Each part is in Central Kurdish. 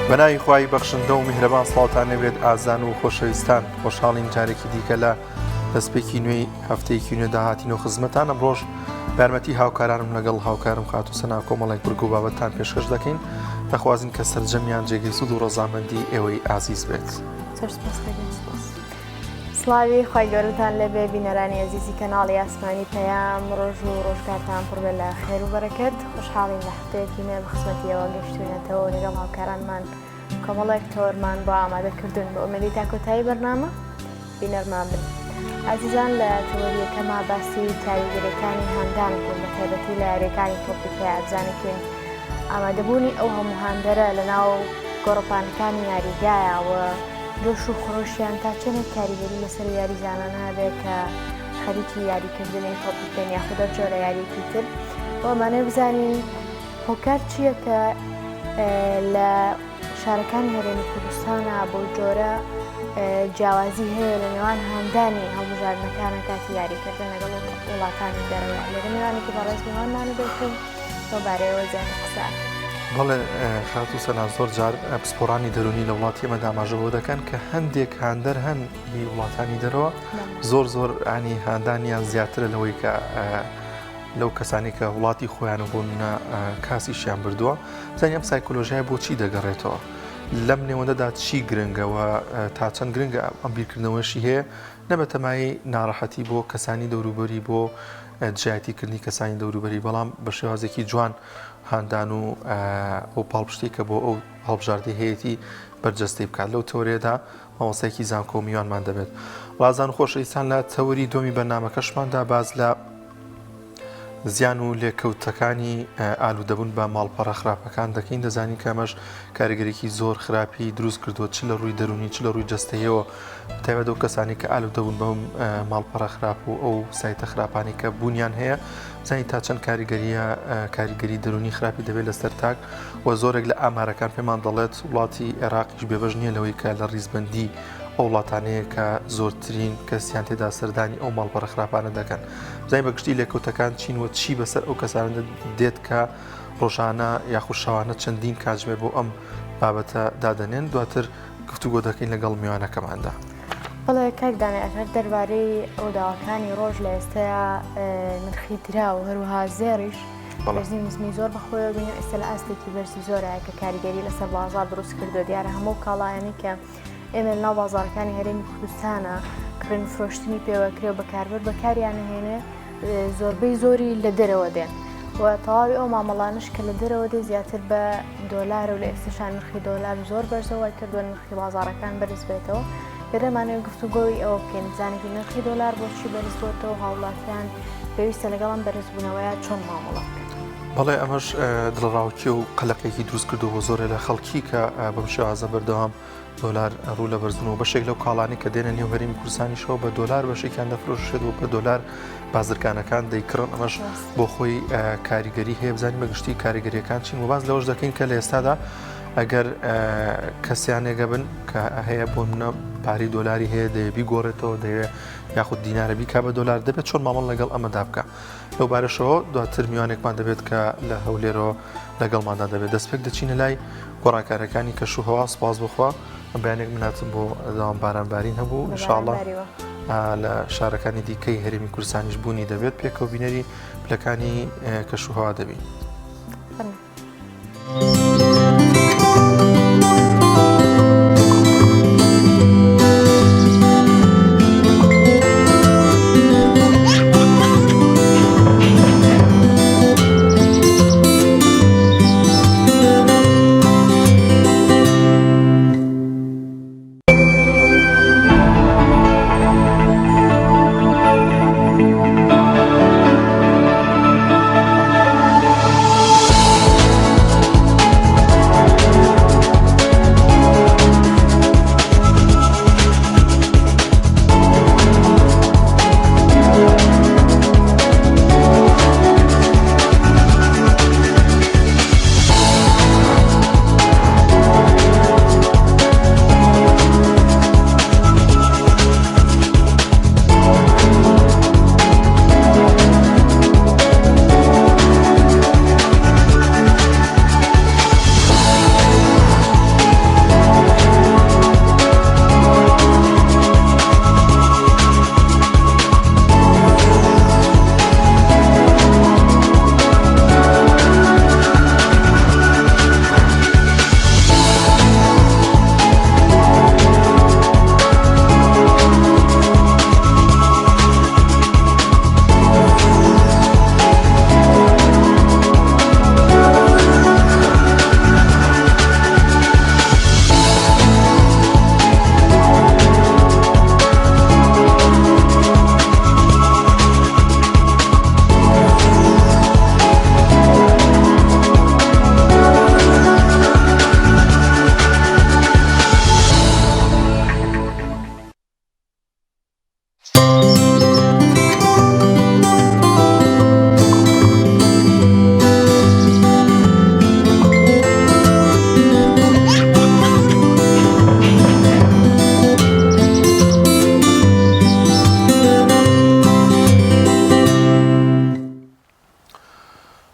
بەناوی خوای بەخشندە و میهرەبان سڵاوتان لێبێت ئازان و خۆشەویستان خۆشحاڵین جارێکی دیکە لە دەستپێکی نوێی هەفتەیەکی نوێ داهاتین و خزمەتان ئەمڕۆژ بارمەتی هاوکارانم لەگەڵ هاوکارم خاتوو سەنا کۆمەڵێک برگ و بابەتتان پێشکەش دەکەین دەخوازین کە سەرجەمیان جێگەی سوود و ڕەزامەندی ئێوەی ئازیز بێت. زۆر سپاس کاک سپاس. سڵاوی خوای گەورەتان لێبێ بینەرانی ئەزیزی کەناڵی ئاسمانی پەیام ڕۆژ و ڕۆژگارتان پڕ بێ لە خێر و بەرەکەت خۆشحاڵین لە هەفتەیەکی نوێ بە خزمەتیەوە گەشتوینەتەوە و لەگەڵ هاوکارانمان کۆمەڵێک تەوەرمان بۆ ئامادە کردوون بە ئومێدی تا کۆتایی بەرنامە بینەرمان بن. ئازیزان لە تەوەری یەکەما باسی کاریگەریەکانی هاندان بوون بە تایبەتی لە یاریەکانی تۆپی پێ بزانێکین ئامادەبوونی ئەو هەموو هاندەرە لە ناو گۆڕەپانەکانی یاریگایە و جۆش و خرۆشیان تا چەندێک کاریگەری لەسەر یاریزانانە هەبێت کە خەریکی یاریکردنی تۆپی پێن یاخود هەر جۆرە یاریەکی تر و ئەمانەوێ بزانین هۆکار چییە کە لە شارەکانی هەرێمی کوردستانە بەو جۆرە جیاوازی هەیە لە نێوان هاندانی هەڵبژاردنەکانە کاتی یاریکردن لەگەڵ وڵاتانی دەرەوە لێرە میوانێکی بەڕێز میوانمانە بێت و لەو بارەیەوە زیاتر قسە بەڵێ خاتوو سەنا زۆر جار پسپۆڕانی دەرونی لە وڵاتی ئێمەدا ئاماژە بۆ دەکەن کە هەندێک هاندەر هەن هی وڵاتانی دەرەوە زۆر زۆر ئانی هاندانیان زیاترە لەوەی کە لەو کەسانی کە وڵاتی خۆیان و بۆ منە کاسیشیان بردووە زانانی ئەم سایکۆلۆژیای بۆچی دەگەڕێتەوە لەم نێوەندەدا چی گرنگەوە تا چەند گرنگە ئەم بیرکردنەوەشی هەیە نەبەتەمای ناڕەحەتی بۆ کەسانی دەوروبەری بۆ دژایەتی کردنی کەسانی دەوروبەری بەڵام بە شێوازێکی جوان هاندان و ئەو پاڵپشتی کە بۆ ئەو هەڵبژاردەی هەیەی بەرجەستەی بکات لەو تەورەیەدا مامۆستایەکی زانکۆ میوانمان دەبێت. ڕازان و خۆشەویستان لە تەوەری دووەمی بەرنامەکەشماندا باس لە زیان و لێکەوتەکانی ئالوودەبوون بە ماڵپەڕە خراپەکان دەکەین دەزانین کە ئەمەش کاریگەرێکی زۆر خراپی دروست کردووە چ لە ڕووی دەروونی چ لە ڕووی جەستەیەوە تایبەت ئەو کەسانی کە ئالوودەبوون بەم ماڵپەڕە خراپ و ئەو سایتە خراپانی کە بوونیان هەیە زانی تا چەند کاریگەریە کاریگەری دەروونی خراپی دەبێت لەسەر تاک و زۆرێک لە ئامارەکان پێمان دەڵێت وڵاتی عێراقیش بێبەش نییە لەوەی کە لە ڕیزبندی ئەو وڵاتانەیە کە زۆرترین کەسیان تێدا سەردانی ئەو ماڵپەڕە خراپانە دەکەن بزانین بە گشتی لێکەوتەکان چین و چی بەسەر ئەو کەسانە دێت کە ڕۆژانە یاخود شەوانە چەندین کاتژمێر بۆ ئەم بابەتە دادەنێن دواتر گفتوگۆ دەکەین لەگەڵ میوانەکەماندا. بەڵێ کاک دانیار هەر دەربارەی ڕووداوەکانی ڕۆژ لە ئێستایا نرخی دراو هەروەها زێڕیش بەرزی نزمی زۆر بەخۆیەوە بینی و ئێستا لە ئاستێکی بەرزی زۆرە کە کاریگەری لەسەر بازار دروست کردو دیارە هەموو کاڵایانی کە ئێمە لەناو بازاڕەکانی هەرێمی کوردستانە کڕین و فرۆشتنی پێوەکرێ و بەکاربەر بەکاریانەهێنێ زۆربەی زۆری لە دەرەوە دێن و تەواوی ئەو مامەڵانش کە لە دەرەوە دێ زیاتر بە دۆلار و لە ئێستشان نرخی دۆلار زۆر بەرزەوە وای کردووە نرخی بازاڕەکان بەرز بێتەوە لێرەمانەوە گفتوگۆی ئەوە بکەین بزانێکی نرخی دۆلار بۆچی بەرز بۆتەوە هاوڵاتیان پێویستە لەگەڵ ئەم بەرزبوونەوەیە چۆن مامەڵە بکەن. بەڵێ ئەمەش دڵەڕاوکێ و قەلەقێکی دروست کردو بۆ زۆرێ لە خەڵکی کە بەم شێوازە بەردەوام دۆلار ڕوو لە بەرزبوونەوە بەشێک لەو کاڵانی کە دێنە نێو هەرێمی کوردستانیشەوە بە دۆلار بەشێکیان دەفرۆشێت و بە دۆلار بازرگانەکان دەیکڕن ئەمەش بۆ خۆی کاریگەری هەیە بزانین بە گشتی کاریگەریەکان چین و باز لەوەش دەکەین کە لە ئێستادا ئەگەر کەسیانێگە بن کە هەیە بۆ منە پارەی دۆلاری هەیە دەیە بیگۆڕێتەوە دەیەوێت یاخود دینارە بیکا بە دۆلار دەبێت چۆن مامەڵ لەگەڵ ئەمەدا بکە لەو بارەشەوە دواتر میوانێکمان دەبێت کە لە هەولێرەوە لەگەڵماندا دەبێت دەستپێک دەچینە لای گۆڕانکاریەکانی کەش و هەوا سپاس بخوا بەیانێک من هاتم بۆ داوام باران بارین هەبوو ئینشاءاللە لە شارەکانی دیکەی هەرێمی کوردستانیش بوونی دەبێت پێکەوە بینەری پلەکانی کەش و هەوا دەبین.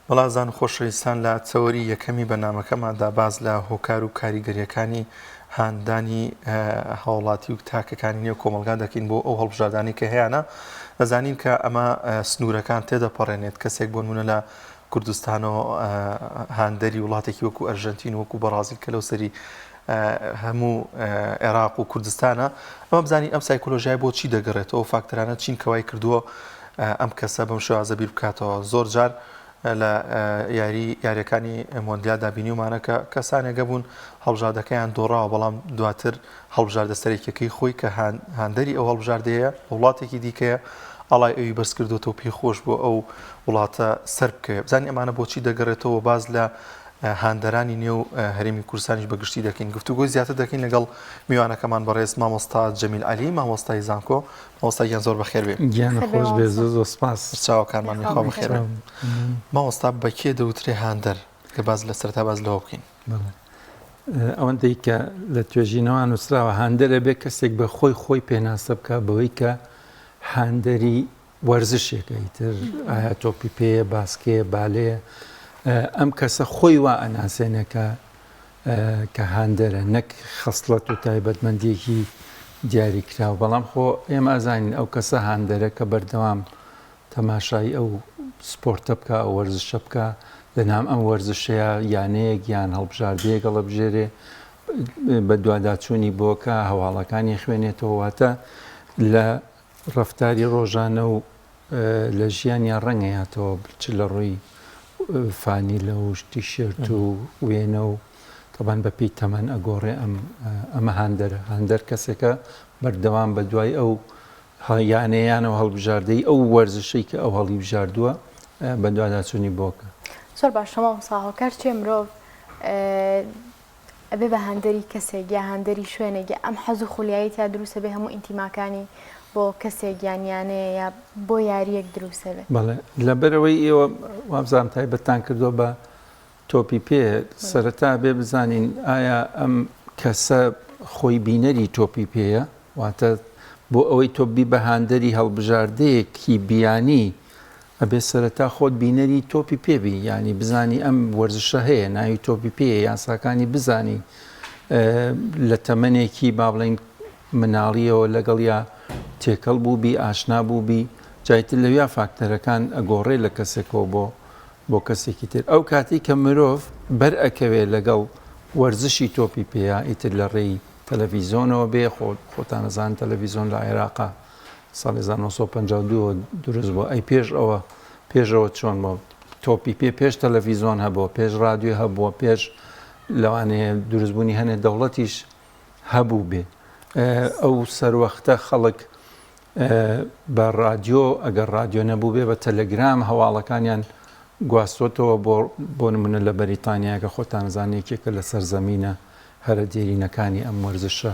بەڵازان و خۆشەویستان لە تەوەری یەکەمی بەرنامەکەماندا باس لە هۆکار و کاریگەریەکانی هاندانی هاوڵاتی و تاکەکانی نێو کۆمەڵگا دەکەین بۆ ئەو هەڵبژاردانەی کە هەیانە دەزانین کە ئەمە سنوورەکان تێدەپەڕێنێت کەسێک بۆ نمونە لە کوردستانەوە هاندەری وڵاتێکی وەکو ئەرژەنتین وەکو بەڕازیل کە لەو سەری هەموو عێراق و کوردستانە ئەمە بزانین ئەم سایکۆلۆژیای بۆ چی دەگەڕێتەوە فاکتەرانە چین کەوای کردووە ئەم کەسە بەم شێوازە بیر بکاتەوە زۆر جار لە یاری یاریەکانی مۆندیالدا بینیومانە کە کەسانێک هەبوون هەڵبژاردەکەیان دۆڕاوە بەڵام دواتر هەڵبژاردە سەرەکیەکەی خۆی کە هاندەری ئەو هەڵبژاردەیە وڵاتێکی دیکەیە ئاڵای ئەوی بەرز کردوێتەوە پێی خۆش بۆ ئەو وڵاتە سەر بکەوێت بزانین ئەمانە بۆچی دەگەڕێتەوە باز لە هاندەرانی نێو هەرێمی کوردستانیش بە گشتی دەکەین گفتوگۆی زیاتر دەکەین لەگەڵ میوانەکەمان بەڕێز مامۆستا جەمیل عەلی مامۆستای زانکۆ مامۆستا گیان زۆر بەخێر بێ. گیانت خۆش بێ زۆر زۆر سپاس. چاوەکانمان یاخوا بەخێر بێن. مامۆستا بە کێ دەوترێ هاندەر؟ کە باس لە سەرەتا باس لەوە بکەین. بەڵێ ئەوەندەی کە لە توێژینەوە نووسراوە هاندەر ئەبێ کەسێک بە خۆی خۆی پێناسە بکا بەوەی کە هاندەری وەرزشێکە ئیتر ئایا تۆپی پێیە باسکەیە بالەیە ئەم کەسە خۆی وا ئەناسێنێ کە کە هاندەرە نەک خەسڵەت و تایبەتمەندیەکی دیاریکراو بەڵام خۆ ئێمە ئەزانین ئەو کەسە هاندەرە کە بەردەوام تەماشای ئەو سپۆرتە بکە ئەو وەرزشە بکە لە نام ئەم وەرزشەیە یانەیەک یان هەڵبژاردەیەک هەڵەبژێرێ بە دواداچوونی بۆکە هەواڵەکانی خوێنێتەوە واتە لە ڕەفتاری ڕۆژانە و لە ژیانیا ڕەنگەیاتەوە چ لە ڕووی فانیلە و تیشێرت و وێنە و تەبان بە پێی تەمەن ئەگۆڕێ ئەم ئەمە هاندەرە هاندەر کەسێکە بەردەوام بە دوای ئەو یانەیانەوە هەڵبژاردەی ئەو وەرزشەی کە ئەو هەڵی بژاردووە بە دواداچوونی بۆکە. زۆر باشە مامۆستا هۆکار چیە مرۆڤ ئەبێ بە هاندەری کەسێک یا هاندەری شوێنێک یا ئەم حەز و خولیایی تیا دروست ئەبێ هەموو ئینتیماکانی بۆ کەسێک یان یانەیە یا بۆ یارییەک دروست ئەبێ. بەڵێ لەبەرئەوەی ئێوە وابزانم تایبەتتان کردووە بە تۆپی پێ سەرەتا بێ بزانین ئایا ئەم کەسە خۆی بینەری تۆپی پێیە واتە بۆ ئەوەی تۆ بی بە هاندەری هەڵبژاردەیەکی بیانی ئەبێ سەرەتا خۆت بینەری تۆپی پێ بی یانی بزانی ئەم وەرزشە هەیە ناوی تۆپی پێیە یاساکانی بزانی لە تەمەنێکی با بڵێین مناڵیەوە لەگەڵیا تێکەڵ بووبی ئاشنا بووبی جایتر لەویا فاکتەرەکان ئەگۆڕێ لە کەسێکەوە بۆ بۆ کەسێکی تر ئەو کاتێک کە مرۆڤ بەر ئەکەوێ لەگەڵ وەرزشی تۆپی پێیا ئیتر لە ڕێی تەلەڤیزۆنەوە بێ خۆ خۆتانەزان تەلەڤیزۆن لە عێراقا ساڵی 1952 ەوە دروست بووە ئەی پێش ئەوە پێش ئەوە چۆن بووە تۆپی پێ پێش تەلەفیزۆن هەبووە پێش ڕادیۆ هەبووە پێش لەوانەیە دروستبوونی هەنێ دەوڵەتیش هەبوو بێ ئەو سەروەختە خەڵک بە ڕادیۆ ئەگەر ڕادیۆ نەبوو بێ بە تەلەگرام هەواڵەکانیان گواستۆتەوە بۆ بۆ نمونە لە بەریتانیا کە خۆتان زان یەکێکە لە سەرزەمینە هەرە دێرینەکانی ئەم وەرزشە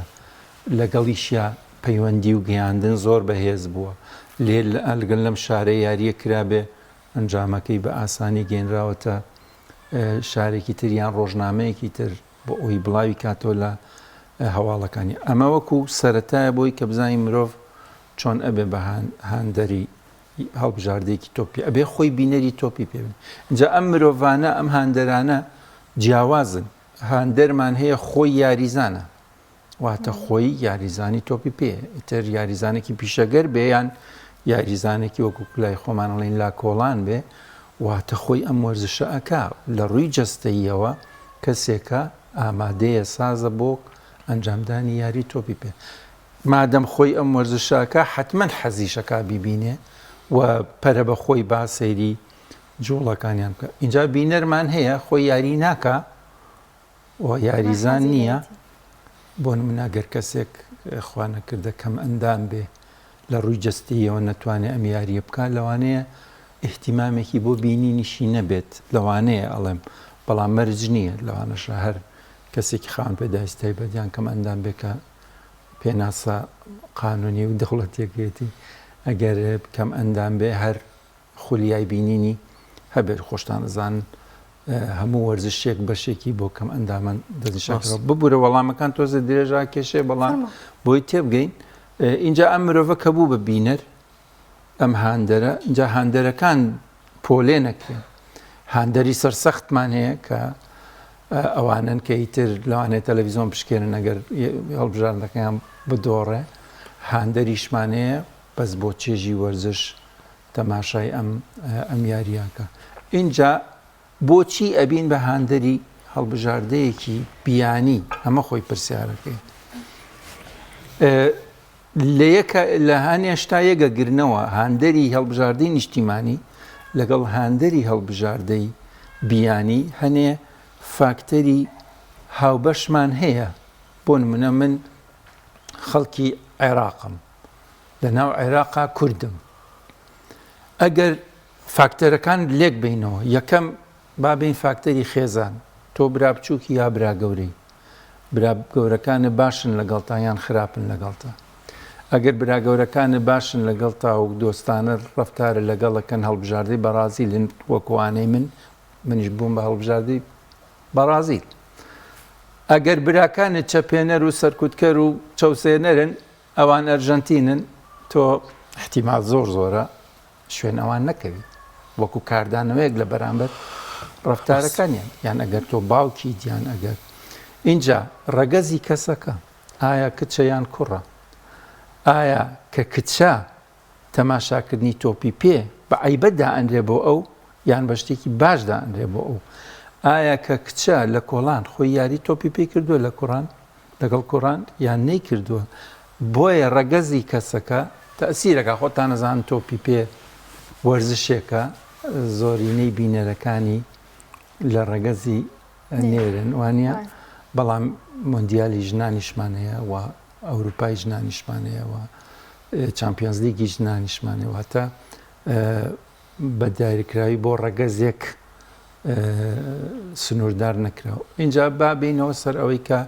لەگەڵیشیا پەیوەندی و گەیاندن زۆر بەهێز بووە، لێ ئەگەر لەم شارە یارییەک کرابێ ئەنجامەکەی بە ئاسانی گەیەنراوەتە شارێکی تر یان ڕۆژنامەیەکی تر بۆ ئەوەی بڵاوی کاتەوە لە هەواڵەکانی. ئەمە وەکو سەرەتایە بۆی کە بزانین مرۆڤ چۆن ئەبێ بە هاندەری هەڵبژاردەیەکی تۆپی ئەبێ خۆی بینەری تۆپی پێ بێ. ئینجا ئەم مرۆڤانە ئەم هاندەرانە جیاوازن، هاندەرمان هەیە خۆی یاریزانە واتە خۆی یاریزانی تۆپی پێ ئیتر یاریزانێکی پیشەگەر بێ یان یاریزانێکی وەکو کلای خۆمان ئەڵێن لا کۆڵان بێ واتە خۆی ئەم وەرزشە ئەکا لە ڕووی جەستەییەوە کەسێکە ئامادەیە سازە بۆ ئەنجامدانی یاری تۆپی پێ مادەم خۆی ئەم وەرزشەکە حتمما حەزیشەکە بیبینێ و پەرە بە خۆی با سەیری جوڵەکانیان بکە اینجا بینەرمان هەیە خۆی یاری ناکە و یاریزان نییە بۆ نمونە گەر کەسێک خوا نەکردە کەم ئەندام بێ لە ڕووی جەستەیەوە نەتوانێت ئەم یاریە بکات لەوانەیە ئیهتیمامێکی بۆ بینینیشی نەبێت لەوانەیە ئەڵێم بەڵام مەرج نییە لەوانەشە هەر کەسێکی خاوەن پێداویستی تایبەت یان کەم ئەندام بێ کە پێناسە قانونی و دەوڵەتیەکەیەتی ئەگەر کەم ئەندام بێ هەر خولیای بینینی هەبێت خۆشتان ئەزانن هەموو وەرزشێک بەشێکی بۆ کەم ئەندامان دەستنیشان کراوە ببورە وەڵامەکان تۆزێ درێژا کێشێ بەڵام بۆی تێبگەین اینجا ئەم مرۆڤە کە بوو بە بینەر ئەم هاندەرە اینجا هاندەرەکان پۆلێ نەکرێن. هاندەری سەرسەختمان هەیە کە ئەوانەن کە ئیتر لەوانەیە تەلەڤیزۆن بشکێنن ئەگەر هەڵبژاردنەکەیان بدۆڕێ، هاندەریشمان هەیە بەس بۆ چێژی وەرزش تەماشای ئەم ئەم یارییەکە. ئینجا بۆچی ئەبین بە هاندەری هەڵبژاردەیەکی بیانی؟ ئەمە خۆی پرسیارەکەی. لە یەکە لە هەنێ شتا یەکەگرنەوە هاندەری هەڵبژاردەی نیشتیمانی لەگەڵ هاندەری هەڵبژاردەی بیانی هەنێ فاکتەری هاوبەشمان هەیە بۆ نمونە من خەڵکی عێراقم لە ناو عێراقا کوردم ئەگەر فاکتەرەکان لێک بینەوە یەکەم با بێین فاکتەری خێزان، تۆ برا بچووکی یا برا گەورەی؟ برا گەورەکانت باشن لەگەڵتا یان خراپن لەگەڵتا؟ ئەگەر برا گەورەکانت باشن لەگەڵتا و دۆستانە ڕەفتارت لەگەڵ ئەکەن هەڵبژاردەی بەڕازیلن وەکوانەی من، منیش بووم بە هەڵبژاردەی بەڕازیل. ئەگەر براکانت چەپێنەر و سەرکوتکەر و چەوسێنەرن ئەوان ئەرژەنتینن تۆ احتیمال زۆر زۆرە شوێن ئەوان نەکەوی وەکو کاردانەوەیەک لە بەرامبەر ڕەفتارەکانیان یان ئەگەر تۆ باوکیت یان ئەگەر ئینجا ڕەگەزی کەسەکە ئایا کچە یان کوڕە ئایا کە کچە تەماشاکردنی تۆپی پێ بە عیبە دائەنرێ بۆ ئەو یان بە شتێکی باش دائەنرێ بۆ ئەو ئایا کە کچە لە کۆڵان خۆی یاری تۆپی پێی کردووە لە کوڕان لەگەڵ کوڕان یان نەیکردووە بۆیە ڕەگەزی کەسەکە تەئسیرەکا خۆتان ئەزانن تۆپی پێ وەرزشێکە زۆرینەی بینەرەکانی لە ڕەگەزی نێرن وانە بەڵام مۆندیالی ژنانیشمان هەیە و ئەوروپای ژنانیشمان هەیە و چامپیۆنز لیگی ژنانیشمان هەیە واتە بە دیاریکراوی بۆ ڕەگەزێک سنووردار نەکراوە. ئینجا با بێینەوە سەر ئەوەی کە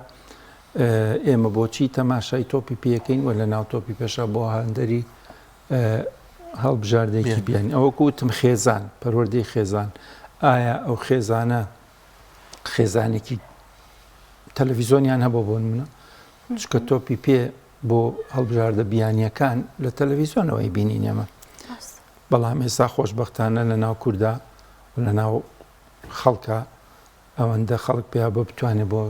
ئێمە بۆچی تەماشای تۆپی پێەکەین و لە ناو تۆپی پێشا بۆ هاندەری هەڵبژاردێکی بیانی ئەوە وتم خێزان پەروەردەی خێزان ئایا ئەو خێزانە خێزانێکی تەلەڤیزۆنیان هەبوو بۆ منە چکە تۆپی پێ بۆ هەڵبژاردە بیانیەکان لە تەلەڤیزیۆنەوەی بینین ئێمە بەڵام ئێستا خۆشبەختانە لە ناو کوردا و لە ناو خەڵکا ئەوەندە خەڵک پێیا بۆ بتوانێت بۆ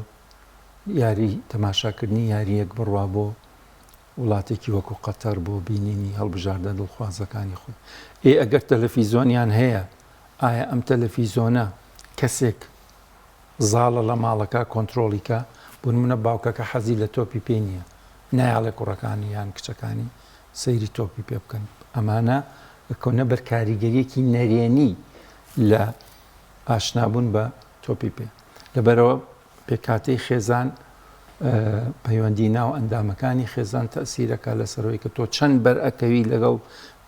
یاری تەماشاکردنی یاریەک بڕوا بۆ وڵاتێکی وەکو قەتەر بۆ بینینی هەڵبژاردە دڵخوازەکانی خۆی ئێ ئەگەر تەلەفیزۆنیان هەیە ئایا ئەم تەلەفیزۆنە کەسێک زاڵە لە ماڵەکە کۆنترۆڵی کا بۆ نمونە باوکەکە حەزی لە تۆپی پێ نییە نایاڵێ کوڕەکانی یان کچەکانی سەیری تۆپی پێ بکەن ئەمانە ئەکەونە بەر کاریگەریەکی نەرێنی لە ئاشنابوون بە تۆپی پێ لەبەرەوە پێکهاتەی خێزان پەیوەندی ناو ئەندامەکانی خێزان تەسیرەکە لەسەرەوەی کە تۆ چەند بەر ئەکەوی لەگەڵ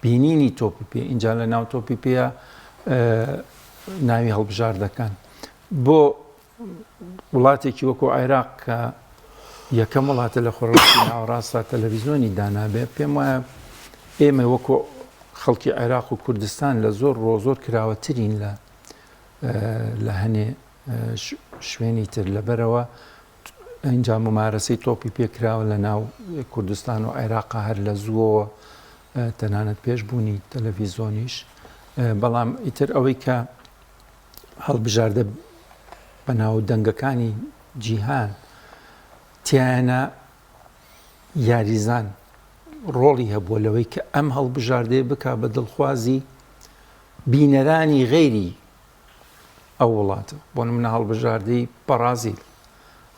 بینینی تۆپی پێ ئینجا لە ناو تۆپی پێە ناوی هەڵبژاردەکان بۆ وڵاتێکی وەکو عێراق کە یەکەم وڵاتە لە خۆرهەڵاتی ناوەڕاستدا تەلەڤیزیۆنی دانابێ پێم وایە ئێمە وەکو خەڵکی عێراق و کوردستان لە زۆر ڕۆ زۆر کراوەترین لە لە هەنێ شوێنی تر لەبەرەوە ئینجا ممارەسەی تۆپی پێکراوە لە ناو کوردستان و عێراق هەر لە زووەوە تەنانەت پێش بوونی تەلەڤیزۆنیش بەڵام ئیتر ئەوەی کە هەڵبژاردە بەناو دەنگەکانی جیهان تیایانە یاریزان ڕۆڵی هەبووە لەوەی کە ئەم هەڵبژاردەیە بک بە دڵخوازی بینەرانی غەیری ئەو وڵاتە بۆ نمونە هەڵبژاردەی بەڕازیل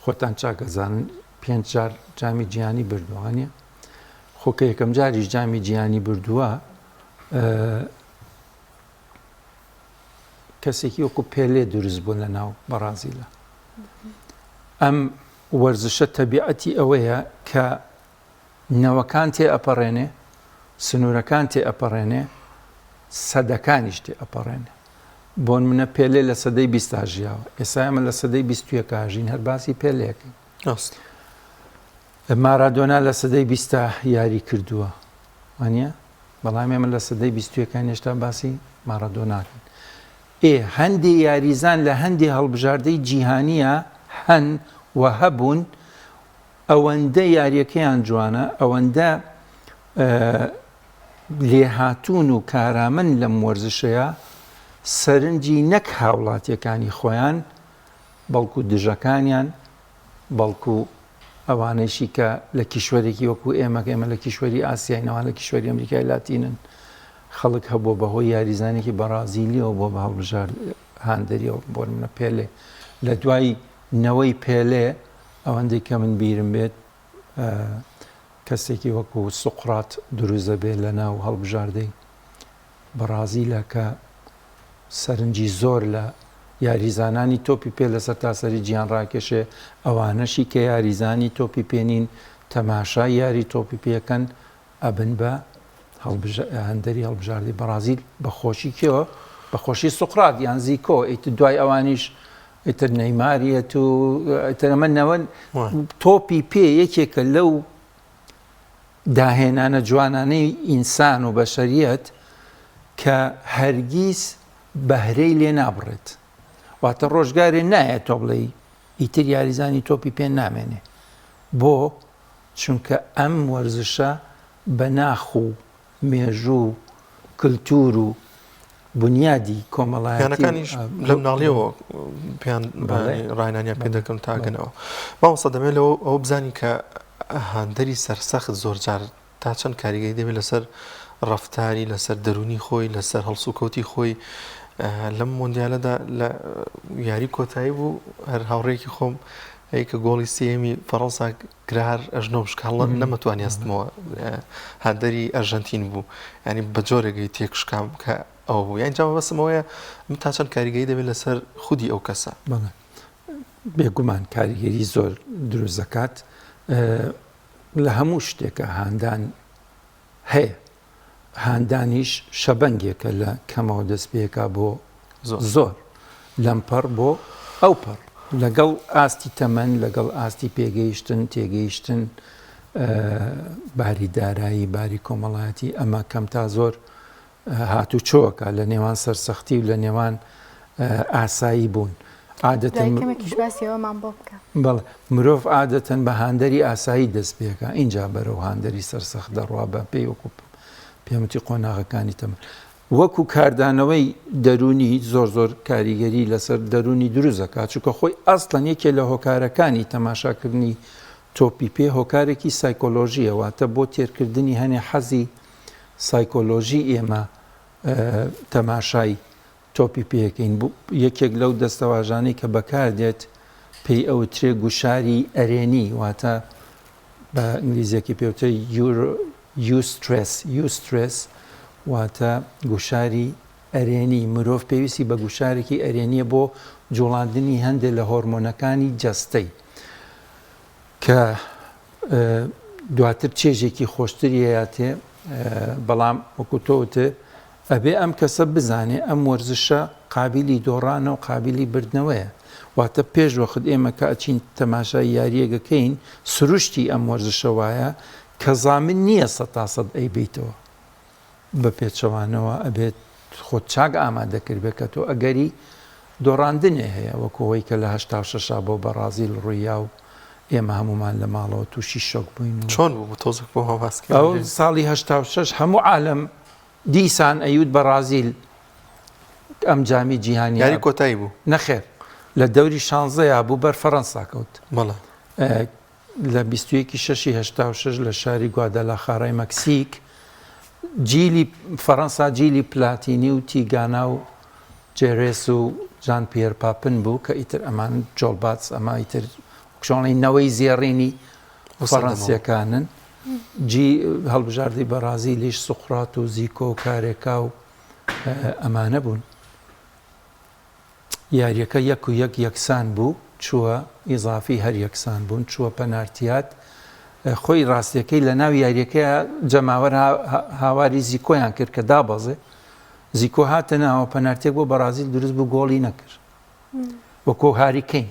خۆتان چاکەزانن پێنج جار جامی جیهانی بردووانە خۆ کە یەکەم جاریش جامی جیهانی بردووە کەسێکی وەکو پێلێ دروست بوو لە ناو بەڕازیلە ئەم وەرزشە تەبیعەتی ئەوەیە کە نەوەکان تێ ئەپەڕێنێ سنوورەکان تێ ئەپەڕێنێ سەدەکانیش تێ ئەپەڕێنێ بۆن منە پێلێ لە سەدەی بیستا ژیاوە ئێستا ئێمە لە سەدەی بیستویەکا ژین هەر باسی پێلێەکەین مارادۆنا لە سەدەی بیستا یاری کردووە وانە بەڵام ئێمە لە سەدەی بیستویەکان هێشتا باسی ماڕادۆناکەین. ئێ هەندێ یاریزان لە هەندێ هەڵبژاردەی جیهانییا هەن و هەبوون ئەوەندە یاریەکەیان جوانە ئەوەندە لێهاتوون و کارامەن لەم وەرزشەیە سەرنجی نەک هاوڵاتیەکانی خۆیان بەڵکو دژەکانیان بەڵکو ئەوانەیشی کە لە کیشوەرێکی وەکو ئێمە کە ئێمە لە کیشوەری ئاسیاین ئەوان لە کیشوەری ئەمریکای لاتینن خەڵک هەبووە بەهۆی یاریزانێکی بەڕازیلیەوە بۆ بە هەڵبژار هاندەریەوە بۆ نمونە پێلێ لە دوای نەوەی پێلێ ئەوەندەی کە من بیرم بێت کەسێکی وەکو سوقرات دروست دەبێت لە ناو هەڵبژاردەی بەڕازیلە کە سەرنجی زۆر لە یاریزانانی تۆپی پێ لە سەرتاسەری جیهان ڕاکێشێ، ئەوانەشی کە یاریزانی تۆپی پێ نین تەماشای یاری تۆپی پێکەن ئەبن بە هاندەری هەڵبژاردەی بەڕازیل بە خۆشی کێوە؟ بە خۆشی سوقرات یان زیکۆ ئیتر دوای ئەوانیش ئیتر نەیماریەت و ئیتر ئەمە نەوەن تۆپی پێ یەکێکە لەو داهێنانە جوانانەی ئینسان و بەشەریەت کە هەرگیز بەهرەی لێ نابڕێت واتە ڕۆژگارێ نایە تۆ بڵێی ئیتر یاریزانی تۆپی پێ نامێنێ بۆ چونکە ئەم وەرزشە بە ناخ و مێژوو و کلتور و بونیادی کۆمەڵایەتی یانەکانیش لە مناڵیەوە پێیان ڕاهێنانیان پێ دەکەن تاگەنەوە مامۆستا دەمێت لەوە ئەوە بزانین کە هاندەری سەرسەخت زۆرجار تا چەند کاریگەری دەبێت لەسەر ڕەفتاری لەسەر دەرونی خۆی لەسەر هەڵسوکەوتی خۆی لەم مۆندیالەدا لە یاری کۆتایی بوو هەر هاوڕێکی خۆم ئەی کە گۆڵی سێمی فەڕەنسا کرا هەر ئەژنۆم شکا هەڵ نەمەتوانی هەستمەوە هاندەری ئەرژەنتین بوو ینی بە جۆرێکی تێکشکام کە ئەوە بوو یان جا مەبەستم ئەوەیە من تا چەند کاریگەری دەبێت لەسەر خودی ئەو کەسە بەڵێ بێگومان کاریگەری زۆر دروست دەکات لە هەموو شتێکە هاندان هەیە هاندانیش شەبەنگێکە لە کەمەوە دەست پێکا بۆ زۆر، لەمپەڕ بۆ ئەوپەڕ، لەگەڵ ئاستی تەمەن، لەگەڵ ئاستی پێگەیشتن، تێگەیشتن، باری دارایی، باری کۆمەڵایەتی، ئەمە کەم تا زۆر هاتوچۆکە لە نێوان سەرسەختی و لە نێوان ئاسایی بوون. عادەتەن کەمێکیش باسی ئەوەمان بۆ بکە. بەڵێ، مرۆڤ عادەتەن بە هاندەری ئاسایی دەست پێکا، ئینجا بەرەو هاندەری سەرسەخت دەڕوا بە پێی وەکو پێم وتی قۆناغەکانی تەمەن. وەکو کاردانەوەی دەروونی زۆر زۆر کاریگەری لەسەر دەروونی دروست دەکات، چونکە خۆی ئەسڵەن یەکێ لە هۆکارەکانی تەماشاکردنی تۆپی پێ هۆکارێکی سایکۆلۆژییە، واتە بۆ تێرکردنی هەنێ حەزی سایکۆلۆژی ئێمە تەماشای تۆپی پێکەین، یەکێک لەو دەستەواژانەی کە بەکاردێت پێی ئەوترێ گوشاری ئەرێنی واتە بە ئینگلیزیەکی پێوترێ eustress eustress واتە گوشاری ئەرێنی مرۆڤ پێویستی بە گوشارێکی ئەرێنیە بۆ جوڵاندنی هەندێک لە هۆرمۆنەکانی جەستەی کە دواتر چێژێکی خۆشتری هەیاتێ بەڵام وەکو تۆ وتت ئەبێ ئەم کەسە بزانێ ئەم وەرزشە قابیلی دۆڕانە و قابیلی بردنەوەیە واتە پێش وەخت ئێمە کە ئەچین تەماشای یاریەک ئەکەین سروشتی ئەم وەرزشە وایە کە زامن نییە سەتا سەد ئەیبەیتەوە بە پێچەوانەوە ئەبێت خۆت چاک ئامادە کردبێت کە تۆ ئەگەری دۆڕاندنێ هەیە وەکو ئەوەی کە لە 86 بۆ بەڕازیل ڕوویا و ئێمە هەمومان لە ماڵەوە تووشی شۆک بووین و چۆن بوو تۆزێک بۆ ما باس کەی؟ ئەو ساڵی 86 هەموو عالەم دیسان ئەیوت بەڕازیل ئەم جامی جیهانی یاری کۆتایی بوو؟ نەخێر لە دەوری شانزەیا بوو بەر فەرەنسا کەوت. بەڵێ. لە 21 شەشی 86 لە شاری گوادالاخارای مەکسیک جیلی فەرەنسا جیلی پلاتینی و تیگانا و جێرێس و جان پیەر پاپن بوو کە ئیتر ئەمان جۆڵباتس ئەمە ئیتر چۆنڵی نەوەی زێڕینی فەڕەنسیەکانن جی هەڵبژاردەی بەڕازیلیش سوقرات و زیکۆ و کارێکا و ئەمانە بوون. یاریەکە یەک و یەک یەکسان بوو چووە ئیزافی هەر یەکسان بوون چووە پەنارتیات خۆی ڕاستیەکەی لە ناو یاریەکەی جەماوەر هاواری زیکۆیان کرد کە دابەزێ زیکۆ هاتە ناوە پەنارتێک بۆ بەڕازیل دروست بوو گۆڵی نەکرد وەکۆ هاری کەین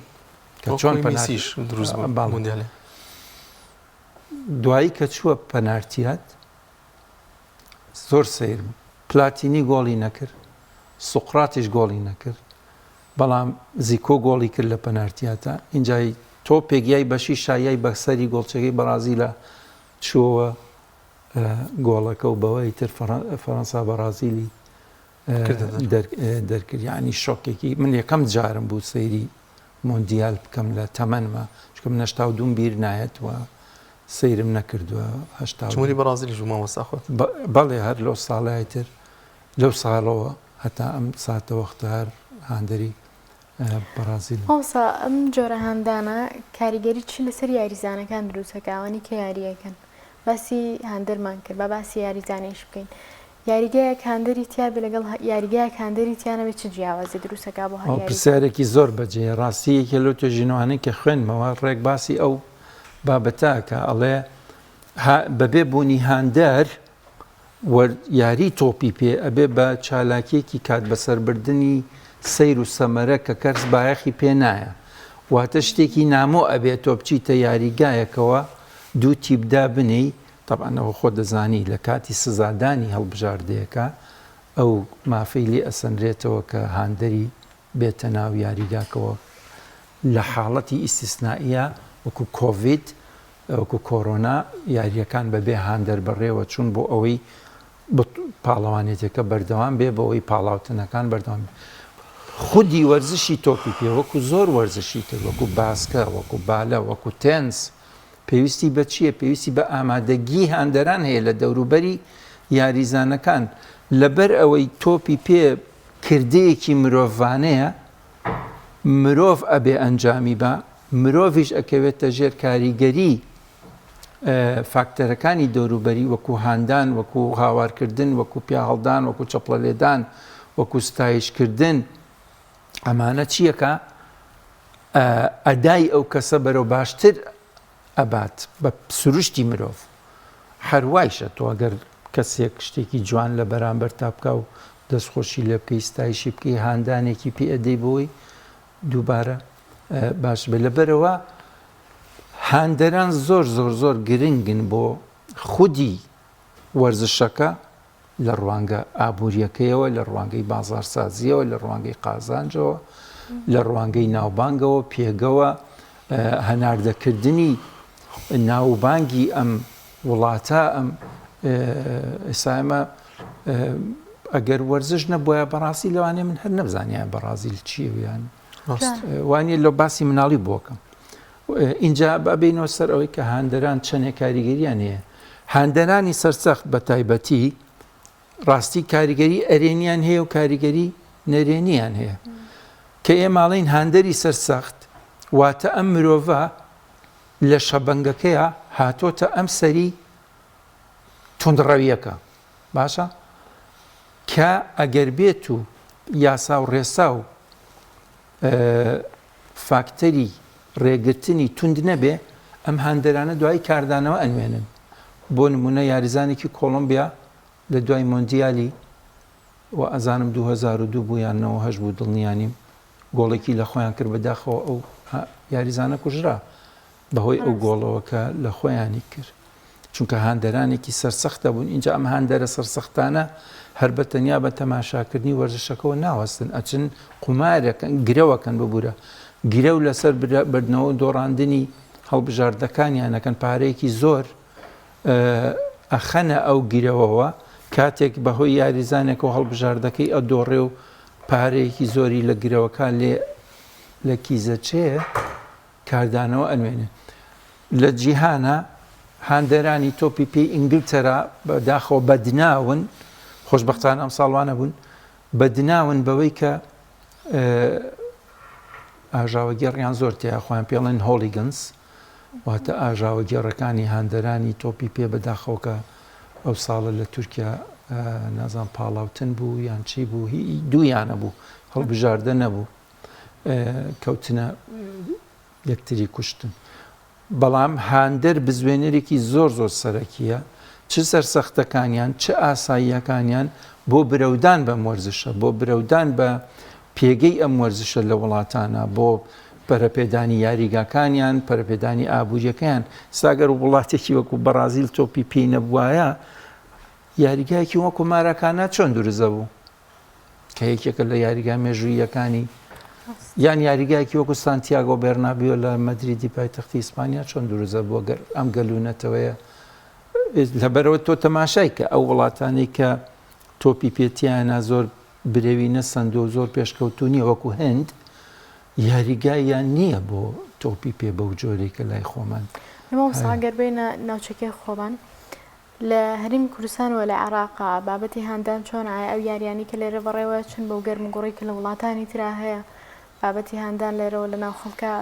کە چۆن پەناسیش دروست بوو دوایی کە چووە پەنارتیات زۆر سەیر بوو پلاتینی گۆڵی نەکرد سوقراتیش گۆڵی نەکرد بەڵام زیکۆ گۆڵی کرد لە پەنارتیاتا ئینجای تۆپێک یای بەشی شایای بەسەری گۆڵچەکەی بەڕازیلە چووەوە گۆڵەکە و بەوەی تر فەڕەنسا بەڕازیلی. دەرکرد یعنی شۆکێکی من یەکەم جارم بوو سەیری مۆندیال بکەم لە تەمەنمە چکە من هەشتا و دووم بیر نایەت و سەیرم نەکردووە هەشتا جمهوری بەڕازیلیش بوو مامۆستا خۆت؟ بەڵێ هەر لەو ساڵای تر لەو ساڵەوە هەتا ئەم ساتە وەختە هەر هاندەری بەڕازیل. مامۆستا ئەم جۆرە هاندانە کاریگەری چی لەسەر یاریزانەکان دروست ئەکا ئەوانەی کە یاریەکەن باسی هاندەرمان کرد با باسی یاریزانیش بکەین یاریگایەک هاندەری تیابێ لەگەڵ یاریگایەک هاندەری تیا نەبێ چ جیاوازی دروست ئەکا بۆ هەر ئەوە یاریزان؟ پرسیارێکی زۆر بەجێیە ڕاستی یەکێ لەو توێژینەوانەی کە خوێندمەوە ڕێک باسی ئەو بابەتە ئەکا ئەڵێ بەبێ بوونی هاندەر و یاری تۆپی پێ ئەبێ بە چالاکیەکی کات بەسەربردنی سەیر و سەمەرە کە کەس بایەخی پێ نایە واتە شتێکی نامۆ ئەبێ تۆ بچیتە یاریگایەکەوە دوو تیپ دابنێی تەبعەن ئەوە خۆت دەزانی لە کاتی سزادانی هەڵبژاردەیەکە ئەو مافەی لێ ئەسەنرێتەوە کە هاندەری بێتە ناو یاریگاکەوە لە حاڵەتی ئیستیسنائیە وەکو کۆڤید وەکو کۆرۆنا یارییەکان بەبێ هاندەر بەڕێوە چوون بۆ ئەوەی پاڵەوانێتیەکە بەردەوام بێ بۆ ئەوەی پاڵاوتنەکان بەردەوام بێ خودی وەرزشی تۆپی پێ وەکو زۆر وەرزشی تر وەکو باسکە وەکو بالە وەکو تێنس پێویستی بە چییە؟ پێویستی بە ئامادەگی هاندەران هەیە لە دەوروبەری یاریزانەکان. لەبەر ئەوەی تۆپی پێ کردەیەکی مرۆڤانەیە، مرۆڤ ئەبێ ئەنجامی با، مرۆڤیش ئەکەوێتە ژێر کاریگەری فاکتەرەکانی دەوروبەری وەکو هاندان، وەکو هاوارکردن، وەکو پیاهەڵدان، وەکو چەپڵەلێدان، وەکو ستایشکردن. ئەمانە چییەکە؟ ئەدای ئەو کەسە بەرەو باشتر ئەبات بە سروشتی مرۆڤ هەر وایشە تۆ ئەگەر کەسێک شتێکی جوان لە بەرامبەر تا بکا و دەستخۆشی لێ بکەی ستایشی بکەی هاندانێکی پێ ئەدەی بۆی دووبارە باش بێ لەبەرەوە هاندەران زۆر زۆر زۆر گرنگن بۆ خودی وەرزشەکە لە ڕوانگە ئابوورییەکەیەوە، لە ڕوانگەی بازاڕسازییەوە، لە ڕوانگەی قازانجەوە، لە ڕوانگەی ناوبانگەوە، پێگەوە، هەناردەکردنی ناوبانگی ئەم وڵاتە، ئەم ئێستا ئێمە ئەگەر وەرزش نەبوایە بەڕاستی لەوانەیە من هەر نەبزانیایە بەڕازیل چییە یان وانە لە باسی مناڵی بۆکەم ئینجا با بێینەوە سەر ئەوەی کە هاندەران چەندێک کاریگەریان هەیە. هاندەرانی سەرسەخت بە تایبەتی ڕاستی کاریگەری ئەرێنیان هەیە و کاریگەری نەرێنیان هەیە. کە ئێمە ئەڵێین هاندەری سەرسەخت واتە ئەم مرۆڤە لە شەبەنگەکەیا هاتۆتە ئەم سەری توندڕەویەکە باشە کە ئەگەر بێت و یاسا و ڕێسا و فاکتەری رێگرتنی توند نەبێ، ئەم هاندەرانە دوایی کاردانەوە ئەنوێنن. بۆ نموونە یاریزانێکی کۆڵۆمبیا لە دوای مۆندیالی وا ئەزانم 2002 بوو یان 98 بوو دڵنیا نیم گۆڵێکی لە خۆیان کرد بەداخەوە ئەو یاریزانە کوژرا بەهۆی ئەو گۆڵەوە کە لە خۆیانی کرد. چونکە هاندەرانێکی سەرسەخت دەبوون، ئینجا ئەم هاندەرە سەرسەختانە هەر بە تەنیا بە تەماشاکردنی وەرزشەکەوە ناوەستن، ئەچن قومارەکەن، گرەوەکەن، ببورە، گرەو لەسەر بردنەوە و دۆڕاندنی هەڵبژاردەکانیان ئەکەن، پارەیەکی زۆر ئەخەنە ئەو گرەوەوە، کاتێک بەهۆی یاریزانێکەوە هەڵبژاردەکەی ئەدۆڕێ و پارەیەکی زۆری لە گرەوەکە لێ لە کیزەچێ، کاردانەوە ئەنوێنێ. لە جیهانا هاندەرانی تۆپی پێی ئینگلتەرا بە داخەوە بەدناون، خۆشبەختانە ئەمساڵ وا نەبوون، بەدناون بەوەی کە ئاژاوەگێڕیان زۆر تیا خۆیان پێڵێن hooligans واتە ئاژاوەگێڕەکانی هاندەرانی تۆپی پێ بەداخەوە کە ئەو ساڵە لە تورکیا نازان پاڵاوتن بوو یان چی بوو هی دوویانە بوو هەڵبژاردە نەبوو کەوتنە یەکتری کوشتن. بەڵام هاندەر بزوێنەرێکی زۆر زۆر سەرەکییە، چ سەرسەختەکانیان چ ئاساییەکانیان بۆ برەودان بەم وەرزشە، بۆ برەودان بە پێگەی ئەم وەرزشە لە وڵاتانە، بۆ پەرەپێدانی یاریگاکانیان، پەرەپێدانی ئابووریەکەیان. ئێستا گەر وڵاتێکی وەکو بەڕازیل تۆپی پێی نەبوایە، یاریگایەکی وەکو ماراکانا چۆن دروست دەبوو؟ کە یەکێکە لە یاریگا مێژووییەکانی یان یاریگایەکی وەکو سانتیاگۆ بێرنابیۆ لە مەدریدی پایتەختی ئیسپانیا چۆن دروزە بووە گەر ئەم گەل و نەتەوەیە لەبەرەوە تۆ تەماشای کە ئەو وڵاتانەی کە تۆپی پێتیانە زۆر برەوی نەسەندووە و زۆر پێشکەوتوو نییە وەکو هند، یاریگایان نییە بۆ تۆپی پێ بەو جۆرەی کە لای خۆمان مامۆستا گەر بێینە ناوچەکەی خۆمان لە هەرێمی کوردستان و لە عێراقا بابەتی هاندان چۆنە ئایا ئەو یاریانەی کە لێرە بەڕێوە چن بەو گەرم و گوڕی کە لە وڵاتانی ترا هەیە بابەتی هاندان لێرەوە لە ناو خەڵکا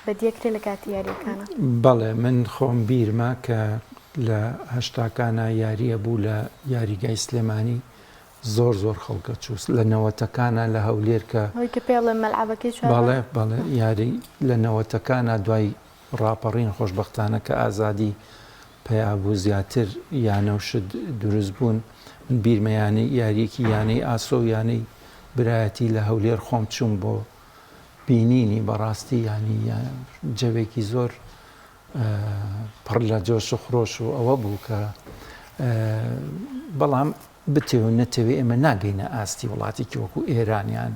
بەدیەکرێ لە کاتی یاریەکانا؟ بەڵێ من خۆم بیرمە کە لە هەشتاکانا یاریە بوو لە یاریگای سلێمانی زۆر زۆر خەڵکە چوو لە نەوەتەکانا لە هەولێر کە ئەوەی کە پێڵێن مەلعەبەکەی چوار بەڵێ بەڵێ یاری لە نەوەتەکانا دوای ڕاپەڕین خۆشبەختانە کە ئازادی پەیا بوو زیاتر یانە و شت دروست بوون من بیرمە یانەی یاریەکی یانەی ئاسۆ و یانەی برایەتی لە هەولێر خۆم چووم بۆ بینینی بەڕاستی ینی جەوێکی زۆر پڕ لە جۆش و خرۆش و ئەوە بوو کە بەڵام بتەوێ و نەتەوێ ئێمە ناگەینە ئاستی وڵاتێکی وەکو ئێران یان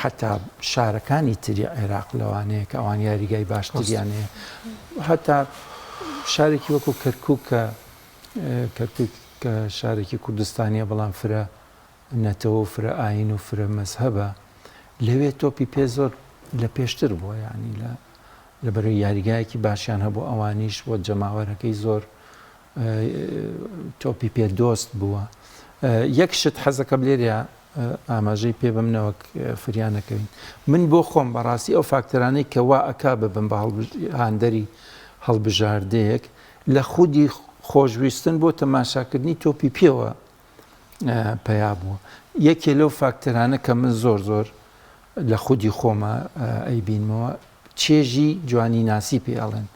حتا شارەکانی تری عێراق لەوانەیە کە ئەوان یاریگای باشتریان هەیە هەتا شارێکی وەکو کەرکک کە کەرکک کە شارێکی کوردستانیە بەڵام فرە نەتەوە و فرە ئاین و فرە مەزهەبە لەوێ تۆپی پێ زۆر لە پێشتر بووە یعنی لە لەبەرەی یاریگایەکی باشیان هەبوو ئەوانیش بۆ جەماوەرەکەی زۆر تۆپی پێ دۆست بووە. یەک شت حەزەکەم لێرە ئاماژەی پێ بم نەوەک فریا نەکەوین. من بۆ خۆم بەڕاستی ئەو فاکتەرانەی کە وا ئەکا ببم بە هاندەری هەڵبژاردەیەک لە خودی خۆشویستن بۆ تەماشاکردنی تۆپی پێوە پەیا بووە. یەکێ لەو فاکتەرانە کە من زۆر زۆر لە خودی خۆمە ئەیبینمەوە چێژی جوانی ناسی پێ ئەڵێن.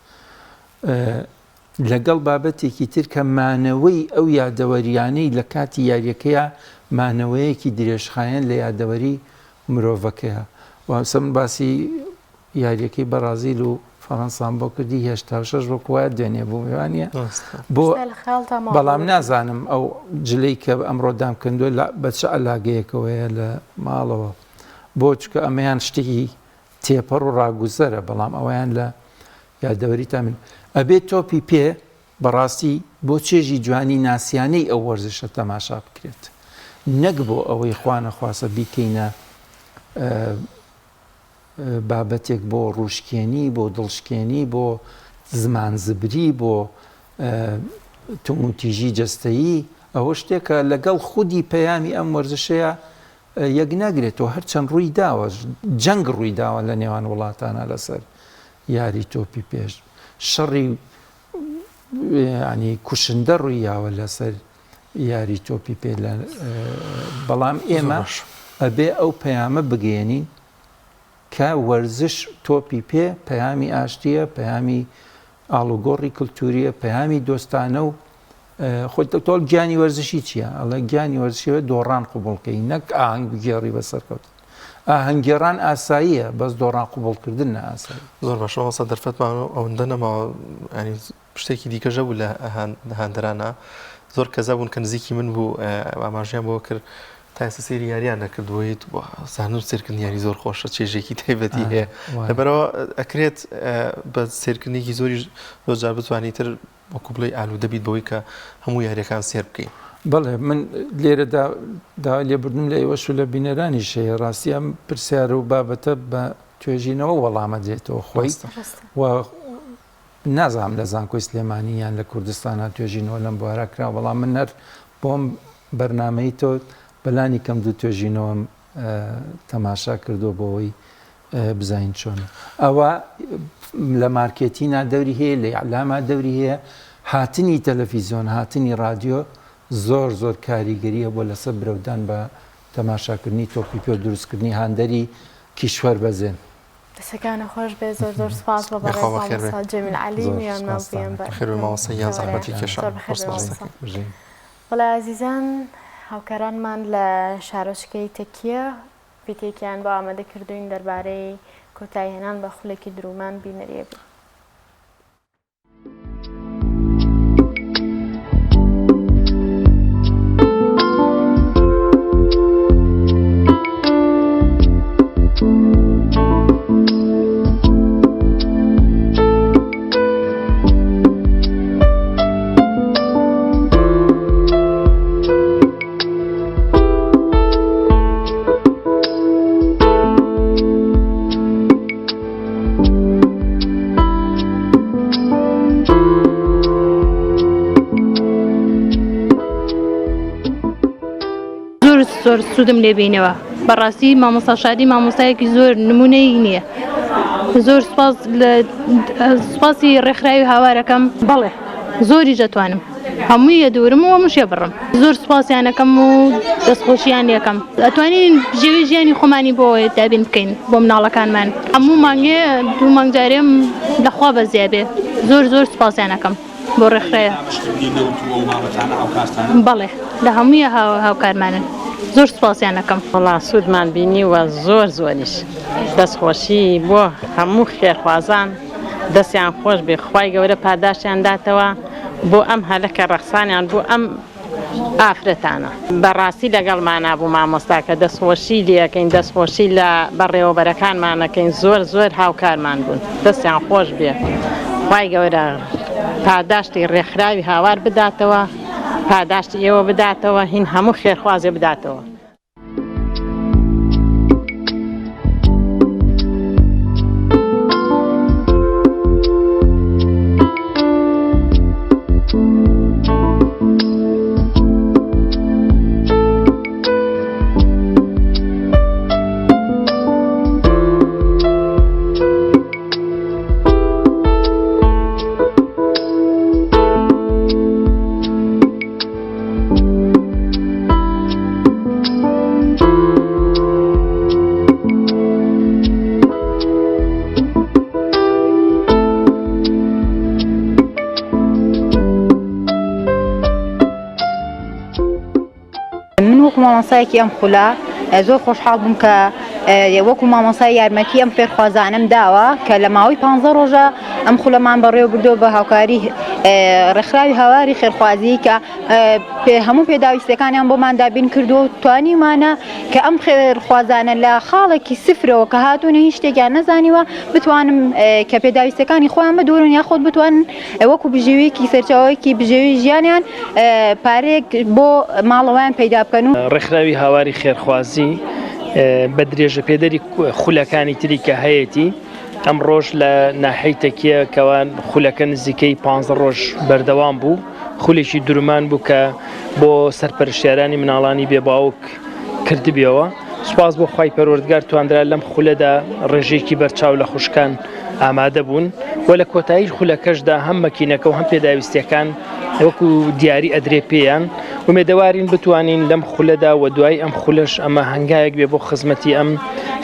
لەگەڵ بابەتێکی تر کە مانەوەی ئەو یادەوەرییانەی لە کاتی یارییەکەیا مانەوەیەکی درێژخایەن لە یادەوەری مرۆڤەکەیە. واسە من باسی یارییەکەی بەڕازیل و فەڕەنسام بۆ کردی 86 وەکو وایە دوێنێ بوو وانە بۆ بەڵام نازانم ئەو جلەی کە ئەمڕۆ دام کردووە بە چ عەلاگەیەکەوەیە لە ماڵەوە بۆ چکە ئەمەیان شتێکی تێپەڕ و ڕاگوزەرە بەڵام ئەویان لە یادەوەریتان بن ئەبێ تۆپی پێ بەڕاستی بۆ چێژی جوانی ناسیانەی ئەو وەرزشە تەماشا بکرێت نەک بۆ ئەوەی خوانەخواسە بیکەینە بابەتێک بۆ ڕووشکێنی بۆ دڵشکێنی بۆ زمان زبری بۆ توموتیژی جەستەیی ئەوە شتێکە لەگەڵ خودی پەیامی ئەم وەرزشەیە یەک ناگرێتەوە هەرچەند ڕووی داوە جەنگ ڕووی داوە لە نێوان وڵاتانە لەسەر یاری تۆپی پێش شەڕی ینی کوشندە ڕووی یاوە لەسەر یاری تۆپی پێ لە بەڵام ئێمە ئەبێ ئەو پەیامە بگەێنین کە وەرزش تۆپی پێ پەیامی ئاشتییە، پەیامی ئاڵوگۆڕی کلتورییە، پەیامی دۆستانە و خۆی تۆ گیانی وەرزشی چییە؟ ئەڵێ گیانی وەرزشی دۆڕان قبوڵکەی نەک ئاهەنگ بگێڕی بە سەرکەوتن. ئاهەنگگێڕان ئاساییە بەس دۆڕان قبوڵکردن نائاسایی. زۆر باشە مامۆستا دەرفەتمان ئەوەندە نەماوە ینی شتێکی دیکەش هەبوو لە هاندەرانە زۆر کەس هەبوون کە نزیکی من بوو ئاماژەیان بۆ کرد تا ئێستا سەیری یاریان نەکردووە زانم سێرکردنی یاری زۆر خۆشە چێژێکی تایبەتی هەیە لەبەرەوە ئەکرێت بە سێرکردنێکی زۆری زۆر جار بتوانیت تر وەکو بڵێ ئالوودە بیت بەوەی کە هەموو یاریەکان سێر بکەین. بەڵێ من لێرەدا داوای لێبوردنم لە ئێوەش و لە بینەرانیش هەیە ڕاستی ئەم پرسیار و بابەتە بە توێژینەوە وەڵامە دێتەوە خۆی و نازانم لە زانکۆی سلێمانی یان لە کوردستانا توێژینەوە لەم بوارە کراوە، بەڵام من هەر بۆم بەرنامەی تۆ بەلانی کەم دوو توێژینەوەم تەماشا کردووە بۆ ئەوەی بزانین چۆنە. ئەوە لە مارکێتینا دەوری هەیە، لە ئیعلاما دەوری هەیە، هاتنی تەلەفیزیۆن، هاتنی ڕادیۆ زۆر زۆر کاریگەری هەبووە لەسەر برەودان بە تەماشاکردنی تۆپی پێ و دروستکردنی هاندەری کیشوەر بەزێن. دەستەکانت خۆش بێت زۆر زۆر سپاس بۆ بەڕێز مامۆستا جەمیل عەلی میوانمان بوویان بە مامۆستا گیان زەحمەتی کێشا زۆر بەخێر بێ مامۆستا. بەڵێ ئازیزان هاوکارانمان لە شارۆچکەی تەکیە فیتێکیان بۆ ئامادە کردوین دەربارەی کۆتاییهێنان بە خولێکی درومان بینەریە بین. زۆر زۆر سوودم لێ بینەوە بەڕاستی مامۆستا شادی مامۆستایەکی زۆر نمونەی نییە زۆر سپاس لە سپاسی ڕێکخراوی هاوارەکەم بەڵێ زۆریش دەتوانم هەمووی ئەدورم و هەمووشی ئەبڕم زۆر سوپاسیان ئەکەم و دەستخۆشیان لێکەم ئەتوانین بژێوی ژیانی خۆمانی بۆ دابین بکەین بۆ مناڵەکانمان هەموو مانگێ دوو مانگ جارێم لەخوا بەزیا بێ زۆر زۆر سوپاسیان ئەکەم بۆ ڕێکخراوە بەڵێ لە هەمووی هاوکارمانن زۆر سوپاسیان ئەکەم. وەڵا سوودمان بینیوە زۆر زۆریش دەستخۆشی بۆ هەموو خێرخوازان دەستیان خۆش بێ خوای گەورە پاداشتیان داتەوە بۆ ئەم هەلە کە ڕەخسانیان بۆ ئەم ئافرەتانە. بەڕاستی لەگەڵمانا بوو مامۆستاکە دەستخۆشی لێکەین دەستخۆشی لە بەڕێوەبەرەکانمان ئەکەین زۆر زۆر هاوکارمان بوون دەستیان خۆش بێ خوای گەورە پاداشتی ڕێکخراوی هاوار بداتەوە پاداشتی ئێوە بداتەوە هین هەموو خێرخوازێ بداتەوە. من وەکو مامۆستایەکی ئەم خولە زۆر خۆشحاڵ بووم کە وەکو مامۆستای یارمەتی ئەم فێرخوازانەم داوە کە لە ماوەی 15 ڕۆژە ئەم خولەمان بەڕێوە بردووە بە هاوکاری ڕێکخراوی هاواری خێرخوازی کە هەموو پێداویستەکانیان بۆمان دابین کردووە و توانیمانە کە ئەم خێرخوازانە لە خاڵێکی سفرەوە کە هاتوون هیچ شتێکیان نەزانیوە بتوانم کە پێداویستەکانی خۆیان بدورن یاخود بتوانن وەکو بژێویەکی سەرچاوەیەکی بژێوی ژیانیان پارەیەک بۆ ماڵەوەیان پەیدا بکەن و. ڕێکخراوی هاواری خێرخوازی بە درێژەپێدەری خولەکانی تری کە هەیەتی، ئەمڕۆش لە ناحیەی تەکیە کەوا خولەکە نزیکەی 15 ڕۆژ بەردەوام بوو، خولێکی درومان بوو کە بۆ سەرپەرشتیارانی مناڵانی بێ باوک کردبیەوە. سوپاس بۆ خوای پەروەردگار توانرا لەم خولەدا ڕێژەیەکی بەرچاو لە خوشکان ئامادە بوون و لە کۆتایی خولەکەشدا هەم مەکینەکە و هەم پێداویستیەکان وەکو دیاری ئەدرێ پێیان ومێدەوارین بتوانین لەم خولەدا و دوای ئەم خولەش ئەمە هەنگاوێک بێ بۆ خزمەتی ئەم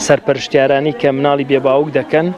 سەرپەرشتیارانی کە مناڵی بێباوک دەکەن.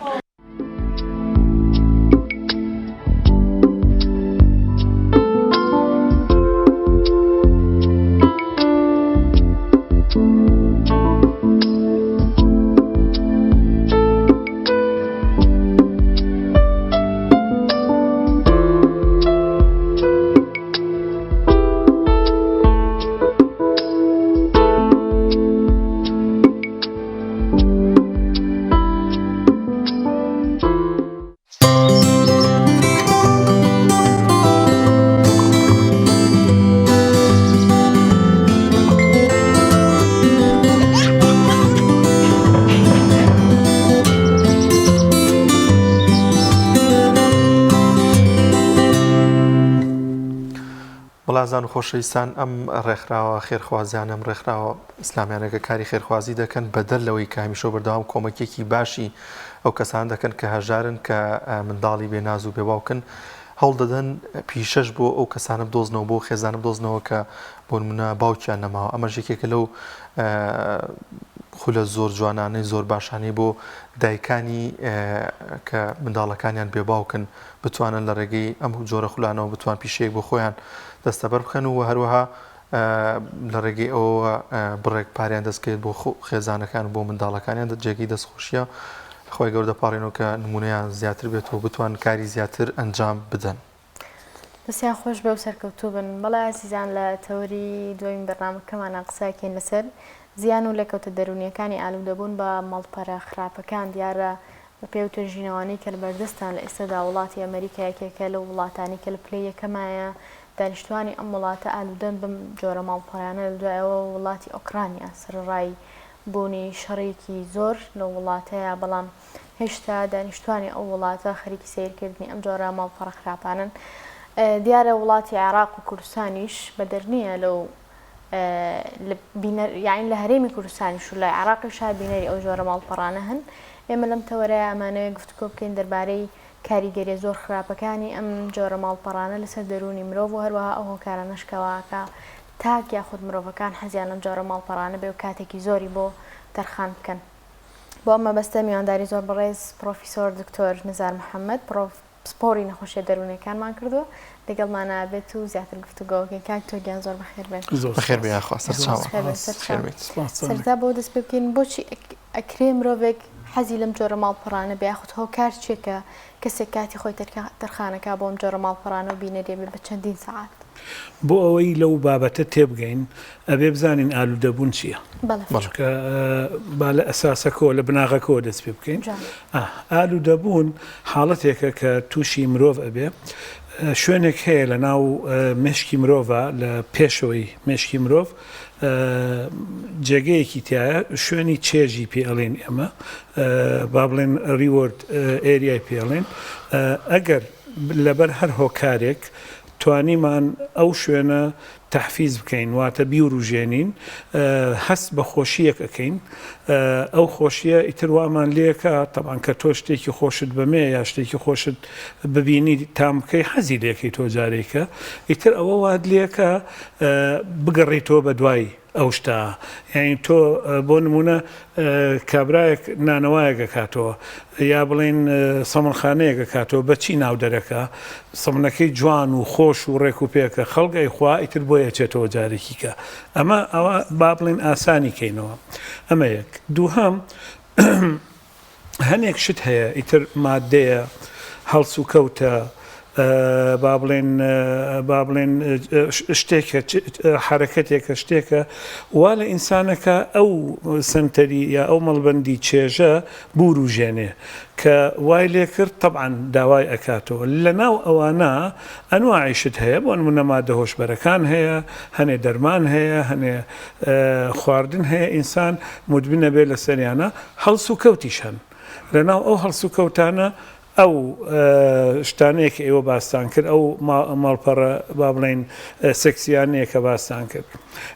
بەڵازان و خۆشەویستان ئەم ڕێکخراوە خێرخوازیان ئەم ڕێکخراوە ئیسلامیانە کە کاری خێرخوازی دەکەن بەدەر لەوەی کە هەمیشە بەردەوام کۆمەکێکی باشی ئەو کەسان دەکەن کە هەژارن کە منداڵی بێناز و بێباوکن هەوڵ دەدەن پیشەش بۆ ئەو کەسانە بدۆزنەوە بۆ خێزانە بدۆزنەوە کە بۆ نمونە باوکیان نەماوە ئەمەش یەکێکە لەو خولە زۆر جوانانەی زۆر باشانەی بۆ دایکانی کە منداڵەکانیان بێباوکن بتوانن لە ڕێگەی ئەم جۆرە خولانەوە بتوان پیشەیەک بۆ خۆیان دەستەبەر بکەن و هەروەها لە ڕێگەی ئەوەوە بڕێک پاریان دەستکەوێت بۆ خێزانەکان و بۆ منداڵەکانیان جێگەی دەستخۆشیە خۆی گەورە دەپاڕێنەوە کە نمونەیان زیاتر بێت و بتوان کاری زیاتر ئەنجام بدەن. دەستیان خۆش بێ و سەرکەوتوو بن. بەڵێ ئازیزان لە تەوەری دووەمی بەرنامەکەمانا قسەکەین لەسەر زیان و لێکەوتە دەروونیەکانی ئالوودەبوون بە ماڵپەرە خراپەکان دیارە بەپێی ئەو توێژینەوانەی کە لەبەردەستان لە ئێستادا وڵاتی ئەمەریکا یەکێکە لەو وڵاتانەی کە لە پلەی یەکەمایە دانیشتوانی ئەم وڵاتە ئالوودەن بەم جۆرە ماڵپەڕانە لە دوای ئەوە وڵاتی ئۆکرانیا سەرەڕای بوونی شەڕێکی زۆر لەو وڵاتەیە بەڵام هێشتا دانیشتوانی ئەو وڵاتە خەریکی سەیرکردنی ئەم جۆرە ماڵپەڕە خراپانەن. دیارە وڵاتی عێراق و کوردستانیش بەدەر نییە لەو. بینەر یانی لە هەرێمی کوردستانیش و لە عێراقیشا بینەری ئەو جۆرە ماڵپەڕانە هەن. ئێمە لەم تەوەرەیا ئەمانەوێ گفتوگۆ بکەین دەربارەی کاریگەریە زۆر خراپەکانی ئەم جۆرە ماڵپەڕانە لەسەر دەروونی مرۆڤ و هەروەها ئەو هۆکارانەش کەوا ئەکا تاک یاخود مرۆڤەکان حەزیان لەم جۆرە ماڵپەڕانە بێ و کاتێکی زۆری بۆ تەرخان بکەن. بۆ ئەم مەبەستە میوانداری زۆر بەڕێز پڕۆفیسۆر دکتۆر نزار محەمەد پڕۆف. پسپۆڕی نەخۆشیە دەروونیەکانمان کردووە لەگەڵمانا بێت و زیاتر گفتوگۆ بکەین کاک تۆ گیان زۆر بەخێر بێن. بەخێر بێ یاخوا سەرچاوە. بەخێر بێن سەرچاوە. سەرەتا بۆ دەست پێ بکەین بۆچی ئەکرێ مرۆڤێک حەزی لەم جۆرە ماڵپەڕانە بێ یاخود هۆکار چیە کە کەسێک کاتی خۆی تەرخانەکا بۆ ئەم جۆرە ماڵپەڕانە و بینەری بێ بە چەندین سەعات؟ بۆ ئەوەی لەو بابەتە تێبگەین ئەبێ بزانین ئالوودەبوون چییە؟ چونکە با لە ئەساسەکەوە لە بناغەکەوە دەست پێ بکەین. ئالوودەبوون حاڵەتێکە کە تووشی مرۆڤ ئەبێ. شوێنێک هەیە لە ناو مێشکی مرۆڤە لە پێشەوەی مێشکی مرۆڤ جێگەیەکی تایە شوێنی چێژی پێ ئەڵێن ئێمە با بڵێن reward area ی پێ ئەڵێن ئەگەر لەبەر هەر هۆکارێک توانیمان ئەو شوێنە تەحفیز بکەین واتە بیوروژێنین هەست بە خۆشییەک ئەکەین ئەو خۆشییە ئیتر وامان لێکا تەبعەن کە تۆ شتێکی خۆشت بەمێ یا شتێکی خۆشت ببینی تام بکەی حەزی لێکەی تۆ جارێکە ئیتر ئەوە وات لێکا بگەڕێیتەوە بە دوای ئەو شتە یانی تۆ بۆ نمونە کابرایەک نانەوایەک ئەکاتەوە یا بڵێین سەمنخانەیەک ئەکاتەوە بە چی ناو دەرەکا سەمنەکەی جوان و خۆش و ڕێک و پێکە خەڵک ئەیخوا ئیتر بۆی ئەچێتەوە جارێکی کە ئەمە ئەوە با بڵێن ئاسانی کەینەوە ئەمە یەک دووهەم هەنێک شت هەیە ئیتر مادەیە، هەڵسوکەوتە، با بڵێن با بڵێن شتێکە حەرەکەتێکە شتێکە وا لە ئینسانەکە ئەو سەنتەری یا ئەو مەڵبەندی چێژە بوروژێنێ کە وای لێکرد تەبعەن داوای ئەکاتەوە لەناو ئەوانە ئەنواعی شت هەیە بۆ نمونە مادە هۆشبەرەکان هەیە هەنێ دەرمان هەیە هەنێ خواردن هەیە ئینسان مدمنە بێ لەسەریانە هەڵسوکەوتیش هەن. لەناو ئەو هەڵسوکەوتانە ئەو شتانەیە کە ئێوە باستان کرد، ئەو ماڵپەڕە با بڵێین سێکسییانەیە کە باستان کرد.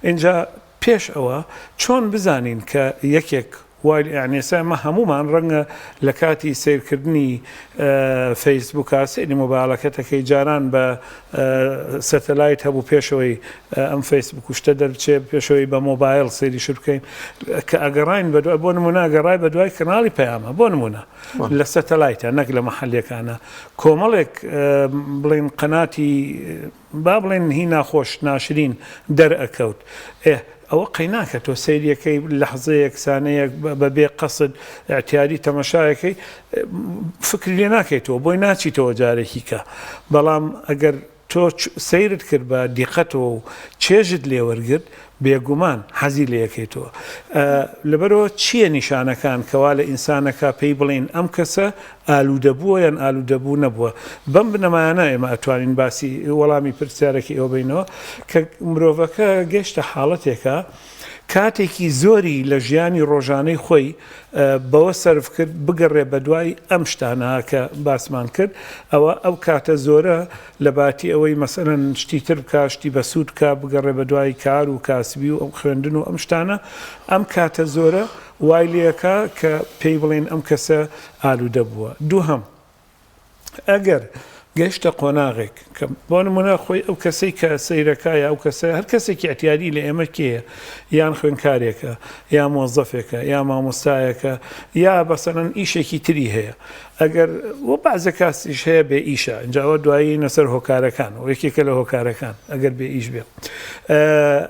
ئینجا پێش ئەوە چۆن بزانین کە یەکێک وای یانی ئێستا ئێمە هەموومان ڕەنگە لە کاتی سەیرکردنی فەیسبووکا سەیری مۆبایڵەکەت ئەکەی جاران بە سەتەلایت هەبوو پێشەوەی ئەم فەیسبوک و شتە دەربچێ پێشەوەی بە مۆبایل سەیری شت بکەین کە ئەگەڕین بە بۆ نمونە ئەگەڕای بە دوای کەناڵی پەیامە بۆ نمونە لە سەتەلایتە نەک لە مەحەلیەکانە کۆمەڵێک بڵێن قەناتی با بڵێن هی ناخۆش ناشرین دەرئەکەوت ئێ ئەوە قەیناکە تۆ سەیریەکەی لەحزەیەک سانەیەک بە بێ قەسد ئیعتیادی تەمەشایەکەی فکری لێ ناکەیتەوە بۆی ناچیتەوە جارێکی کە بەڵام ئەگەر تۆ سەیرت کرد بە دیقەتەوە و چێژت لێ وەرگرت بێگومان حەزی لێ ئەکەیتەوە لەبەرەوە چییە نیشانەکان کەوا لە ئینسانەکە پێی بڵێین ئەم کەسە ئالوودە بووە یان ئالوودەبوو نەبووە؟ بەم بنەمایانە ئێمە ئەتوانین باسی وەڵامی پرسیارەکەی ئێوە بەینەوە کە مرۆڤەکە گەشتە حاڵەتێکە کاتێکی زۆری لە ژیانی ڕۆژانەی خۆی بەوە سەرف کرد بگەڕێ بەدوای ئەم شتانە کە باسمان کرد ئەوە ئەو کاتە زۆرە لە باتی ئەوەی مەسەلەن شتی تر بکا شتی بەسوود بکا بگەڕێ بەدوای کار و کاسبی و ئەم خوێندن و ئەم شتانە ئەم کاتە زۆرە وای لێکا کە پێی بڵێن ئەم کەسە ئالوودە بووە. دووهەم، ئەگەر گەیشتە قۆناغێک کە بۆ نموونە خۆی ئەو کەسەی کە سەیرەکا یا ئەو کەسە هەر کەسێکی ئیعتیادی لە ئێمە کێیە یان خوێندکارێکە یا مۆزەفێکە یا مامۆستایەکە یا بەسەلەن ئیشێکی تری هەیە ئەگەر و بەعزە کاسیش هەیە بێ ئیشە ئینجا ئەوە دوایی نەسەر هۆکارەکان و یەکێکە لە هۆکارەکان ئەگەر بێ ئیش بێ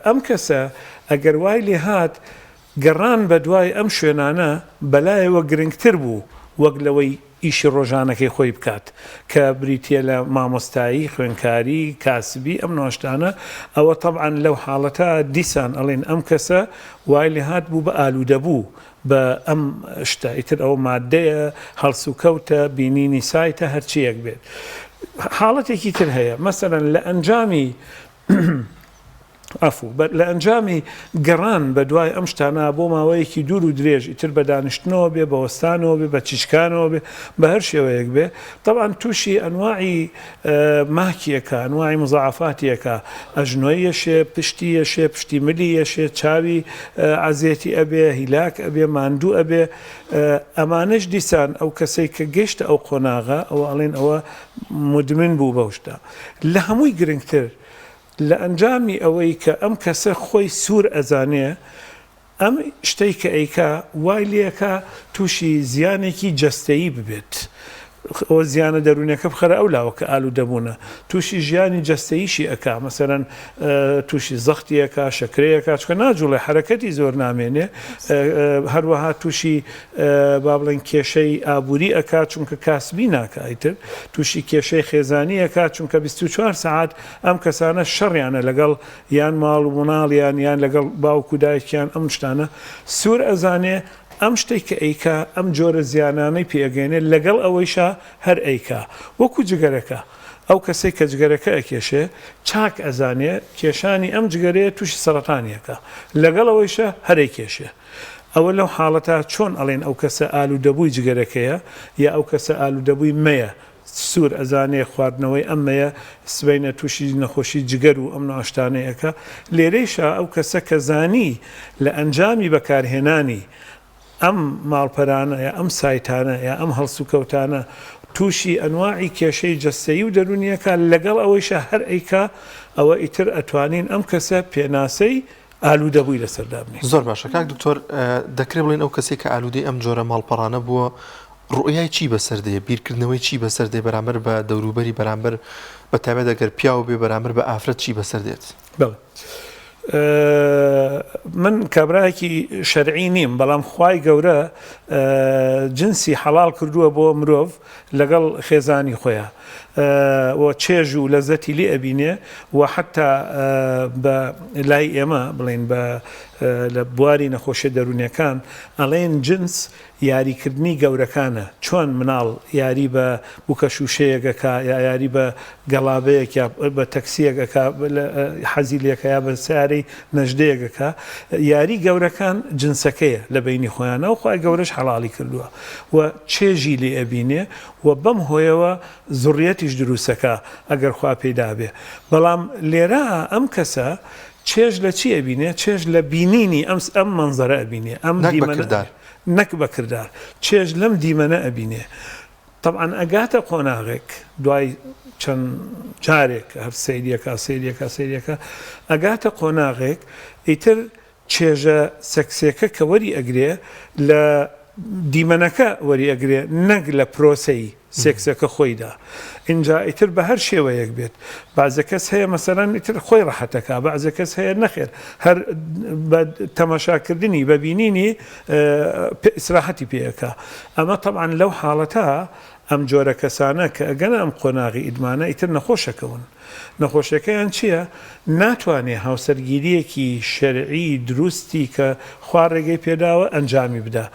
ئەم کەسە ئەگەر وای لێهات گەڕان بەدوای ئەم شوێنانە بەلایەوە گرنگتر بوو وەک لەوەی ئیشی ڕۆژانەکەی خۆی بکات کە بریتییە لە مامۆستایی، خوێنکاری، کاسبی ئەم نوعە شتانە، ئەوە تەبعەن لەو حاڵەتە دیسان ئەڵێین ئەم کەسە وای لێهات بوو بە ئالوودەبوو بە ئەم شتە، ئیتر ئەوە ماددەیە، هەڵسوکەوتە، بینینی سایتە هەرچییەک بێت. حاڵەتێکی تر هەیە مەسەلەن لە ئەنجامی. عەفو، بە لە ئەنجامی گەڕان بە دوای ئەم شتانە بۆ ماوەیەکی دوور و درێژ ئیتر بە دانیشتنەوە بێ، بە وەستانەوە بێ، بە چیچکانەوە بێ، بە هەر شێوەیەک بێ، تەبعەن تووشی ئەنواعی ماکی ئەکا، ئەنواعی مزاعەفاتی ئەکا، ئەژنۆی یەشێ، پشتی یەشێ، پشتی ملی یەشێ، چاوی عەزێتی ئەبێ، هیلاک ئەبێ، ماندوو ئەبێ، ئەمانەش دیسان ئەو کەسەی کە گەیشتە ئەو قۆناغە ئەوە ئەڵێن ئەوە مودمن بوو بەو شتە. لە هەمووی گرنگتر لە ئەنجامی ئەوەی کە ئەم کەسە خۆی سوور ئەزانێ ئەم شتەی کە ئەیکا وای لێکا تووشی زیانێکی جەستەیی ببێت ئەوە زیانە دەروونیەکە بخەرە ئەو لاوە کە ئالوودەبوونە تووشی ژیانی جەستەییشی ئەکا مەسەلەن تووشی زەختی ئەکا شەکرەی ئەکا چونکە ناجوڵێ حەرەکەتی زۆر نامێنێ هەروەها تووشی با بڵێن کێشەی ئابووری ئەکا چونکە کاسبی ناکا ئیتر تووشی کێشەی خێزانی ئەکا چونکە 24 سەعات ئەم کەسانە شەڕیانە لەگەڵ یان ماڵ و مناڵیان یان لەگەڵ باوک و دایکیان ئەم شتانە سوور ئەزانێ ئەم شتەی کە ئەیکا ئەم جۆرە زیانانەی پێ ئەگەیەنێ لەگەڵ ئەوەیشا هەر ئەیکا وەکو جگەرەکە ئەو کەسەی کە جگەرەکە ئەکێشێ چاک ئەزانێ کێشانی ئەم جگەرەیە تووشی سەڕەتانی ئەکا لەگەڵ ئەوەیشا هەر ئەیکێشێ ئەوە لەو حاڵەتا چۆن ئەڵێن ئەو کەسە ئالوودەبووی جگەرەکەیە یا ئەو کەسە ئالوودەبووی مەیە سوور ئەزانێ خواردنەوەی ئەم مەیە سبەینە تووشی نەخۆشی جگەر و ئەم نوعە شتانەی ئەکا، لێرەیشا ئەو کەسە کە زانی لە ئەنجامی بەکارهێنانی ئەم ماڵپەرانە یا ئەم سایتانە یا ئەم هەڵسوکەوتانە تووشی ئەنواعی کێشەی جەستەیی و دەروونی ئەکا لەگەڵ ئەوەیشا هەر ئەیکا ئەوە ئیتر ئەتوانین ئەم کەسە پێناسەی ئالوودەبووی لەسەر دابنێین. زۆر باشە کاک دکتۆر دەکرێ بڵێین ئەو کەسەی کە ئالوودەی ئەم جۆرە ماڵپەڕانە بووە ڕوئیای چی بەسەر دێ، بیرکردنەوەی چی بەسەر دێ بەرامبەر بە دەوروبەری بەرامبەر بە تایبەت ئەگەر پیاو بێ بەرامبەر بە ئافرەت چی بەسەر دێت؟ بەڵێ من کابرایەکی شەرعی نیم بەڵام خوای گەورە جنسی حەڵاڵ کردووە بۆ مرۆڤ لەگەڵ خێزانی خۆیان و چێژ و لەزەتی لێ ئەبینێ و حەتا بە لای ئێمە بڵێن بە لە بواری نەخۆشیە دەروونیەکان ئەڵێن جنس یاریکردنی گەورەکانە، چۆن مناڵ یاری بە بوکە شوشەیەک ئەکا یا یاری بە گەڵابەیەک یا بە تەکسیەک ئەکا حەزی لێکە یا بە سەیارەی نەژدەیەک ئەکا، یاری گەورەکان جنسەکەیە لە بەینی خۆیانا و خوای گەورەش حەڵاڵی کردووە و چێژی لێ ئەبینێ و بەم هۆیەوە زوڕیەتیش دروستەکا ئەگەر خوا پێی دابێ بەڵام لێرە ئەم کەسە چێژ لە چی ئەبینێ؟ چێژ لە بینینی ئەم ئەم مەنزەرە ئەبینێ ئەم نەک بە دیمەنە کردار. نەک بە کردار چێژ لەم دیمەنە ئەبینێ تەبعەن ئەگاتە قۆناغێک دوای چەند جارێک هەر سەیریەکا سەیریەکا سەیریەکا ئەگاتە قۆناغێک ئیتر چێژە سێکسێکە کە وەری ئەگرێ لە دیمەنەکە وەری ئەگرێ نەک لە پرۆسەی سێکسەکە خۆیدا ئینجا ئیتر بە هەر شێوەیەک بێت بەعزێ کەس هەیە مەسەلەن ئیتر خۆی ڕەحەتەکا بەعزێ کەس هەیە نەخێر هەر بە تەماشاکردنی بە بینینی ئیسراحەتی پێ ئەکا ئەمە تەبعەن لەو حاڵەتە ئەم جۆرە کەسانە کە ئەگەنە ئەم قۆناغی ئیدمانە ئیتر نەخۆشەکەون نەخۆشیەکەیان چیە؟ ناتوانێ هاوسەرگیریەکی شەرعی دروستی کە خوا ڕێگەی پێداوە ئەنجامی بدا.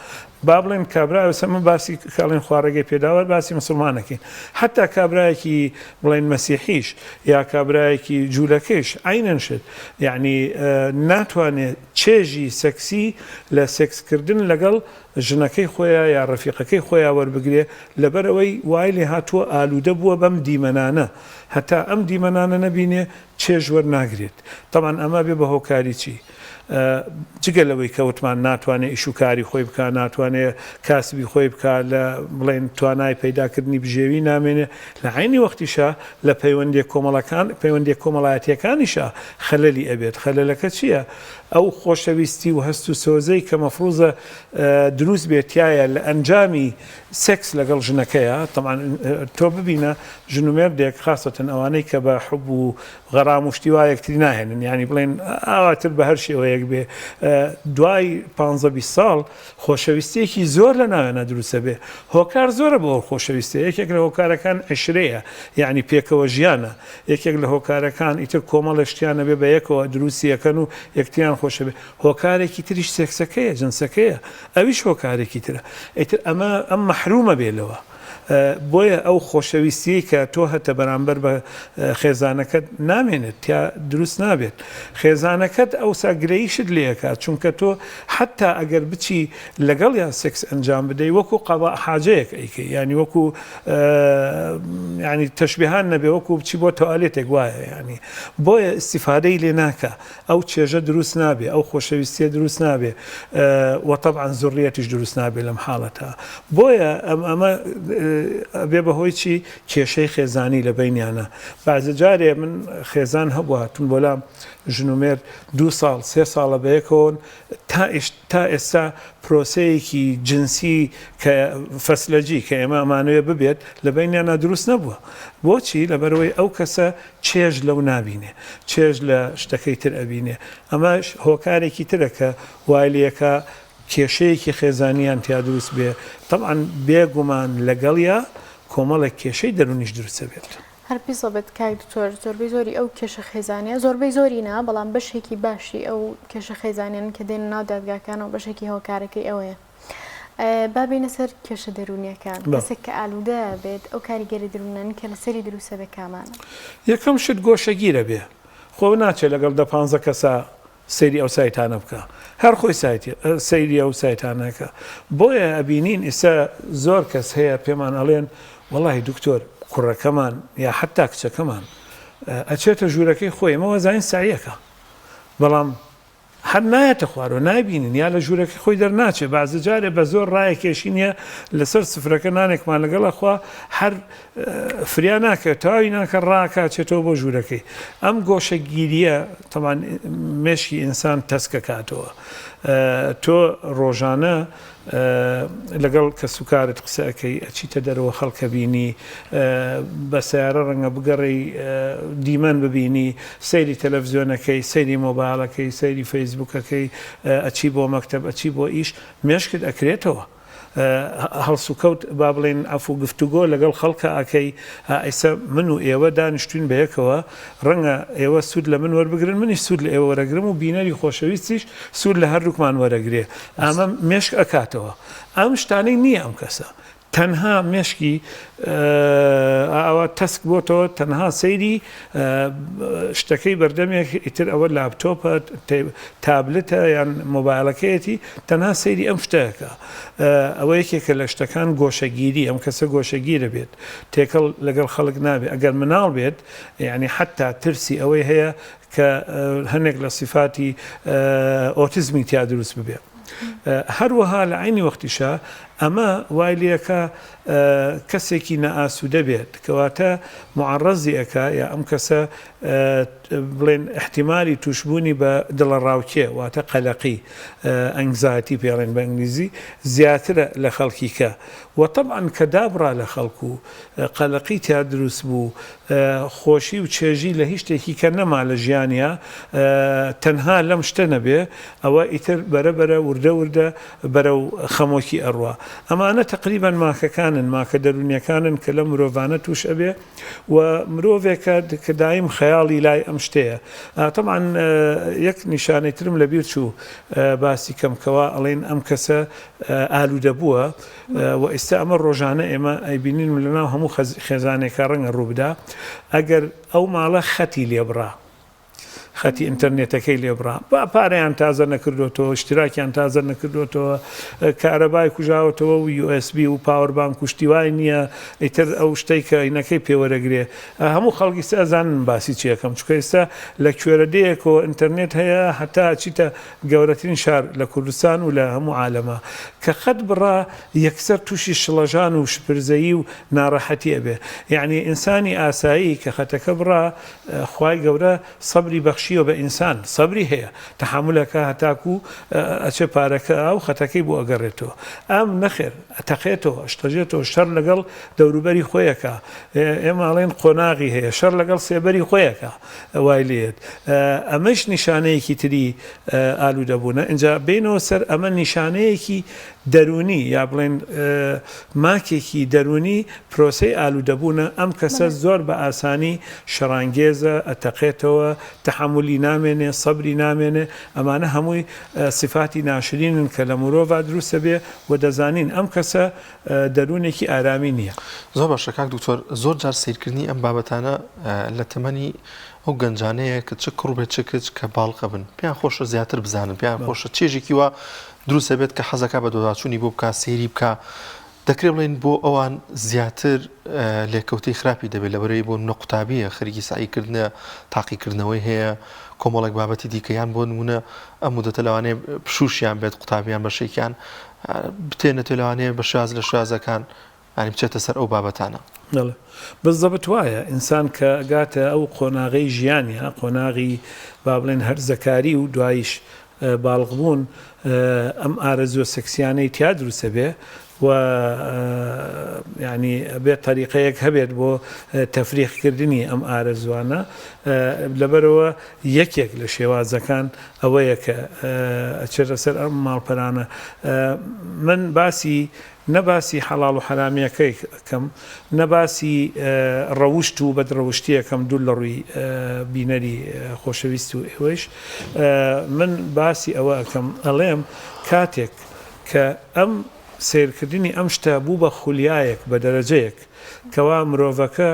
با بڵێن کابرا ئێستا من باسی کە ئەڵێن خوا ڕێگەی پێداوە باسی مسوڵمانەکەین حەتا کابرایەکی بڵێن مەسیحیش یا کابرایەکی جوولەکەیش عەینەن شت یەعنی ناتوانێ چێژی سێکسی لە سێکسکردن لەگەڵ ژنەکەی خۆیا یا ڕەفیقەکەی خۆیا وەربگرێ لەبەرئەوەی وای لێهاتووە ئالوودە بووە بەم دیمەنانە هەتا ئەم دیمەنانە نەبینێ چێژ وەرناگرێت تەبعەن ئەمە بێ بە هۆکاری چی جگە لەوەی کە وتمان ناتوانێ ئیش و کاری خۆی بکا ناتوانێ کاسبی خۆی بکا لە بڵێن توانای پەیداکردنی بژێوی نامێنێ لە عەینی وەختیشا لە پەیوەندیە کۆمەڵەکان پەیوەندیە کۆمەڵایەتیەکانیشا خەلەلی ئەبێت خەلەلەکە چیە ئەو خۆشەویستی و هەست و سۆزەی کە مەفروزە دروست بێت تیایا لە ئەنجامی سێکس لەگەڵ ژنەکەیا تەبعەن تۆ ببینە ژن و مێردێک خاسەتەن ئەوانەی کە بە حوب و غەرام و شتی وا یەکتری ناهێنن یانی بڵێن ئاواتر بە هەر شێوەیەک بێ دوای پانزە 20 ساڵ خۆشەویستیەکی زۆر لە ناویانە دروستە بێ هۆکار زۆرە بۆ ئەو خۆشەویستە یەکێک لە هۆکارەکان عشرەیە یعنی پێکەوە ژیانە یەکێک لە هۆکارەکان ئیتر کۆمەڵێ شتیان ئەبێ بە یەکەوە دروستی ئەکەن و یەکتریان خۆشەوێ هۆکارێکی تریش سێکسەکەیە جنسەکەیە ئەویش هۆکارێکی ترە ئیتر ئەمە ئەم مەحرومە بێ لەوە. بۆیە ئەو خۆشەویستیەی کە تۆ هەتە بەرامبەر بە خێزانەکەت نامێنێت تیا دروست نابێت خێزانەکەت ئەوسا گرەیشت لێکا چونکە تۆ حتا ئەگەر بچی لەگەڵیان سێکس ئەنجام بدەی وەکو قەضاء حاجەیەک ئەیکەی یانی وەکو یانی تەشبیهان نەبێ وەکو بچی بۆ تەوالێتێک وایە یانی بۆیە ئیستیفادەی لێ ناکا ئەو چێژە دروست نابێ ئەو خۆشەویستیە دروست نابێ وە تەبعەن زوڕیەتیش دروست نابێ لەم حاڵەتە بۆیە ئەم ئەمە ئەبێ بە هۆی چی کێشەی خێزانی لە بەینیانە بەعزە جارێ من خێزان هەبوو هاتون بۆلام ژن و مێرد دوو ساڵ سێ ساڵە بەیەکەوەن تا تا ئێستا پرۆسەیەکی جنسی کە فەسلەجی کە ئێمە ئەمانەوێ ببێت لە بەینیانا دروست نەبووە بۆچی لەبەرئەوەی ئەو کەسە چێژ لەو نابینێ چێژ لە شتەکەی تر ئەبینێ ئەمەش هۆکارێکی ترە کە وای لێکا کێشەیەکی خێزانیان تیا دروست بێ تەبعەن بێ گومان لەگەڵیا کۆمەڵێک کێشەی دەرونیش دروست ئەبێت. هەر بیزەبت کاک دکتۆر زۆربەی زۆری ئەو کێشە خێزانیە زۆربەی زۆری نا بەڵام بەشێکی باشی ئەو کێشە خێزانیان کە دێنە ناو دادگاکانەوە بەشێکی هۆکارەکەی ئەوەیە با بینە سەر کێشە دەروونیەکان کەسێک کە ئالوودە بێت ئەو کاریگەری دەروونیانەی کە لەسەری دروستە بێ کامانە؟ یەکەم شت گۆشەگیرە بێ خۆ ناچێ لەگەڵ دە پانزە کەسا سەیری ئەو سایتانە بکا هەر خۆی سایتی سەیری ئەو سایتانە ئەکا بۆیە ئەبینین ئیستا زۆر کەس هەیە پێمان ئەڵێن وەڵاهی دکتۆر کوڕەکەمان یا حەتا کچەکەمان ئەچێتە ژوورەکەی خۆی ئێمە وەزانین سەعیەکە بەڵام هەر نایەتە خوارەوە نایبینین یا لە ژوورەکەی خۆی دەرناچێ بەعزە جارێ بە زۆر ڕایەکێشینە لەسەر سفرەکە نانێکمان لەگەڵ ئەخوا هەر فریا ناکەوێت تەواوی ناکە ڕاکا ئەچێتەوە بۆ ژوورەکەی ئەم گۆشەگیریە تەبعەن مێشکی ئینسان تەسکەکاتەوە تۆ ڕۆژانە لەگەڵ کەسوکارت قسە ئەکەی ئەچیتە دەرەوە خەڵکە بینی بە سیارە ڕەنگە بگەڕێی دیمەن ببینی سەیری تەلەڤزیۆنەکەی سەیری مۆبایلەکەی سەیری فەیسبوکەکەی ئەچی بۆ مەکتەب ئەچی بۆ ئیش مێشکت ئەکرێتەوە هەڵسوکەوت با بڵێین عەفو گفتوگۆ لەگەڵ خەڵکا ئەکەی ئیسە من و ئێوە دانیشتوین بەیەکەوە ڕەنگە ئێوە سوود لە من وەربگرن منیش سوود لە ئێوە وەرەگرم و بینەری خۆشەویستیش سوود لە هەردووکمان وەرەگرێ ئەمە مێشک ئەکاتەوە ئەم شتانەی نییە ئەم کەسە تەنها مێشکی ئاوا تەسک بۆتەوە تەنها سەیری شتەکەی بەردەمێک ئیتر ئەوە لاپتۆپە تابلتە یان مۆبایلەکەیەتی تەنها سەیری ئەم شتەکە ئەوە یەکێکە لە شتەکان گۆشەگیری ئەم کەسە گۆشەگیرە بێت تێکەڵ لەگەڵ خەڵک نابێت ئەگەر مناڵ بێت یعنی حتا ترسی ئەوەی هەیە کە هەنێک لە سیفاتی ئۆتیزمی تیا دروست ببێ هەروەها لە عەینی وەختیشا ئەمە وای لێکا کەسێکی نائاسوودە بێت کەواتە معەڕەزی ئەکا یا ئەم کەسە بڵێن ئیحتیمالی تووشبوونی بە دڵەڕاوکێ واتە قەلەقی anxiety پێڵێن بە ئینگلیزی زیاترە لە خەڵکی کە وە تەبعەن کە دابڕا لە خەڵک و قەلەقی تیا دروست بوو خۆشی و چێژی لە هیچ شتێکی کە نەما لە ژیانیا تەنها لەم شتە نەبێ ئەوە ئیتر بەرە بەرە وردە وردە بەرەو خەمۆکی ئەڕوا. ئەمانە تەقریبەن ماکەکانن، ماکە دەروونیەکانن کە لەم مرۆڤانە تووش ئەبێ و مرۆڤێکە کە دایم خەیاڵی لای ئەم شتەیە. تەبعەن یەک نیشانەی ترم لە بیر چوو باسی کەم کەوا ئەڵێن ئەم کەسە ئالوودە بووە و ئیستا ئەمە ڕۆژانە ئێمە ئەیبینین و لەناو هەموو خێزانێکا ڕەنگە ڕووبدا ئەگەر ئەو ماڵە خەتی لێبڕا خەتی ئینتەرنێتەکەی لێبڕا با پارەیان تازە نەکردۆتەوە اشتراکیان تازە نەکردۆتەوە کارەبای کوژاوەتەوە و USB و power bank و شتی وای نییە ئیتر ئەو شتەی کە ئینەکەی پێوەرەگرێ هەموو خەڵک ئیستا ئەزانن باسی چی ئەکەم چونکە ئیستا لە کوێرەدێیەکەوە ئینتەرنێت هەیە هەتا ئەچیتە گەورەترین شار لە کوردستان و لە هەموو عالەما کە خەت بڕا یەکسەر تووشی شڵەژان و شپرزەیی و ناڕەحەتی ئەبێ یەعنی ئینسانی ئاسایی کە خەتەکە بڕا خوای گەورە سەبری بەخشیوە بە ئینسان سەبری هەیە تەحەمول ئەکا هەتاکو ئەچێ پارەکە ئەو خەتەکەی بۆ ئەگەڕێتەوە ئەم نەخێر ئەتەقێتەوە ئەشڵەژێتەوە شەڕ لەگەڵ دەوروبەری خۆی ئەکا ئێمە ئەڵێن قۆناغی هەیە شەڕ لەگەڵ سێبەری خۆی ئەکا وای لێت ئەمەش نیشانەیەکی تری ئالوودەبوونە ئینجا بینەوە سەر ئەمە نیشانەیەکی دەروونی یا بڵێن ماکێکی دەروونی پرۆسەی ئالوودەبوونە، ئەم کەسە زۆر بە ئاسانی شەڕانگێزە، ئەتەقێتەوە، تەحەمولی. تەحەمولی نامێنێ، سەبری نامێنێ، ئەمانە هەمووی سیفاتی ناشرینن کە لە مرۆڤا دروست ئەبێ و دەزانین ئەم کەسە دەروونێکی ئارامی نییە. زۆر باشە کاک دکتۆر، زۆر جار سەیرکردنی ئەم بابەتانە لە تەمەنی ئەو گەنجانەیە کە چ کوڕ بێت چ کچ کە باڵقە بن پێیان خۆشە زیاتر بزانن پێیان خۆشە چێژێکی وا دروست ئەبێت کە حەزەکا بەدواداچوونی بۆ بکا سەیری بکا دەکرێت بڵێین بۆ ئەوان زیاتر لێکەوتەی خراپی دەبێت لەبەرەی بۆ نمونە قوتابیە خەریکی سەعیکردنە تاقیکردنەوەی هەیە کۆمەڵێک بابەتی دیکە یان بۆ نمونە ئەم مدەتە لەوانەیە پشوشیان بێت قوتابیان بەشێکیان بتێنێتێ لەوانەیە بە شێواز لە شێوازەکان ینی بچێتە سەر ئەو بابەتانە. بەڵێ بزەبت وایە ئینسان کە ئەگاتە ئەو قۆناغەی ژیانیا قۆناغی با بڵێن هەرزەکاری و دواییش باڵغ بوون ئەم ئارەزووە سێکسیانەی تیا دروست ئەبێ و یانی ئەبێ تەریقەیەک هەبێت بۆ تەفریغ کردنی ئەم ئارەزوانە لەبەرەوە یەکێک لە شێوازەکان ئەوەیە کە ئەچێتە سەر ئەم ماڵپەرانە من باسی نە باسی حەڵاڵ و حەرامیەکەی ئەکەم نە باسی ڕەوشت و بەد ڕەوشتی ئەکەم دوور لە ڕووی بینەری خۆشەویست و ئێوەیش من باسی ئەوە ئەکەم ئەڵێم کاتێک کە ئەم سەیرکردنی ئەم شتە بوو بە خولیایەک بە دەرەجەیەک کەوا مرۆڤەکە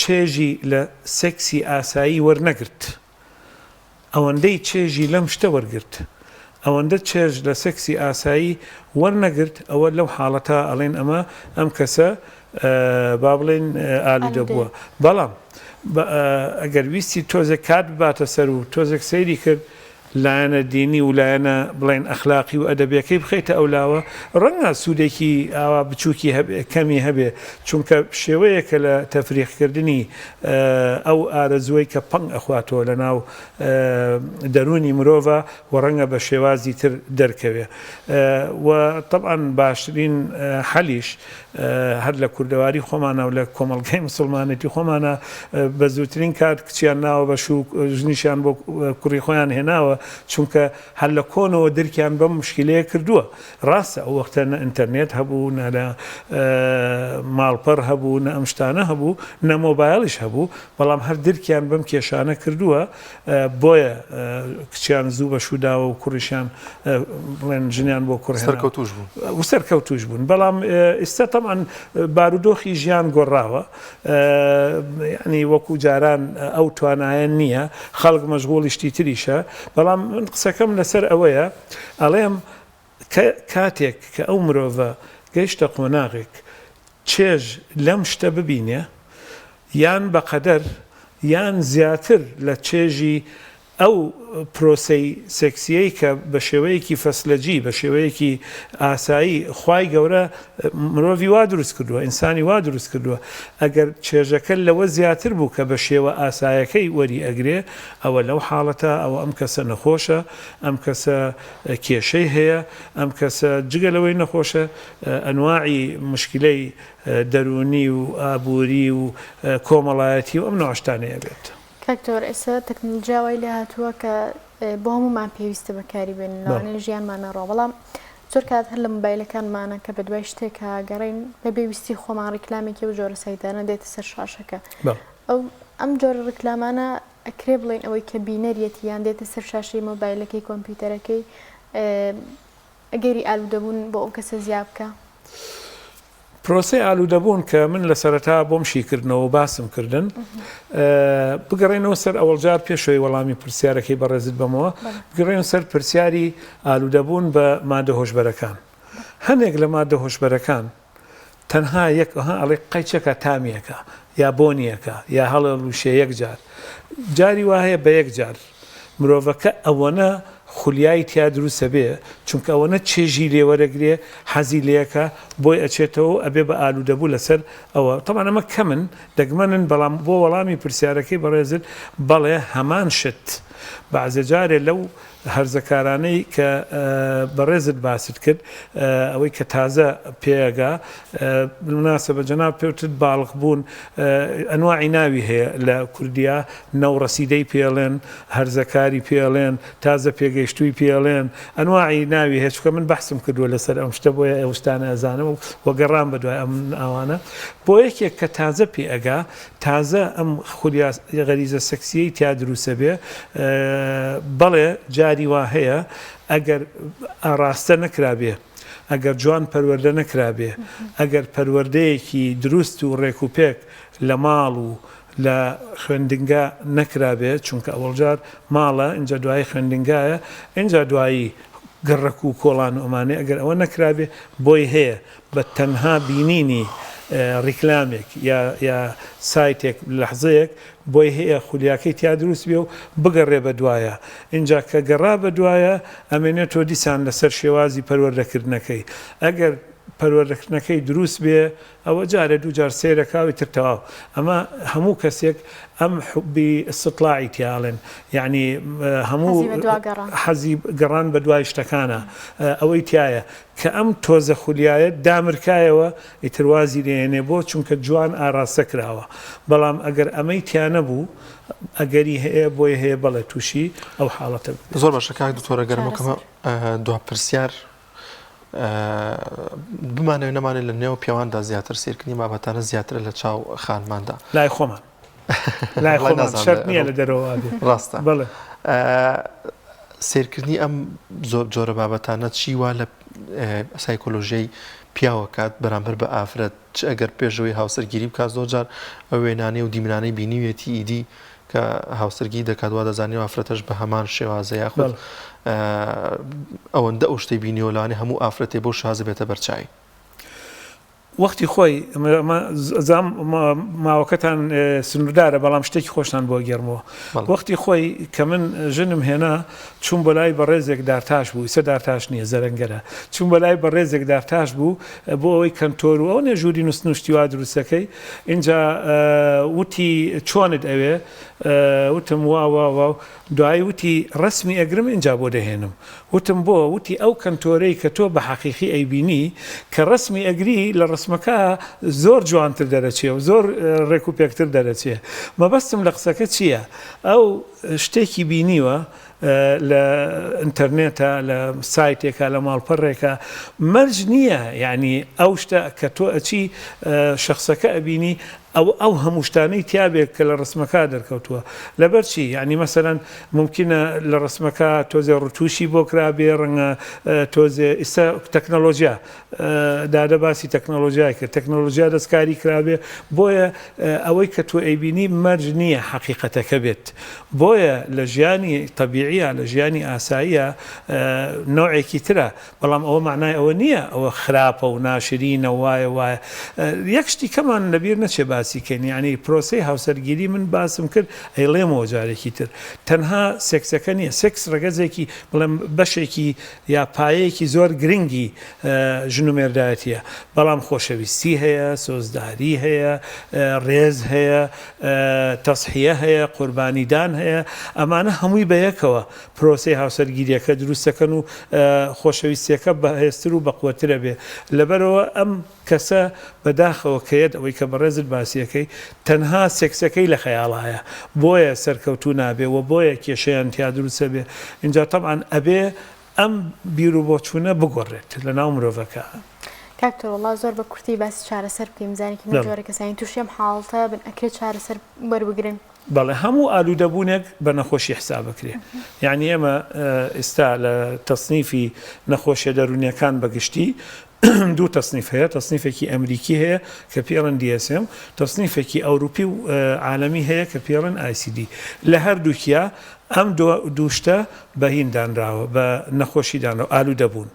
چێژی لە سێکسی ئاسایی وەرنەگرت ئەوەندەی چێژی لەم شتە وەرگرت ئەوەندە چێژ لە سێکسی ئاسایی وەرنەگرت ئەوە لەو حاڵەتە ئەڵێن ئەمە ئەم کەسە با بڵێن ئالوودە بووە بەڵام ئەگەر ویستی تۆزێک کات بباتە سەر و تۆزێک سەیری کرد لایەنە دینی و لایەنە بڵێن ئەخلاقی و ئەدەبیەکەی بخەیتە ئەو لاوە ڕەنگە سوودێکی ئاوا بچووکی هەبێ کەمی هەبێ چونکە شێوەیەکە لە تەفریغکردنی ئەو ئارەزووەی کە پەنگ ئەخواتەوە لە ناو دەروونی مرۆڤا و ڕەنگە بە شێوازی تر دەرکەوێ و تەبعەن باشترین حەلیش هەر لە کوردەواری خۆمانە و لە کۆمەڵگای مسوڵمانێتی خۆمانە بە زووترین کات کچیان ناوە بە شوو ژنیشیان بۆ کوڕی خۆیان هێناوە چونکە هەر لە کۆنەوە درکیان بەم مشکلەیە کردووە ڕاستە ئەو وەختە نە ئینتەرنێت هەبوو نە لە ماڵپەڕ هەبوو نە ئەم شتانە هەبوو نە مۆبایڵیش هەبوو بەڵام هەر درکیان بەم کێشانە کردووە بۆیە کچیان زوو بە شوو داوە و کوڕیشیان بڵێن ژنیان بۆ کوڕ هێناوە. سەرکەوتووش بوون. و سەرکەوتووش بوون بەڵام ئیستا تەبعەن بارودۆخی ژیان گۆڕاوە یانی وەکو جاران ئەو توانایە نییە خەڵک مەشغوڵی شتی تریشە بەڵام من قسەکەم لەسەر ئەوەیە ئەڵێم کە کاتێک کە ئەو مرۆڤە گەیشتە قۆناغێک چێژ لەم شتە ببینێ یان بە قەدەر یان زیاتر لە چێژی ئەو پرۆسەی سێکسیەی کە بە شێوەیەکی فەسلەجی بە شێوەیەکی ئاسایی خوای گەورە مرۆڤی وا دروست کردووە ئینسانی وا دروست کردووە ئەگەر چێژەکە لەوە زیاتر بوو کە بە شێوە ئاسایەکەی وەری ئەگرێ ئەوە لەو حاڵەتە ئەوە ئەم کەسە نەخۆشە ئەم کەسە کێشەی هەیە ئەم کەسە جگە لەوەی نەخۆشە ئەنواعی مشکلەی دەروونی و ئابووری و کۆمەڵایەتی و ئەم نوعە شتانەی ئەبێت. کاک تۆر ئێستا تەکنەلۆجیا وای لێهاتووە کە بۆ هەموومان پێویستە بەکاری بێنین لەوانەیە ژیانمان نەڕوا بەڵام زۆر کات هەر لە مۆبایلەکانمانە کە بەدوای شتێکا گەڕێین بە بێویستی خۆمان ڕیکلامێکی ئەو جۆرە سایتانە دێتە سەر شاشەکە ئەو ئەم جۆرە ڕیکلامانە ئەکرێ بڵێین ئەوەی کە بینەریەتی یان دێتە سەر شاشەی مۆبایلەکەی کۆمپیوتەرەکەی ئەگەری ئالوودەبوون بۆ ئەو کەسە زیا بکا؟ پرۆسەی ئالوودەبوون کە من لە سەرەتا بۆم شیکردنەوە و باسم کردن بگەڕێنەوە سەر ئەوەڵجار پێشەوەی وەڵامی پرسیارەکەی بەڕێزت بەمەوە بگەڕێنەوە سەر پرسیاری ئالوودەبوون بە مادە هۆشبەرەکان هەنێک لە مادە هۆشبەرەکان تەنها یەک ها ئەڵێ قەیچەکە تامیەکە یا بۆنیەکە یا هەڵەلوشێ یەک جار جاری وا هەیە بە یەک جار مرۆڤەکە ئەوەنە خولیای تیا دروست ئەبێ چونکە ئەوەنە چێژی لێ وەرەگرێ حەزی لێکە بۆی ئەچێتەوە و ئەبێ بە ئالوودەبوو لەسەر ئەوە تەبعەن ئەمە کەمن دەگمەنن بەڵام بۆ وەڵامی پرسیارەکەی بەڕێزت بەڵێ هەمان شت بەعزێ جارێ لەو هەرزەکارانەی کە بەڕێزت باست کرد ئەوەی کە تازە پێگا بالمناسبە جەناب پێوتت باڵغ بوون ئەنواعی ناوی هەیە لە کوردیا نەوڕەسیدەی پێڵێن هەرزەکاری پێڵێن تازە پێگەیشتووی پێڵێن ئەنواعی ناوی هەیە چونکە من بەحسم کردووە لەسەر ئەم شتە بۆیە ئەو شتانە ئەزانم و گەڕام بەدوای ئەم ناوانە بۆ یەکێک کە تازە پێ ئەگا تازە ئەم خولیا غەریزە سەکسیەی تیا دروسە بێ. بەڵێ جاری وا هەیە ئەگەر ئاڕاستە نەکرابێ، ئەگەر جوان پەروەردە نەکرابێ، ئەگەر پەروەردەیەکی دروست و ڕێک و پێک لە ماڵ و لە خوێندنگا نەکرابێ، چونکە ئەوەڵجار ماڵە ئینجا دوایی خوێندنگایە ئینجا دوایی گەڕەک و کۆڵان و ئەمانەیە، ئەگەر ئەوە نەکرابێ بۆی هەیە بە تەنها بینینی ڕیکلامێک یا یا سایتێک لەحزەیەک بۆی هەیە خولیاکەی تیا دروست بێ و بگەڕێ بە دوایا ئینجا کە گەڕا بە دوایا ئەمێنێتەوە دیسان لەسەر شێوازی پەروەردەکردنەکەی ئەگەر پەروەردەکردنەکەی دروست بێ ئەوە جارێ دووجار سەیرەکا و ئیتر تەواو ئەمە هەموو کەسێک ئەم حوبی استطلاعی تیا ئەڵێن یەعنی هەموو حەزی بە دوا گەڕان. حەزی گەڕان بە دوای شتەکانە ئەوەی تیایە کە ئەم تۆزە خولیایە دامرکایەوە ئیتر وازی لێ ئەیەنێ بۆ؟ چونکە جوان ئاراستە کراوە بەڵام ئەگەر ئەمەی تیا نەبوو ئەگەری هەیە بۆی هەیە بەڵێ تووشی ئەو حاڵەتە ببێت. زۆر باشە کاک دکتۆر ئەگەر چارەسەر. بکەمە دوا پرسیار بمانەوێ نەمانەوێ لە نێو پیاواندا زیاتر سەیرکردنی بابەتانە زیاترە لە چاو خانماندا. لای خۆمان لای خۆمان شەرت نییە لە دەرەوە وابێ. ڕاستە. بەڵێ. سەیرکردنی ئەم زۆر جۆرە بابەتانە چی وا لە سایکۆلۆژیای پیاوە کات بەرامبەر بە ئافرەت چ ئەگەر پێشەوەی هاوسەرگیری بکات زۆر جار ئەو وێنانەی و دیمنانەی بینیوێتی ئیدی کە هاوسەرگیری دەکات وا دەزانێ ئافرەتەش بە هەمان شێوازە یاخود ئەوەندە ئەو شتەی بینیوە لەوانەیە هەموو ئافرەتێ بەو شێوازە بێتە بەرچاوی. وەختی خۆی ئەزانم ماوەکەتان سنووردارە بەڵام شتێکی خۆشتان بۆ گێڕمەوە وەختی خۆی کە من ژنم هێنا چووم بۆ لای بەڕێزێک دارتاش بوو ئیسە دارتاش نییە زەرەنگەرە چووم بۆ لای بەڕێزێک دارتاش بوو بۆ ئەوەی کەنتۆر و ئەو نێ ژووری نووستن و شتی وا دروستەکەی ئینجا وتی چۆنت ئەوێ وتم وا وا وا دوایی وتی ڕەسمی ئەگرم ئینجا بۆ دەهێنم وتم بۆ؟ وتی ئەو کەنتۆرەی کە تۆ بە حەقیقی ئەیبینی کە ڕەسمی ئەگری لە ڕەسمەکە زۆر جوانتر دەرەچێ و زۆر ڕێک و پێکتر دەرەچێ مەبەستم لە قسەکە چییە ئەو شتێکی بینیوە لە ئینتەرنێتە لە سایتێکە لە ماڵپەڕێکە مەرج نییە یعنی ئەو شتە کە تۆ ئەچی شخصەکە ئەبینی ئەوە ئەو هەموو شتانەی تیا بێت کە لە ڕسمەکە دەرکەوتووە. لەبەر چی؟ یانی مەسەلەن مومکینە لە ڕسمەکە تۆزێ ڕتوشی بۆ کرابێ، ڕەنگە تۆزێ ئیستا تەکنەلۆژیا دادە باسی تەکنەلۆژیای کرد، تەکنەلۆژیا دەستکاری کرابێ، بۆیە ئەوەی کە تۆ ئەیبینی مەرج نییە حەقیقەتەکە بێت. بۆیە لە ژیانی تەبیعییا، لە ژیانی ئاساییا نەوعێکی ترە. بەڵام ئەوە مەعنای ئەوە نییە ئەوە خراپە و ناشرینە و وایە وایە. یەک شتی کەمان لەبیر نەچێ باسی کەین یانی پرۆسەی هاوسەرگیری من باسم کرد ئەیڵێمەوە جارێکی تر تەنها سێکسەکە نییە سێکس ڕەگەزێکی بڵێم بەشێکی یا پایەیەکی زۆر گرنگی ژن و مێردایەتیە بەڵام خۆشەویستی هەیە سۆزداری هەیە ڕێز هەیە تەزحیە هەیە قوربانیدان هەیە ئەمانە هەمووی بەیەکەوە پرۆسەی هاوسەرگیریەکە دروست دەکەن و خۆشەویستیەکە بەهێزتر و بەقوەتر ئەبێ لەبەرئەوە ئەم کەسە بەداخەوە کە یەت ئەوەی کە بەڕێزت باسی ئەکەی تەنها سێکسەکەی لە خەیاڵایە بۆیە سەرکەوتوو نابێ وە بۆیە کێشەیان تیا دروست ئەبێ ئینجا تەبعەن ئەبێ ئەم بیروبۆچوونە بگۆڕێت لەناو مرۆڤەکە. کاک دکتۆر وەڵا زۆر بە کورتی باسی چارەسەر بکەین بزانین کە جۆرە کەسانی تووشی ئەم حاڵەتە بن ئەکرێ چارەسەر وەربگرن؟ بەڵێ هەموو ئالوودەبوونێک بە نەخۆشی حساب ئەکرێ یانی ئێمە ئیستا لە تەسنیفی نەخۆشیە دەروونیەکان بە گشتی دوو تەسنیف هەیە تەسنیفێکی ئەمریکی هەیە کە پێڵن DSM تەسنیفێکی ئەوروپی و عالەمی هەیە کە پێڵن ICD لە هەردووکیا ئەم دوو شتە بە هین دانراوە بە نەخۆشی دانراوە ئالوودەبوون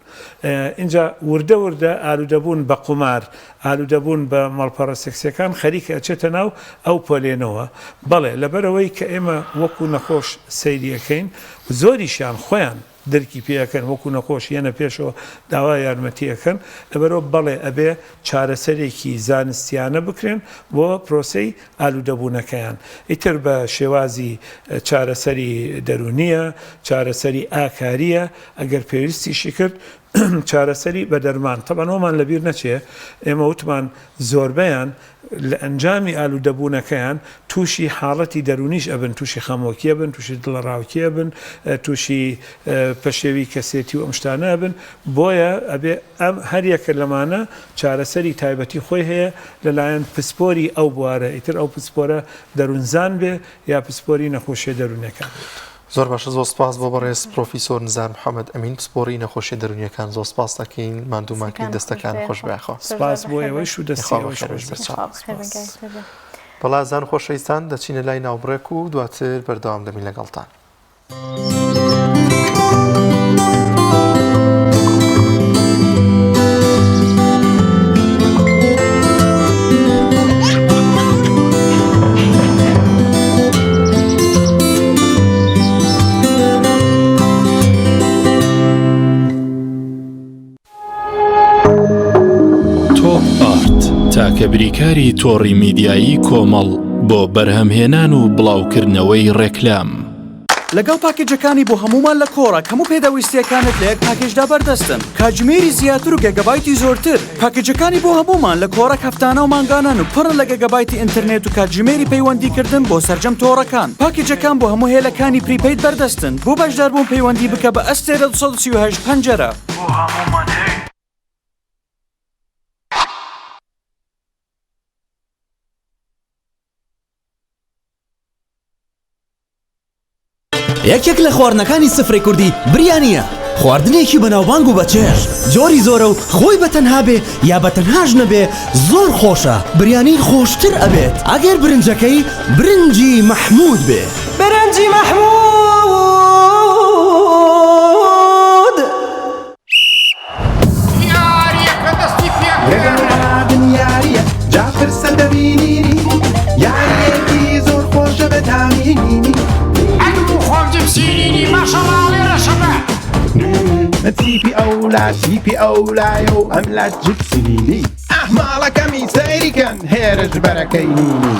ئینجا وردە وردە ئالوودەبوون بە قومار، ئالوودەبوون بە ماڵپەڕە سێکسییەکان خەریکە ئەچێتە ناو ئەو پۆلێنەوە. بەڵێ لەبەرئەوەی کە ئێمە وەکو نەخۆش سەیری ئەکەین و زۆریشیان خۆیان درکی پێ ئەکەن وەکو نەخۆش یەنە پێشەوە داوای یارمەتی ئەکەن لەبەرئەوە بەڵێ ئەبێ چارەسەرێکی زانستیانە بکرێن بۆ پرۆسەی ئالوودەبوونەکەیان ئیتر بە شێوازی چارەسەری دەروونییە، چارەسەری ئاکارییە، ئەگەر پێویستیشی کرد چارەسەری بە دەرمان. تەبعەن ئەوەمان لەبیر نەچێ ئێمە وتمان زۆربەیان لە ئەنجامی ئالوودەبوونەکەیان تووشی حاڵەتی دەروونیش ئەبن، تووشی خەمۆکی ئەبن، تووشی دڵەڕاوکێ ئەبن، تووشی پەشێوی کەسێتی و ئەم شتانە ئەبن، بۆیە ئەبێ ئەم هەر یەکە لەمانە چارەسەری تایبەتی خۆی هەیە لەلایەن پسپۆری ئەو بوارە، ئیتر ئەو پسپۆرە دەروونزان بێ یا پسپۆری نەخۆشیە دەروونیەکان بێت. زۆر باشە زۆر سپاس بۆ بەڕێز پرۆفیسۆر نزار محەممەد ئەمین پسپۆڕی نەخۆشیە دەروونیەکان زۆر سپاس دەکەین ماندوومانکەین دەستەکان خۆش بێخوا سپاس بۆ ئێوەش و دەستی ئێوەش خۆش بێت. بەڵێ ئازیزان و خۆشەویستان دەچینە لای ناوبڕێک و دواتر بەردەوام دەبین لەگەڵتان. تۆپ ئارت تاکە بریکاری تۆڕی میدیایی کۆمەڵ بۆ بەرهەمهێنان و بڵاوکردنەوەی ڕێکلام. لەگەڵ پاکێجەکانی بۆ هەموومان لە کۆڕەک هەموو پێداویستییەکانت لە یەک پاکێجدا بەردەستن، کاتژمێری زیاتر و گێگابایتی زۆرتر. پاکێجەکانی بۆ هەموومان لە کۆڕەک هەفتانە و مانگانەن و پڕن لە گێگابایتی ئینتەرنێت و کاتژمێری پەیوەندیکردن بۆ سەرجەم تۆڕەکان. پاکێجەکان بۆ هەموو هێلەکانی prepaid بەردەستن. بۆ بەشداربوون پەیوەندی بکە بە ئەستێرە 238 پەنجەرە. بۆ هەموومان هەیە. یەکێک لە خواردنەکانی سفرەی کوردی بریانییە، خواردنێکی بەناوبانگ و بەچێژ، جۆری زۆرە و خۆی بە تەنها بێ یا بە تەنهاش نەبێ زۆر خۆشە، بریانی خۆشتر ئەبێت ئەگەر برنجەکەی برنجی مەحموود بێ. برنجی مەحموود. یاریەکە دەستی پێکرد. لەگەڵ ئادن یاریە جا پرسە دەبینینی یاریەکی زۆر خۆشە بە تامینینی. ئەدوو خۆم جپسینینی ماشەڵا ئەڵێ ڕەشەبە. تیپی ئەولا تیپی ئەولایە و ئەملا جپسینینی ئاه ماڵەکەمی سەیری کەن هێرش بەرەکەی نینی.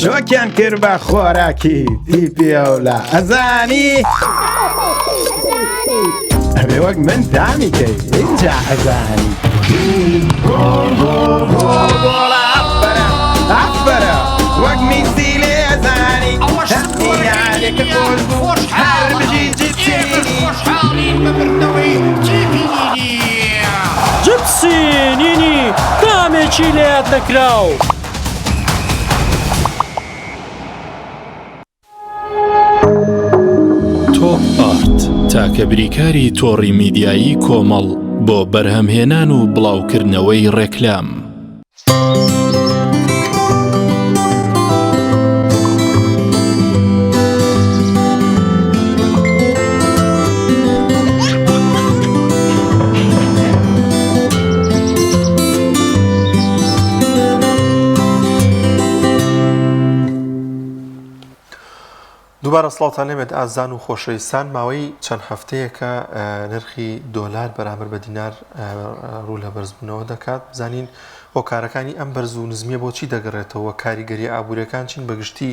شۆکیان کرد بە خۆراکی تیپی ئەولا ئەزانی ئەبێ وەک من تامی کەی ئینجا ئەزانی گۆڵ گۆڵ گۆڵ ئەفەرە ئەفەرە وەک میسی لێ ئەزانی یاریەکە خۆش بوو هەر بژی جپسینی خۆشحاڵین بە بردنەوەی تیپی نینی. جپسی نینی تامێکی لەیاد نەکراو. تۆپ ئارت تاکە بریکاری تۆڕی میدیایی کۆمەڵ بۆ بەرهەمهێنان و بڵاوکردنەوەی ڕێکلام. دووبارە سڵاوتان لێبێت ئازان و خۆشەویستان ماوەی چەند هەفتەیەکە نرخی دۆلار بەرامبەر بە دینار ڕوو لە بەرزبوونەوە دەکات بزانین هۆکارەکانی ئەم بەرز و نزمیە بۆچی دەگەڕێتەوە کاریگەری ئابووریەکان چین بەگشتی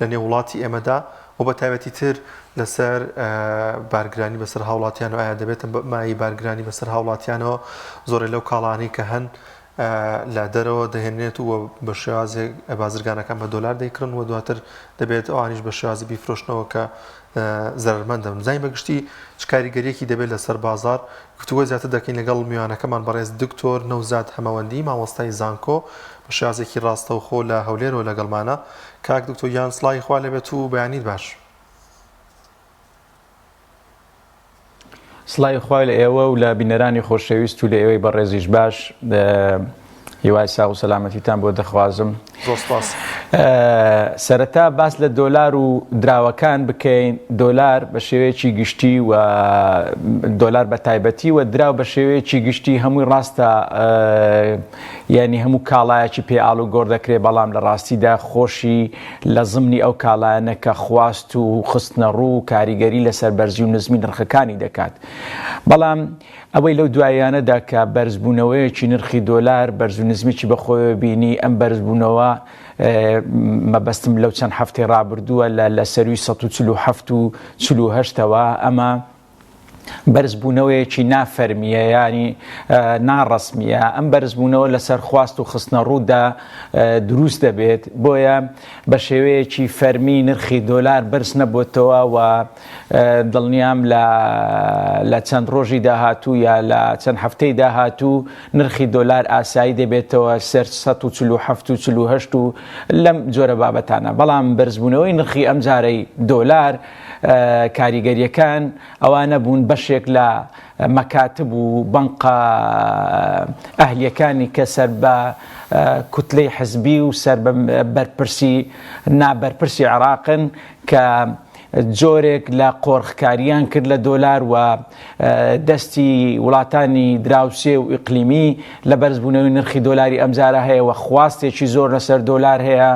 لە نێو وڵاتی ئێمەدا و بە تایبەتی تر لەسەر بارگرانی بەسەر هاوڵاتیان و ئایا دەبێتە مایەی بارگرانی بەسەر هاوڵاتیانەوە زۆرێ لەو کاڵانەی کە هەن لە دەرەوە دەهێنرێت و بە شێوازێک بازرگانەکان بە دۆلار دەیکڕن و دواتر دەبێت ئەوانیش بە شێوازی بیفرۆشنەوە کە زەرەرمەند دەبن بزانین بە گشتی چ کاریگەریەکی دەبێت لەسەر بازار گفتوگۆی زیاتر دەکەین لەگەڵ میوانەکەمان بەڕێز دکتۆر نەوزاد هەمەوەندی مامۆستای زانکۆ بە شێوازێکی ڕاستەوخۆ لە هەولێرەوە لەگەڵمانە کاک دکتۆر گیان سڵاوی خوا لێبێت و بەیانیت باش. سڵاوی خوا لە ئێوە و لە بینەرانی خۆشەویست و لە ئێوەی بەڕێزیش باش هیوای ساغ و سەلامەتیتان بۆ دەخوازم. زۆر سپاس. سەرەتا باس لە دۆلار و دراوەکان بکەین دۆلار بە شێوەیەکی گشتی و دۆلار بە تایبەتی و دراو بە شێوەیەکی گشتی هەمووی ڕاستە یانی هەموو کاڵایەکی پێ ئاڵوگۆڕ دەکرێ بەڵام لە ڕاستیدا خۆشی لە زمنی ئەو کاڵایانە کە خواست و خستنەڕوو و کاریگەری لەسەر بەرزی و نزمی نرخەکانی دەکات. بەڵام ئەوەی لەو دواییانەدا کە بەرزبوونەوەیەکی نرخی دۆلار بەرز و نزمیی بەخۆیەوە بینی، ئەم بەرزبوونەوە مەبەستم لەو چەند هەفتەی ڕابردووە لە لە سەرووی 147 و 48 ەوە ئەمە. بەرزبوونەوەیەکی نافەرمییە یانی ناڕەسمییە، ئەم بەرزبوونەوە لەسەر خواست و خستنەڕوودا دروست دەبێت، بۆیە بە شێوەیەکی فەرمی نرخی دۆلار بەرز نەبووتەوە و دڵنیام لە لە چەند ڕۆژی داهاتوو یا لە چەند هەفتەی داهاتوو نرخی دۆلار ئاسایی دەبێتەوە سەر 147 و 48 و لەم جۆرە بابەتانە، بەڵام بەرزبوونەوەی نرخی ئەمجارەی دۆلار کاریگەرییەکان ئەوانە بوون بەشێک لە مەکاتب و بەنقە ئەهلیەکانی کە سەر بە کوتلەی حزبی و سەر بە بەرپرسی نابەرپرسی عێراقن کە جۆرێک لە قۆرخکاریان کرد لە دۆلار و دەستی وڵاتانی دراوسێ و ئیقلیمی لە بەرزبوونەوەی نرخی دۆلاری ئەمجارە هەیە و خواستێکی زۆر لەسەر دۆلار هەیە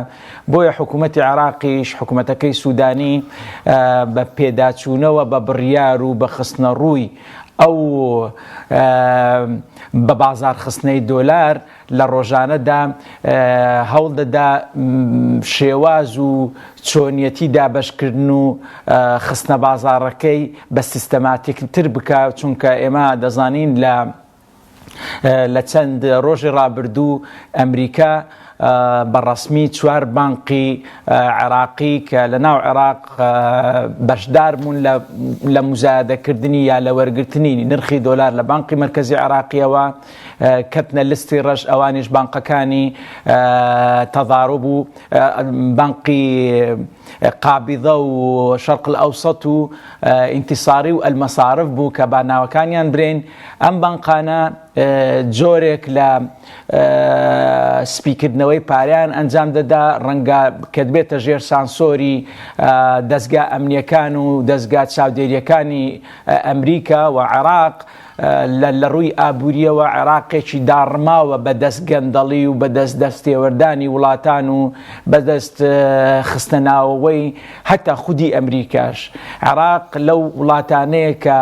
بۆیە حکوومەتی عێراقیش حکوومەتەکەی سوودانی بە پێداچوونەوە بە بڕیار و بە خستنەڕووی ئەو بە بازاڕخستنەی دۆلار لە ڕۆژانەدا هەوڵ دەدا شێواز و چۆنیەتی دابەشکردن و خستنە بازاڕەکەی بە سیستەماتیکتر بکا چونکە ئێمە دەزانین لە لە چەند ڕۆژی ڕابردوو ئەمریکا بە ڕەسمی چوار بانقی عێراقی کە لە ناو عێراق بەشدار بوون لە مزایدەکردنی یا لە وەرگرتنی نرخی دۆلار لە بانقی مەرکەزی عێراقیەوە کەتنە لستی ڕەش ئەوانیش بانقەکانی تەضارب و بانقی قابضە و شەرق الئەوسەت و ئینتیساری و ئەلمەسارف بوو کە با ناوەکانیان برێن ئەم بانقانە جۆرێک لە سپیکردنەوەی پارەیان ئەنجام دەدا ڕەنگە کەتبێتە ژێر سانسۆری دەستگا ئەمنیەکان و دەستگا چاودێریەکانی ئەمریکا و عێراق لە ڕووی ئابوورییەوە عێراقێکی داڕماوە بە دەست گەندەڵی و بە دەست دەستێوەردانی وڵاتان و بە دەست خستنە ناوەوەی هەتا خودی ئەمریکاش. عێراق لەو وڵاتانەیە کە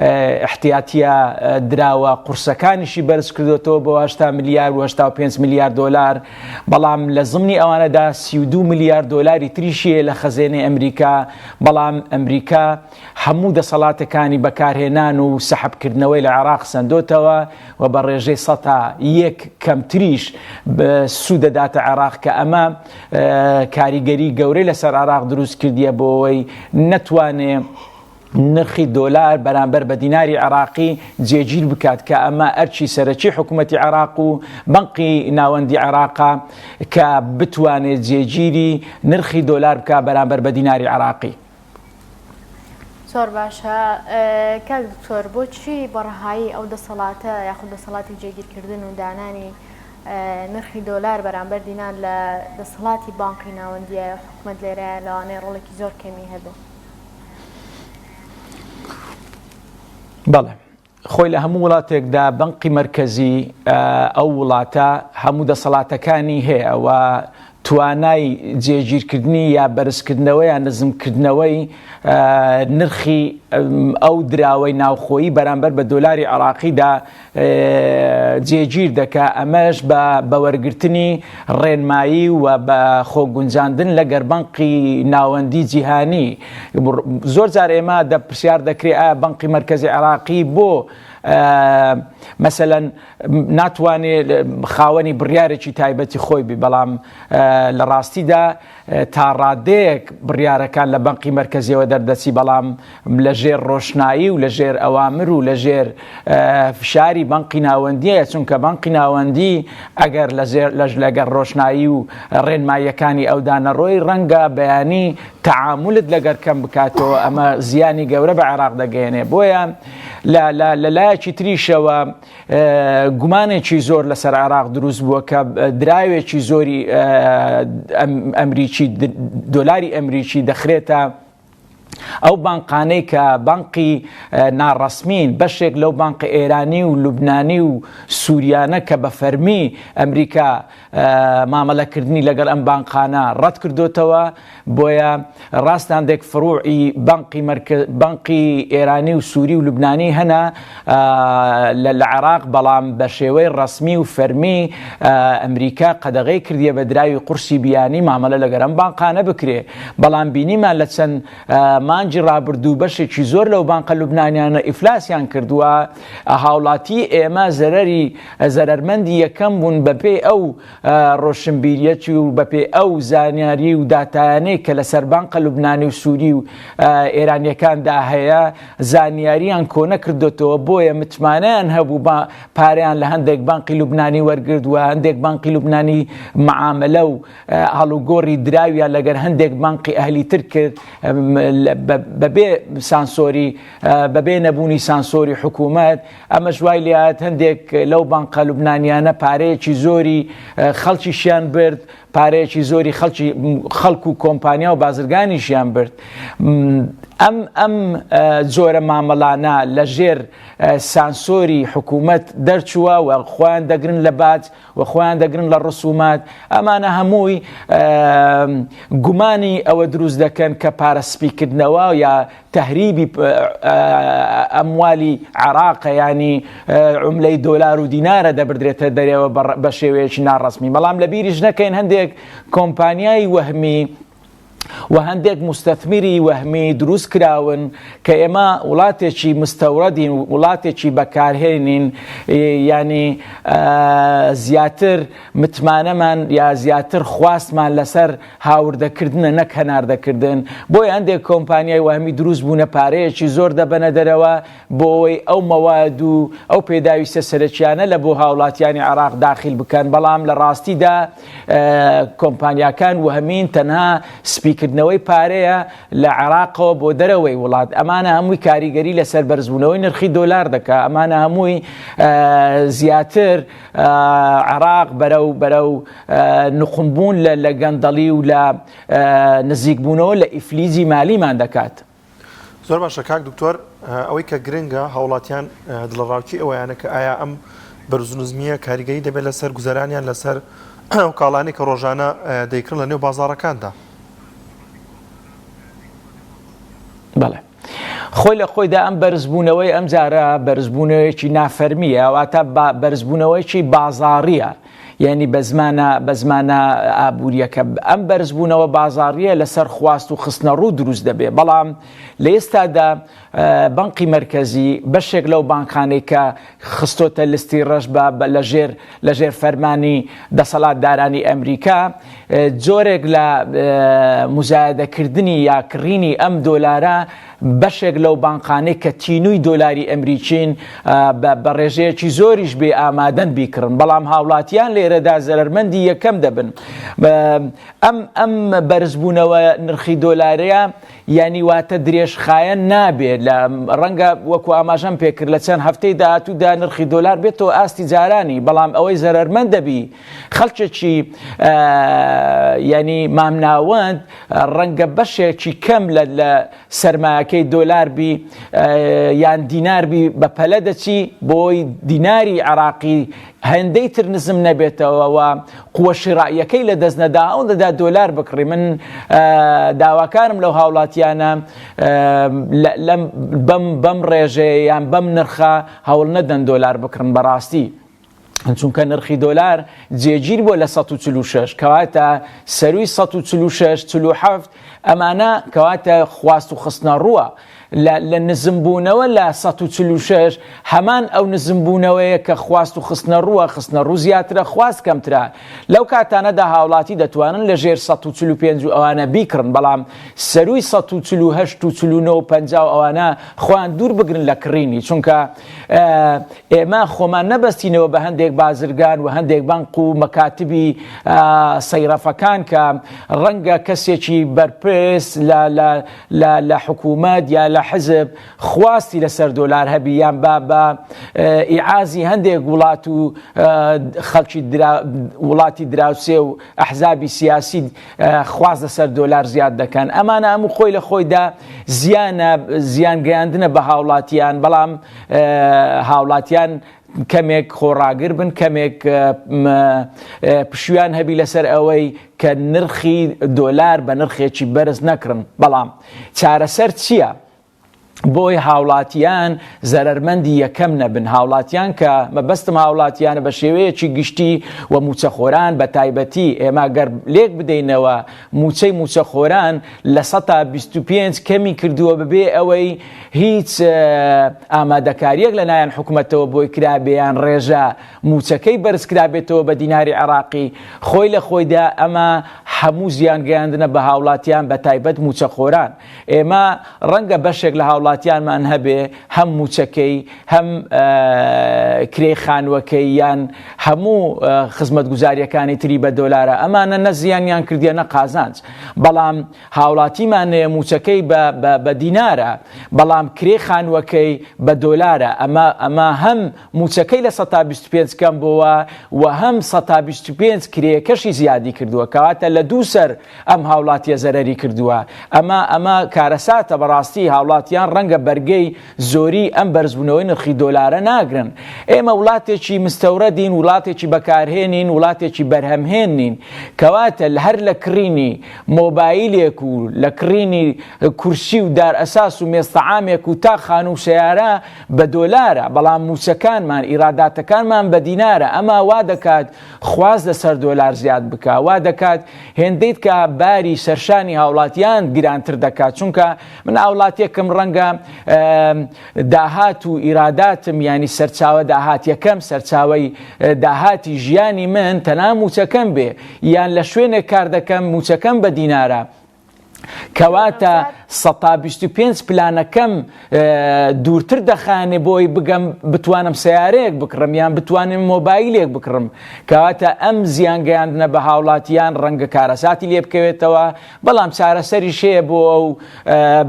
ئیحتیاتییە دراوە قورسەکانیشی بەرز کردۆتەوە بۆ 80 ملیار و 85 ملیار دۆلار، بەڵام لە زمنی ئەوانەدا 32 ملیار دۆلاری تریشی هەیە لە خەزێنەی ئەمریکا، بەڵام ئەمریکا هەموو دەسەڵاتەکانی بەکارهێنان و سەحبکردنەوەی لە عێراق سەندۆتەوە و بە ڕێژەی سەتا یەک کەمتریش سوود دەداتە عێراق کە ئەمە کاریگەری گەورەی لەسەر عێراق دروست کردیە بۆ ئەوەی نەتوانێ نرخی دۆلار بەرامبەر بە دیناری عێراقی جێگیر بکات کە ئەمە ئەرکی سەرەکی حکوومەتی عێراق و بەنقی ناوەندی عێراقە کە بتوانێت جێگیری نرخی دۆلار بکات بەرامبەر بە دیناری عێراقی. زۆر باشە کاک دکتۆر بۆچی بە ڕەهایی ئەو دەسەڵاتە یاخود دەسەڵاتی جێگیرکردن و دانانی نرخی دۆلار بەرامبەر دینار لە دەسەڵاتی بانقی ناوەندیە حکومەت لێرە لەوانەیە ڕۆڵێکی زۆر کەمی هەبێ؟ بەڵێ خۆی لە هەموو وڵاتێکدا بەنقی مەرکەزی ئەو وڵاتە هەموو دەسەڵاتەکانی هەیە و توانای جێگیرکردنی یا بەرزکردنەوە یا نزمکردنەوەی نرخی ئەو دراوەی ناوخۆیی بەرامبەر بە دۆلاری عراقیدا جێگیر دەکا ئەمەش بە بە وەرگرتنی ڕێنمایی و بە خۆگونجاندن لەگەر بەنقی ناوەندی جیهانی زۆر جار ئێمە دە پرسیار دەکرێ ئایا بەنقی مەرکەزی عێراقی بۆ مەسەلەن ناتوانێت خاوەنی بڕیارێکی تایبەتی خۆی بی بەڵام لە ڕاستیدا تا ڕادەیەک بڕیارەکان لە بەنقی مەرکەزیەوە دەردەچی بەڵام لە ژێر ڕۆشنایی و لە ژێر ئەوامر و لە ژێر فشاری بەنقی ناوەندیە چونکە بەنقی ناوەندی ئەگەر لە ژێر لەش لەگەر ڕۆشنایی و ڕێنماییەکانی ئەودا نەڕۆی ڕەنگە بەیانی تەعامولت لەگەر کەم بکاتەوە ئەمە زیانی گەورە بە عێراق دەگەیەنێ بۆیە لە لایەکی تریشەوە گومانێکی زۆر لەسەر عێراق دروست بووە کە دراوێکی زۆری ئەمریکی دۆلاری ئەمریکی دەخرێتە ئەو بانقانەی کە بانقی ناڕەسمین بەشێک لەو بانق ئێرانی و لوبنانی و سووریانە کە بە فەرمی ئەمریکا مامەلەکردنی لەگەڵ ئەم بانقانە ڕەت کردوتەوە بۆیە ڕاستە هەندێک فروعی بانقی بانقی ئێرانی و سووری و لوبنانی هەنە لە عێراق بەڵام بە شێوەی ڕەسمی و فەرمی ئەمریکا قەدەغەی کردیە بە دراوی قورسی بیانی مامەلە لەگەر ئەم بانقانە بکرێ بەڵام بینیمان لە چەند مانگی ڕابردوو بەشێکی زۆر لەو بانقە لوبنانیانە ئیفلاسیان کردووە، هاوڵاتی ئێمە زەرەری زەرەرمەندی یەکەم بوون بەپێی ئەو ڕۆشنبیریەتی و بەپێی ئەو زانیاری و داتایانەی کە لەسەر بانقە لوبنانی و سووری و ئێرانیەکاندا هەیە زانیاریان کۆنەکردۆتەوە بۆیە متمانەیان هەبوو بە پارەیان لە هەندێک بانقی لوبنانی وەرگرت و هەندێک بانقی لوبنانی معاملە و ئاڵوگۆڕی دراویان لەگەر هەندێک بانقی ئەهلی تر کرد بەبێ سانسۆری بەبێ نەبوونی سانسۆری حکوومەت ئەمەش وای لێهات هەندێک لەو بانقە لوبنانیانە پارەیەکی زۆری خەڵکیشیان برد پارەیەکی زۆری خەڵکی خەڵک و کۆمپانیا و بازرگانیشیان برد ئەم ئەم جۆرە مامەڵانە لە ژێر سانسۆری حکوومەت دەرچووە و خۆیان دەگرن لە باج و خۆیان دەگرن لە ڕسومات ئەمانە هەمووی گومانی ئەوە دروست دەکەن کە پارە سپیکردنەوە یا تهریبی ئەموالی عراقە ینی عملەی دۆلار و دینارە دەبدرێتە دەرەوە بە شێوەیەکی ناڕسمی بەڵام لە بیریش نەکەین هەندێک کۆمپانیای وەهمی و هەندێک موستەثمیری وەهمی دروست کراون کە ئێمە وڵاتێکی مستەوردین و وڵاتێکی بەکارهێنین ینی زیاتر متمانەمان یا زیاتر خواستمان لەسەر هاوردەکردنە نەک هەناردەکردن بۆیە هەندێک کۆمپانیای وەهمی دروست بوونە پارەیەکی زۆر دەبەنە دەرەوە بۆ ئەوەی ئەو مەواد و ئەو پێداویستە سەرەکیانە لە بۆ هاوڵاتیانی عێراق داخیل بکەن، بەڵام لە ڕاستیدا کۆمپانیاکان وەهمین تەنها سپیکردنەوەی پارەیە لە عێراقەوە بۆ دەرەوەی وڵات، ئەمانە هەمووی کاریگەری لەسەر بەرزبوونەوەی نرخی دۆلار دەکا، ئەمانە هەمووی زیاتر عێراق بەرەو بەرەو نوقمبوون لە گەندەڵی و لە نزیکبوونەوە لە ئیفلیجی مالیمان دەکات. زۆر باشە کاک دکتۆر ئەوەی کە گرنگە هاوڵاتیان دڵەڕاوکی ئەوەیانە کە ئایا ئەم بەرزونزمیە کاریگەری دەبێت لەسەر گوزەرانیان لەسەر ئەو کاڵانی کە ڕۆژانە دەیکڕن لە نێو بازاڕەکاندا. بەڵێ خۆی لە خۆیدا ئەم بەرزبوونەوەی ئەم جارە بەرزبوونەوەیەکی نافەرمیە واتە بەرزبوونەوەیکی بازاڕیە یانی بە زمانە بە زمانە ئابوورییەکە ئەم بەرزبوونەوە بازاڕییە لەسەر خواست و خستنەڕوو دروست دەبێ بەڵام لە ئێستادا بانقی مەرکەزی بەشێک لەو بانکانەی کە خستۆتە لستی ڕەش بە لەژێر لەژێر فەرمانی دەسەڵاتدارانی ئەمریکا جۆرێک لە مزایدەکردنی یا کڕینی ئەم دۆلارە بەشێک لەو بانقانەی کە تینووی دۆلاری ئەمریکین بە ڕێژەیەکی زۆریش بێ ئامادەن بیکڕن، بەڵام هاوڵاتیان لێرەدا زەرەرمەندی یەکەم دەبن. ئەم ئەم بەرزبوونەوە نرخی دۆلارەیە یانی واتە درێژخایەن نابێت لە ڕەنگە وەکو ئاماژەم پێکرد لە چەند هەفتەی داهاتوودا نرخی دۆلار بێتەوە ئاستی جارانی، بەڵام ئەوەی زەرەرمەند دەبی خەڵکێکی یانی مامناوەند ڕەنگە بەشێکی کەم لە لە سەرمایەکەی دۆلار بی یان دینار بی بە پەلە دەچی بۆی دیناری عراقی هێندەی تر نزم نەبێتەوە و قوە شرائیەکەی لە دەست نەدا ئەوەندەدا دۆلار بکڕی من داواکارم لەو هاوڵاتیانە لەم بەم بەم ڕێژەیە یان بەم نرخە هەوڵ نەدەن دۆلار بکڕن بەڕاستی چونکە نرخی دۆلار جێگیر بووە لە 146 کەواتە سەروی 146 47 ئەمانە کەواتە خواست و خستنە ڕووە لە نزمبوونەوە لە 146 هەمان ئەو نزمبوونەوەیە کە خواست و خستنە ڕووە خستنە ڕوو زیاترە خواست کەمترە لەو کاتانەدا هاوڵاتی دەتوانن لە ژێر 145 و ئەوانە بیکڕن بەڵام سەروی 148 و 49 و 50 ئەوانە خۆیان دوور بگرن لە کڕینی چونکە ئێمە خۆمان نەبەستینەوە بە هەندێک بازرگان و هەندێک بانق و مەکاتبی سەیرەفەکان کە ڕەنگە کەسێکی بەرپرس لە لە لە لە حکوومەت یا لە حزب خواستی لەسەر دۆلار هەبی یان بە بە ئیعازی هەندێک وڵات و خەڵکی وڵاتی دراوسێ و ئەحزابی سیاسی خواست لەسەر دۆلار زیاد دەکەن ئەمانە هەموو خۆی لە خۆیدا زیانە زیان گەیاندنە بە هاوڵاتیان بەڵام هاوڵاتیان کەمێک خۆڕاگر بن کەمێک پشویان هەبی لەسەر ئەوەی کە نرخی دۆلار بە نرخێکی بەرز نەکڕن بەڵام چارەسەر چییە؟ بۆی هاوڵاتیان زەرەرمەندی یەکەم نەبن، هاوڵاتیان کە مەبەستم هاوڵاتیانە بە شێوەیەکی گشتی و مووچەخۆران بە تایبەتی، ئێمە گەر لێک بدەینەوە مووچەی مووچەخۆران 25% کەمی کردووە بەبێ ئەوەی هیچ ئامادەکارییەک لەلایەن حکومەتەوە بۆی کرابێ یان ڕێژە مووچەکەی بەرز کرابێتەوە بە دیناری عێراقی، خۆی لە خۆیدا ئەمە هەموو زیان گەیاندنە بە هاوڵاتیان بە تایبەت مووچەخۆران. ئێمە ڕەنگە بەشێک لە هاوڵاتیانمان هەبێ هەم مووچەکەی هەم کرێی خانووەکەی یان هەموو خزمەتگوزاریەکانی تری بە دۆلارە ئەمانە نە زیانیان کردیە نە قازانج بەڵام هاوڵاتیمان هەیە مووچەکەی بە دینارە بەڵام کرێی خانووەکەی بە دۆلارە ئەمە ئەمە هەم مووچەکەی 25% کەم بۆوە و هەم 25% کرێیەکەشی زیادی کردووە کەواتە لە دوو سەر ئەم هاوڵاتیە زەرەری کردووە ئەمە ئەمە کارەساتە بەڕاستی هاوڵاتیان ڕەنگە بەرگەی زۆری ئەم بەرزبوونەوەی نرخی دۆلارە ناگرن ئێمە وڵاتێکی مستەوردین وڵاتێکی بەکارهێنین وڵاتێکی بەرهەمهێن نین کەواتە هەر لە کڕینی مۆبایلێک و لە کڕینی کورسی و دار ئەساس و مێستەعامێک و تا خانوو و سەیارە بە دۆلارە بەڵام مووچەکانمان ئیراداتەکانمان بە دینارە ئەمە وا دەکات خواست لەسەر دۆلار زیاد بکا وا دەکات هێندەی کە باری سەرشانی هاوڵاتیان گرانتر دەکات چونکە من هاوڵاتیەکم ڕەنگە داهات و ئیراداتم ینی سەرچاوە داهاتیەکەم سەرچاوەی داهاتی ژیانی من تەنها موچەکەم بێ یان لە شوێنێک کار دەکەم موچەکەم بە دینارە کەواتە 25% پلانەکەم دوورتر دەخانێ بۆی بگەم بتوانم سیارەیەک بکڕم یان بتوانم مۆبایلێک بکڕم کەواتە ئەم زیان گەیاندنە بە هاوڵاتیان ڕەنگە کارەساتی لێ بکەوێتەوە بەڵام چارەسەریش هەیە بۆ ئەو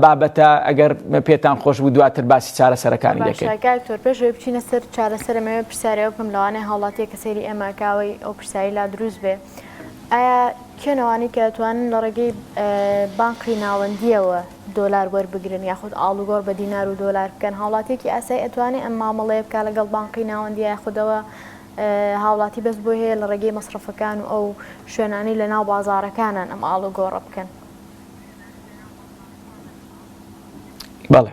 بابەتە ئەگەر پێتان خۆش بوو دواتر باسی چارەسەرەکانی دەکەین. باشە کاک دکتۆر پێش ئەوەی بچینە سەر چارەسەر ئەمەوێ پرسیارێ بکەم لەوانەیە هاوڵاتیەک کە سەیری ئێمە ئەکا ئەوەی ئەو پرسیارەی لا دروست بێ ئایا کێن ئەوانەی کە ئەتوانن لە ڕێگەی بانقی ناوەندییەوە دۆلار وەربگرن یاخود ئاڵوگۆڕ بە دینار و دۆلار بکەن هاوڵاتیەکی ئاسایی ئەتوانێ ئەم مامەڵەیە بکا لەگەڵ بانقی ناوەندی یاخود ئەوە هاوڵاتی بەس بۆی هەیە لە ڕێگەی مەسرەفەکان و ئەو شوێنانەی لە ناو بازاڕەکانن ئەم ئاڵوگۆڕە بکەن؟ بەڵێ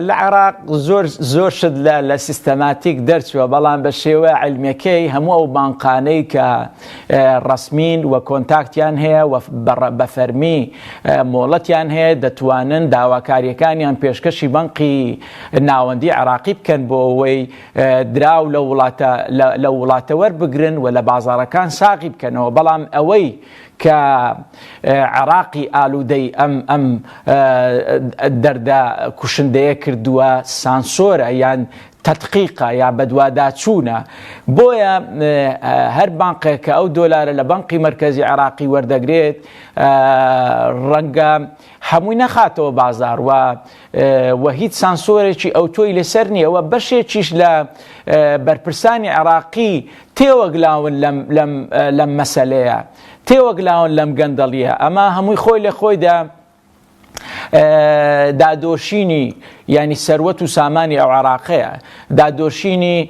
لە عێراق زۆر زۆر شت لە لە سیستەماتیک دەرچووە بەڵام بە شێوە علمیەکەی هەموو ئەو بانقانەی کە ڕسمین و کۆنتاکتیان هەیە و بە فەرمی مۆڵەتیان هەیە دەتوانن داواکاریەکانیان پێشکەشی بانقی ناوەندی عراقی بکەن بۆ ئەوەی دراو لە وڵاتە لە وڵاتە وەربگرن و لە بازارەکان ساغی بکەنەوە بەڵام ئەوەی کە عێراقی ئالوودەی ئەم ئەم دەردە کوشندەیە کردووە سانسۆرە یان تەدقیقە یا بەدواداچوونە بۆیە هەر بانقێک کە ئەو دۆلارە لە بانقی مەرکەزی عێراقی وەردەگرێت ڕەنگە هەمووی نەخاتەوە بازار و و هیچ سانسۆرێکی ئەوتۆی لەسەر نییە و بەشێکیش لە بەرپرسانی عێراقی تێوەگلاون لەم لەم لەم مەسەلەیە تێوەگلاون لەم گەندەڵیە ئەمە هەمووی خۆی لە خۆیدا دادۆشینی ینی سەروەت و سامانی ئەو عراقەیە دادۆشینی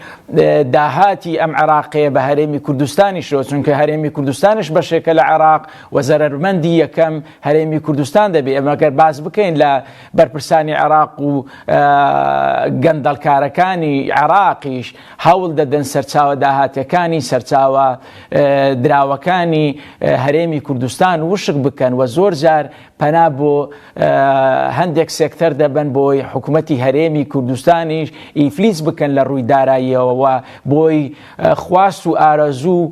داهاتی ئەم عراقەیە بە هەرێمی کوردستانیشەوە چونکە هەرێمی کوردستانش بەشێکە لە عێراق و زەرەرمەندی یەکەم هەرێمی کوردستان دەبێ ئێمە گەر باس بکەین لە بەرپرسانی عێراق و گەندەڵکارەکانی عێراقیش هەوڵ دەدەن سەرچاوە داهاتەکانی سەرچاوە دراوەکانی هەرێمی کوردستان وشک بکەن و زۆر جار پەنا بۆ هەندێک سێکتەر دەبەن بۆی حکوومەتی هەرێمی کوردستانیش ئیفلیس بکەن لە ڕووی داراییەوە و بۆی خواست و ئارەزوو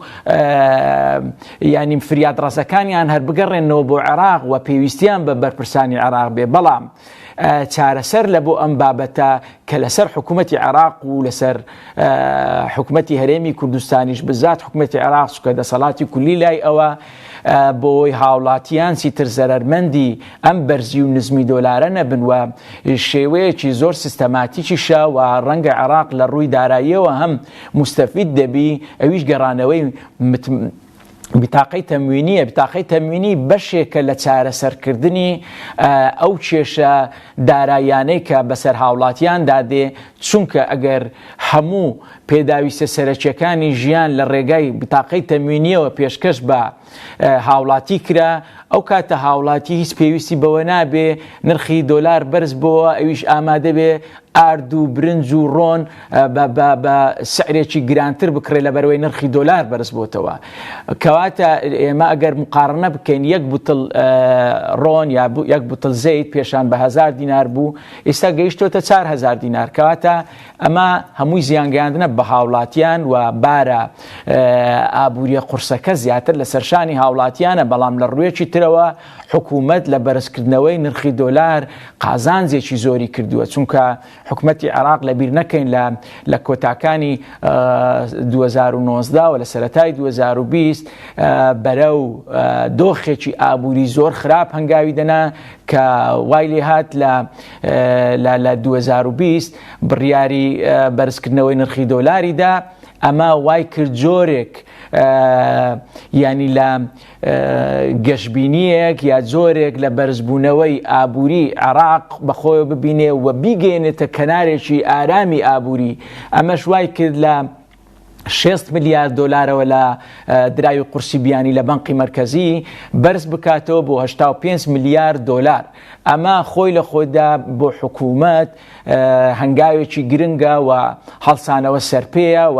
ینی فریادڕەسەکانیان هەر بگەڕێنەوە بۆ عێراق و پێویستیان بە بەرپرسانی عێراق بێ بەڵام چارەسەر لە بۆ ئەم بابەتە کە لەسەر حکوومەتی عێراق و لەسەر حکوومەتی هەرێمی کوردستانیش بزات حکوومەتی عێراق چکە دەسەڵاتی کولی لای ئەوە بۆی هاوڵاتیان چیتر زەرەرمەندی ئەم بەرزی و نزمی دۆلارە نەبن و شێوەیەکی زۆر سیستەماتیکیشە و ڕەنگە عێراق لە ڕووی داراییەوە هەم موستەفید دەبی ئەویش گەڕانەوەی بتاقەی تەموینیە بتاقەی تەموینی بەشێکە لە چارەسەرکردنی ئەو کێشە داراییانەی کە بەسەر هاوڵاتیاندا دێ چونکە ئەگەر هەموو پێداویستە سەرەکیەکانی ژیان لە ڕێگای بتاقەی تەموینیەوە پێشکەش بە هاوڵاتی کرا. ئەو کاتە هاوڵاتی هیچ پێویستی بەوە نابێ نرخی دۆلار بەرز بۆوە ئەویش ئامادە بێ ئارد و برنج و ڕۆن بە سعرێکی گرانتر بکڕێ لەبەرەوەی نرخی دۆلار بەرز بۆتەوە. کەواتە ئێمە ئەگەر مقارنە بکەین یەک بوتڵ ڕۆن یا یەک بوتڵ زەیت پێشان بە هەزار دینار بوو ئێستا گەیشتۆتە 4هزار دینار کەواتە ئەمە هەمووی زیانگەیاندنە بە هاوڵاتیان و بارە ئابووریە قورسەکە زیاتر لە سەرشانی هاوڵاتیانە بەڵام لە ڕوویەکی ترەوە حکوومەت لە بەرزکردنەوەی نرخی دۆلار قازانجێکی زۆری کردووە چونکە حکومەتی عێراق لەبیر نەکەین لە لە کۆتاکانی 2019 و لە سەرەتای 2020 بەرەو دۆخێکی ئابووری زۆر خراپ هەنگاوی دەنا کە وای لێهات لە لە 2020 بڕیاری بەرزکردنەوەی نرخی دۆلاری دا ئەمە وای کرد جۆرێک ینی لە گەشبینییەک یا جۆرێک لە بەرزبوونەوەی ئابووری عێراق بەخۆیەوە ببینێ و بیگەیەنێتە کەنارێکی ئارامی ئابووری، ئەمەش وای کرد لە 60 ملیار دۆلارەوە لە دراوی قورسی بیانی لە بەنقی مەرکەزی بەرز بکاتەوە بۆ 85 ملیار دۆلار. ئەمە خۆی لە خۆیدا بۆ حکوومەت هەنگاوێکی گرنگە و هەڵسانەوە سەرپێیە و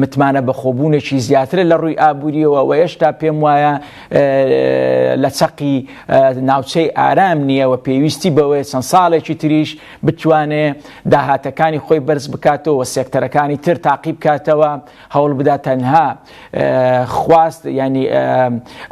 متمانە بەخۆبوونێکی زیاترە لە ڕووی ئابووریەوە و هێشتا پێم وایە لە چەقی ناوچەی ئارام نییە و پێویستی بەوەیە چەند ساڵێکی تریش بتوانێ داهاتەکانی خۆی بەرز بکاتەوە و سێکتەرەکانی تر تاقی بکاتەوە هەوڵ بدا تەنها خواست ینی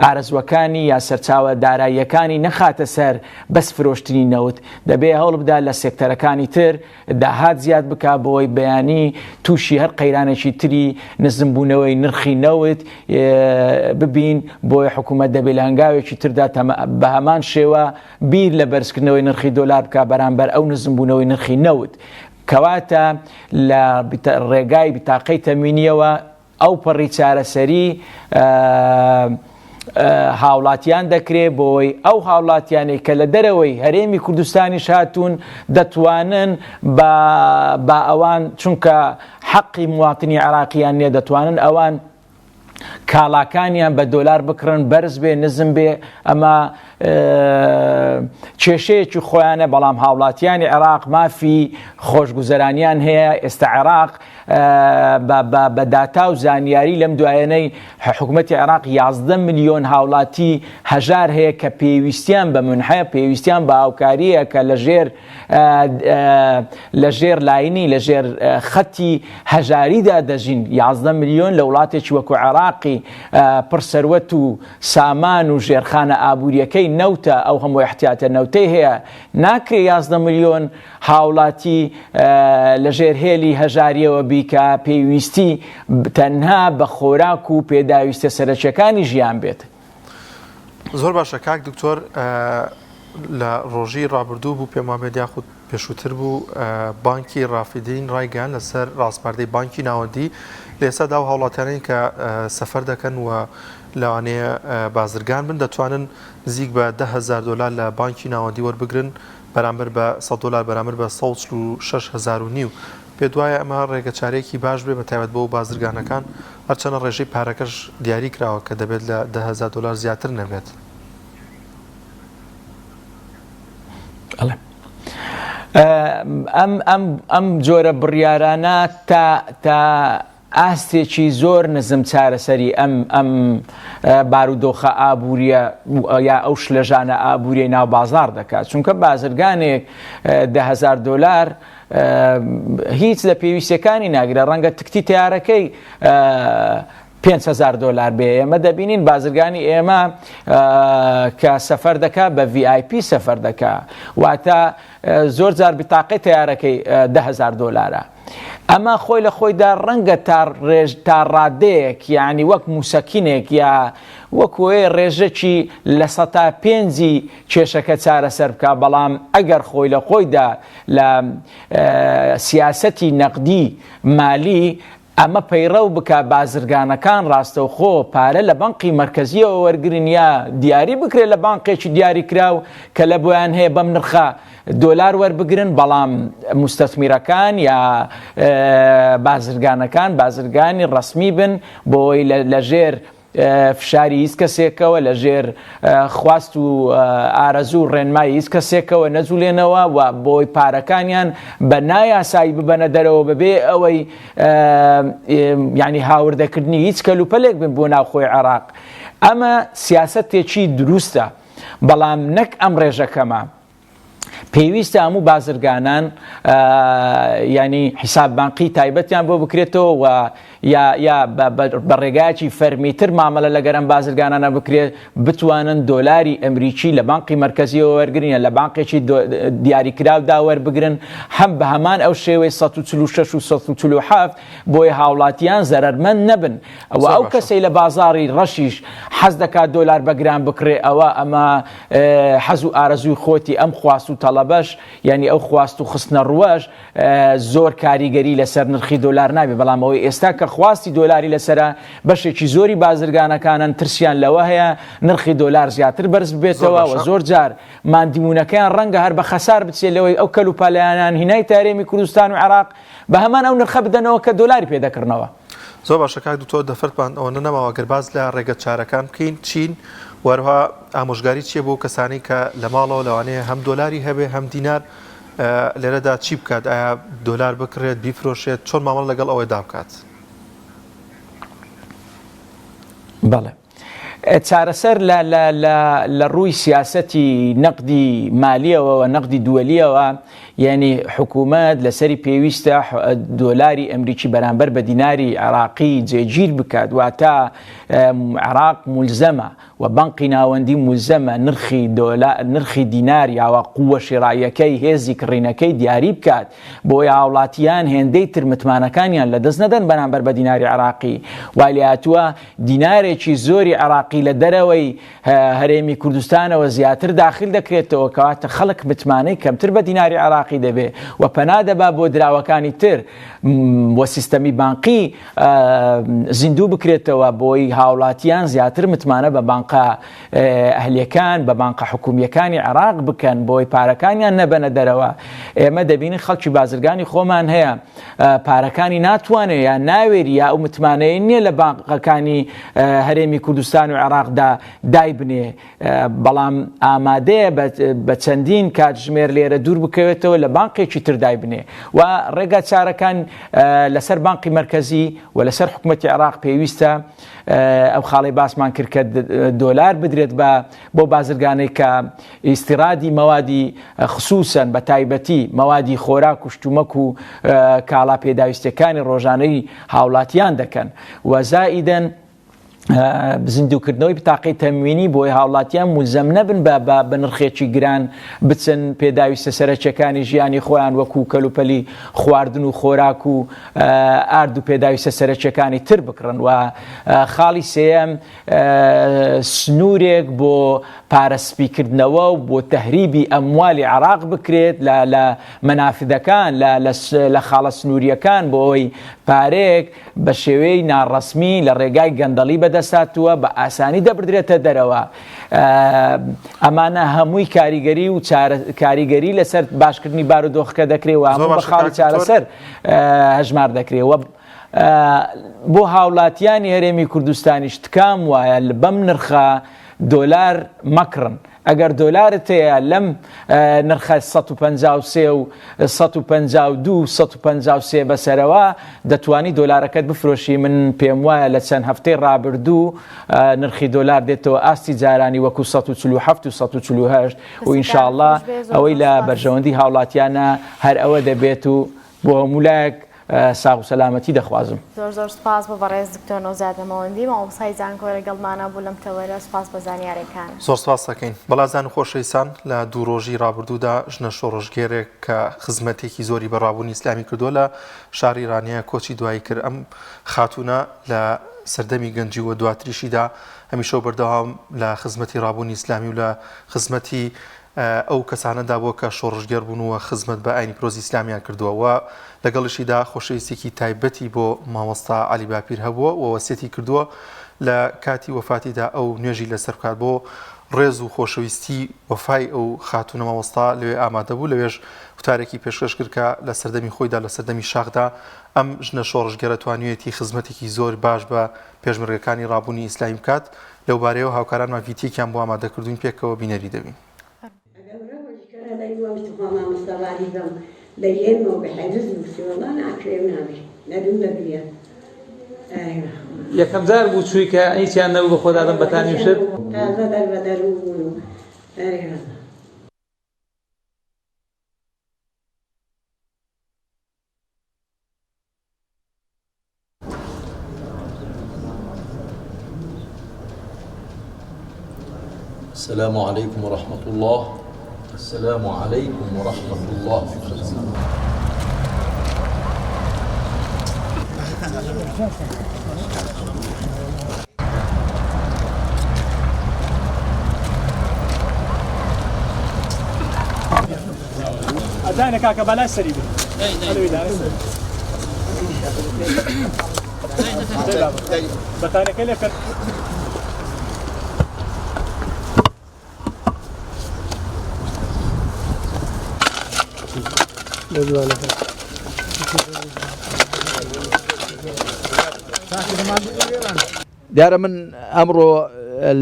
ئارەزوەکانی یا سەرچاوە داراییەکانی نەخاتە سەر بەس فرۆشتنی نەوت دەبێ هەوڵ بدا لە سێکتەرەکانی تر داهات زیاد بکا بۆی بەیانی تووشی هەر قەیرانێکی تری نزمبوونەوەی نرخی نەوت ببین بۆیە حکوومەت دەبێت لە هەنگاوێکی تردا بە هەمان شێوە بیر لە بەرزکردنەوەی نرخی دۆلار بکا بەرامبەر ئەو نزمبوونەوەی نرخی نەوت کەواتە لە ڕێگای بتاقەی تەموینیەوە ئەوپەڕی چارەسەری هاوڵاتیان دەکرێت بۆی ئەو هاوڵاتیانەی کە لە دەرەوەی هەرێمی کوردستانیش هاتوون دەتوانن بە ئەوان چونکە حەقی مواطنی عراقیان نییە دەتوانن ئەوان کاڵاکانیان بە دۆلار بکڕن بەرز بێ نزم بێ ئەمە کێشەیەکی خۆیانە بەڵام هاوڵاتیانی عێراق مافی خۆشگوزەرانیان هەیە ئێستا عێراق بە داتا و زانیاری لەم دوایەنەی حکومەتی عێراق 11 ملیۆن هاوڵاتی هەژار هەیە کە پێویستیان بە منحە پێویستیان بە هاوکاریە کە لەژێر لەژێر لاینی لەژێر خەتی هەژاریدا دەژین 11 ملیۆن لە وڵاتێکی وەکو عێراقی پڕ سەروەت و سامان و ژێرخانە ئابووریەکەی نەوتە ئەو هەموو احتیاتە نەوتەی هەیە ناکرێ 11 ملیۆن هاوڵاتی لەژێر هێلی هەژاریەوە بی کە پێویستی تەنها بە خۆراک و پێداویستە سەرەکیەکانی ژیان بێت. زۆر باشە کاک دکتۆر لە ڕۆژی ڕابردوو بوو پێم وابێت یاخود پێشووتر بوو بانکی ڕافیدین ڕایگەیان لەسەر ڕاسپاردەی بانکی ناوەندی لە ئێستادا ئەو هاوڵاتیانەی کە سەفەر دەکەن و لەوانەیە بازرگان بن دەتوانن نزیک بە 10هزار دلار لە بانکی ناوەندی وەربگرن بەرامبەر بە 100 دلار بەرامبەر بە 146 هەزار و نیو پێت وایە ئەمە ڕێگەچارەیەکی باش بێ بە تایبەت بۆ بازرگانەکان هەرچەنە ڕێژەی پارەکەش دیاری کراوە کە دەبێت لە 10هزار دلار زیاتر نەبێت. ئەم ئەم ئەم جۆرە بڕیارانە تا تا ئاستێکی زۆر نزم چارەسەری ئەم ئەم بارودۆخە ئابووریە یا ئەو شلەژانە ئابووریە ناو بازار دەکات چونکە بازرگانێک دههزار دلار هیچ لە پێویستەکانی ناگرە ڕەنگە تکتی تیارەکەی 5هزار دلار بێ ئێمە دەبینین بازرگانی ئێمە کە سەفەر دەکا بە VIP سەفەر دەکا واتە زۆر جار بتاقەی تیارەکەی دههزار دلارە ئەمە خۆی لە خۆیدا ڕەنگە تا ڕێژ تا ڕادەیەک یعنی وەک موسەکینێک یا وەکوێ ڕێژەکی لە سەتا پێنجی کێشەکە چارەسەر بکە بەڵام ئەگەر خۆی لە خۆیدا لە سیاسەتی نەقدی مالی ئەمە پەیڕەو بکا بازرگانەکان ڕاستەوخۆ پارە لە بەنقی مەرکەزیەوە وەرگرن یا دیاری بکرێت لە بانقێکی دیاریکراو کە لە بۆیان هەیە بەم نرخە دۆلار وەربگرن بەڵام موستەسمیرەکان یا بازرگانەکان بازرگانی ڕەسمی بن بۆی لە ژێر. فشاری هیچ کەسێکەوە لە ژێر خواست و ئارەزوو و ڕێنمایی هیچ کەسێکەوە نەجولێنەوە و بۆی پارەکانیان بە نایاسایی ببەنە دەرەوە بەبێ ئەوەی یعنی هاوردەکردنی هیچ کەلوپەلێک بن بۆ ناوخۆی عێراق ئەمە سیاسەتێکی دروستە بەڵام نەک ئەم ڕێژەکەمە پێویستە هەموو بازرگانان ینی حیساب بانقی تایبەتیان بۆ بکرێتەوە و یا یا بە ڕێگایەکی فەرمیتر مامەلە لەگەر ئەم بازرگانانە بکرێت بتوانن دۆلاری ئەمریکی لە بانقی مەرکەزیەوە وەرگرن یا لە بانقێکی دیاریکراودا وەربگرن هەم بە هەمان ئەو شێوەی 146 و 147 بۆیە هاوڵاتیان زەرەرمەند نەبن ئەوە ئەو کەسەی لە بازاڕی ڕەشیش حەز دەکات دۆلار بە گران بکڕێ ئەوە ئەمە حەز و ئارەزووی خۆتی ئەم خواست و تەڵەبەش یعنی ئەو خواست و خستنە ڕوەش زۆر کاریگەری لەسەر نرخی دۆلار نابێ بەڵام ئەوەی ئێستا کە خواستی دۆلاری لەسەرە بەشێکی زۆری بازرگانەکانن ترسیان لەوە هەیە نرخی دۆلار زیاتر بەرز ببێتەوە و زۆر جار ماندیمونەکەیان ڕەنگە هەر بە خەسار بچێت لەوەی ئەو کەل و پەلیانان هینای تارێمی کوردستان و عێراق بە هەمان ئەو نرخە بدەنەوە کە دۆلاری پێ دەکڕنەوە. زۆر باشە کاک دکتۆر دەفەرتمان ئەوەندە نەماوە گەر باس لە ڕێگە چارەکان بکەین چین و هەروەها ئامۆژگاری چییە بۆ کەسانی کە لە ماڵەوە لەوانەیە هەم دۆلاری هەبێ هەم دینار لێرەدا چی بکات ئایا دۆلار بکڕێت بیفرۆشێت چۆن مامەڵە لەگەڵ ئەوەدا بکات؟ بەڵێ چارەسەر لە لە لە لە ڕووی سیاسەتی نەقدی مالیەوە و نەقدی دووەلیەوە یعنی حکوومەت لەسەری پێویستە دۆلاری ئەمریکی بەرامبەر بە دیناری عراقی جێگیر بکات واتە عراق ملزەمە و بانقی ناوەندی ملزەمە نرخی دۆلا نرخی دینار یاوە قووە شیراییەکەی هێزی کڕینەکەی دیاری بکات بۆیە هاوڵاتیان هێندەی تر متمانەکانیان لەدەست نەدەن بەرامبەر بە دیناری عراقی وای لێهاتووە دینارێکی زۆری عێراقی لە دەرەوەی هەرێمی کوردستانەوە زیاتر داخل دەکرێتەوە کەواتە خەڵک متمانەی کەمتر بە دیناری عێراقی دەبێ و پەنا دەبا بۆ دراوەکانی تر و سیستەمی بانقی زیندوو بکرێتەوە بۆی هاوڵاتیان زیاتر متمانە بە بانقە ئەهلیەکان بە بانقە حکومیەکانی عێراق بکەن بۆی پارەکانیان نەبەنە دەرەوە ئێمە دەبینین خەڵکی بازرگانی خۆمان هەیە پارەکانی ناتوانێ یا ناوێری یا ئەو متمانەیە نییە لە بانقەکانی هەرێمی کوردستان و عێراقدا دایبنێ بەڵام ئامادەیە بە چەندین کاتژمێر لێرە دوور بکەوێتەوە لە بانقێکی تر دایبنێ و ڕێگا چارەکان لەسەر بانقی مەرکەزی و لەسەر حکوومەتی عێراق پێویستە ئەو خاڵی باسمان کرد کە دۆلار بدرێت بە بۆ بازرگانێک کە ئیستیرادی مەوادی خسوسەن بە تایبەتی مەوادی خۆراک و شتومەک و کاڵا پێداویستیەکانی ڕۆژانەی هاوڵاتیان دەکەن و زائیدەن زیندووکردنەوەی بتاقەی تەموینی بۆی هاوڵاتیان ملزەم نەبن بە بە نرخێکی گران بچن پێداویستە سەرەکیەکانی ژیانی خۆیان وەکو کەلوپەلی خواردن و خۆراک و ئارد و پێداویستە سەرەکیەکانی تر بکڕن و خاڵی سێیەم سنوورێک بۆ پارە سپیکردنەوە و بۆ تەهریبی ئەموالی عێراق بکرێت لە لە مەنافدەکان لە لە خاڵە سنووریەکان بۆ ئەوەی پارەیەک بە شێوەی ناڕەسمی لە ڕێگای گەندەڵی بەدەست هاتووە بە ئاسانی دەبردرێتە دەرەوە ئەمانە هەمووی کاریگەری و کاریگەری لەسەر باشکردنی بارودۆخەکە دەکرێت و هەموو بە خاڵی چارەسەر هەژمار دەکرێت و بۆ هاوڵاتیانی هەرێمی کوردستانیش تکام وایە بەم نرخە دۆلار مەکڕن ئەگەر دۆلارت هەیە لەم نرخە 153 و 152 153 بەسەرەوە دەتوانی دۆلارەکەت بفرۆشی من پێم وایە لە چەند هەفتەی ڕابردوو نرخی دۆلار دێتەوە ئاستی جارانی وەکو 147 و 148 و ئینشاءاللە ئەوەی لە بەرژەوەندی هاوڵاتیانە هەر ئەوە دەبێت و بۆ هەموو لایەک ساغ و سەلامەتی دەخوازم. زۆر زۆر سوپاس بۆ بەڕێز دکتۆر نەوزاد نەمەوەندی مامۆستای زانکۆ لەگەڵمانا بوو لەم تەوەرە سوپاس بۆ زانیارەکان. زۆر سپاست دەکەین. بەڵازان و خۆشەویستان لە دوو ڕۆژی ڕابردوودا ژنە شۆڕشگێرێک کە خزمەتێکی زۆری بە ڕابوونی ئیسلامی کردووە لە شاری ڕانیە کۆچی دوایی کرد ئەم خاتوونە لە سەردەمی گەنجی و دواتریشیدا هەمیشە و بەردەوام لە خزمەتی ڕابوونی ئیسلامی و لە خزمەتی ئەو کەسانەدا بووە کە شۆڕشگێڕ بوون و خزمەت بە ئاینی پیرۆزی ئیسلامیان کردووە و لەگەڵیشیدا خۆشەویستیەکی تایبەتی بۆ مامۆستا عەلی باپیر هەبووە و وەسیەتی کردووە لە کاتی وەفاتیدا ئەو نوێژی لەسەر بکات بۆ. ڕێز و خۆشەویستی وەفای ئەو خاتوونە مامۆستا لەوێ ئامادە بوو، لەوێش وتارێکی پێشکەش کرد کە لە سەردەمی خۆیدا لە سەردەمی شاخدا ئەم ژنە شۆڕشگێرە توانیویەتی خزمەتێکی زۆر باش بە پێشمەرگەکانی ڕابوونی ئیسلامی بکات، لەوبارەیەوە هاوکارانمان ڤیتیەکیان بۆ ئامادە کردووین پێکەوە بینەری دەبین. یەکەم جار بوو چووی کە هیچیان نەبوو بە خۆ دادەم بەتانی و شت؟ السلام عليكم ورحمة الله السلام عليكم ورحمة الله ئەدانە کاکە بەلای سەری بێ بەتانەکەی لێ کرد. دیارە من ئەمڕۆ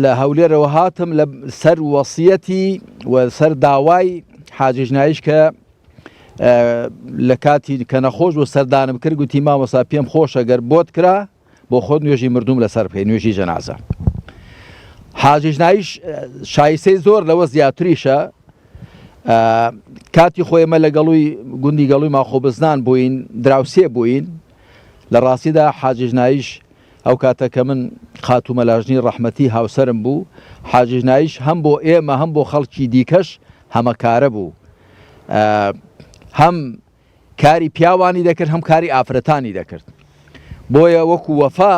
لە هەولێرەوە هاتم لە سەر وەسیەتی و سەر داوای حاجی ژنایش کە لە کاتی کە نەخۆش بوو سەردانم کرد گوتی مامۆستا پێم خۆشە گەر بۆت کرا بۆ خۆت نوێژی مردوم لەسەر بکەی نوێژی جەنازە حاجی ژنایش شایسەی زۆر لەوە زیاتریشە کاتی خۆی ئمە لە گەڵووی گوندی گەڵووی ماخۆبزنان بووین دراوسێ بووین لە ڕاستیدا حاجی ژنایش ئەو کاتە کە من خاتوو مەلاژنی ڕەحمەتی هاوسەرم بوو، حاجی ژنایش هەم بۆ ئێمە هەم بۆ خەڵکی دیکەش هەمەکارە بوو. هەم کاری پیاوانی دەکرد هەم کاری ئافرەتانی دەکرد. بۆیە وەکو وەفا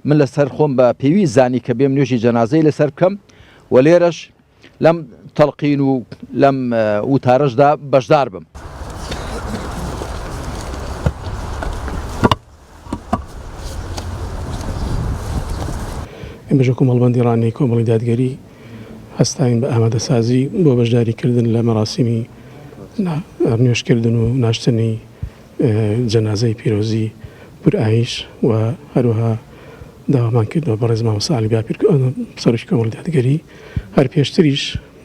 من لەسەر خۆم بە پێویست زانی کە بێم نوێژی جەنازەی لەسەر بکەم و لێرەش لەم تەڵقین و لەم وتارەشدا بەشدار بم. ئێمەش وەکو مەڵبەندی ڕانیەی کۆمەڵی دادگەری هەستاین بە ئامادەسازی بۆ بەشداریکردن لە مەراسیمی نوێژکردن و ناشتنی جەنازەی پیرۆزی پورئایش و هەروەها داوامان کردووە بەڕێز مامۆستا عەلی باپیر سەرۆکی کۆمەڵی دادگەری هەر پێشتریش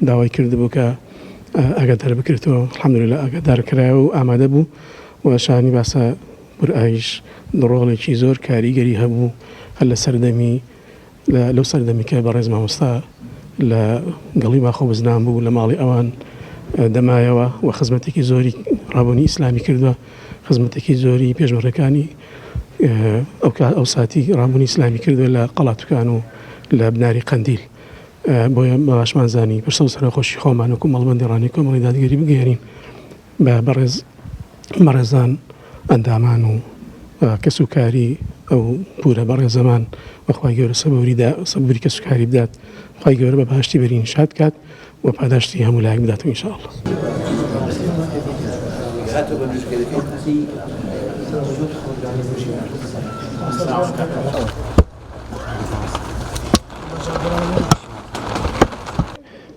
داوای کردبوو کە ئاگادار بکرێتەوە الحمدللە ئاگادار کرایەوە و ئامادە بوو و شایانی باسە پورئایش ڕۆڵێکی زۆر کاریگەری هەبوو هەر لە سەردەمی لەو سەردەمی کە بەڕێز مامۆستا لە گەڵی باخۆ بزنان بوو لە ماڵی ئەوان دەمایەوە و خزمەتێکی زۆری ڕابوونی ئیسلامی کردووە خزمەتێکی زۆری پێشمەرگەکانی ئەو ئەو ساتی ڕابوونی ئیسلامی کردووە لە قەڵاتوکان و لە بناری قەندیل بۆیە باشمان زانی پرسە و سەرەخۆشی خۆمان وەکو مەڵبەندی ڕانی کۆمەڵی دادگەری بگەیەنین بە بەڕێز بەڕێزان ئەندامان و کەس و کاری ئەو پورە بەڕێزەمان و خوای گەورە سەبوری دا سەبوری کەس و کاری بدات خوای گەورە بە بەهەشتی بەرین شاد کات و پاداشتی هەموو لایەک بدات ان شاء الله.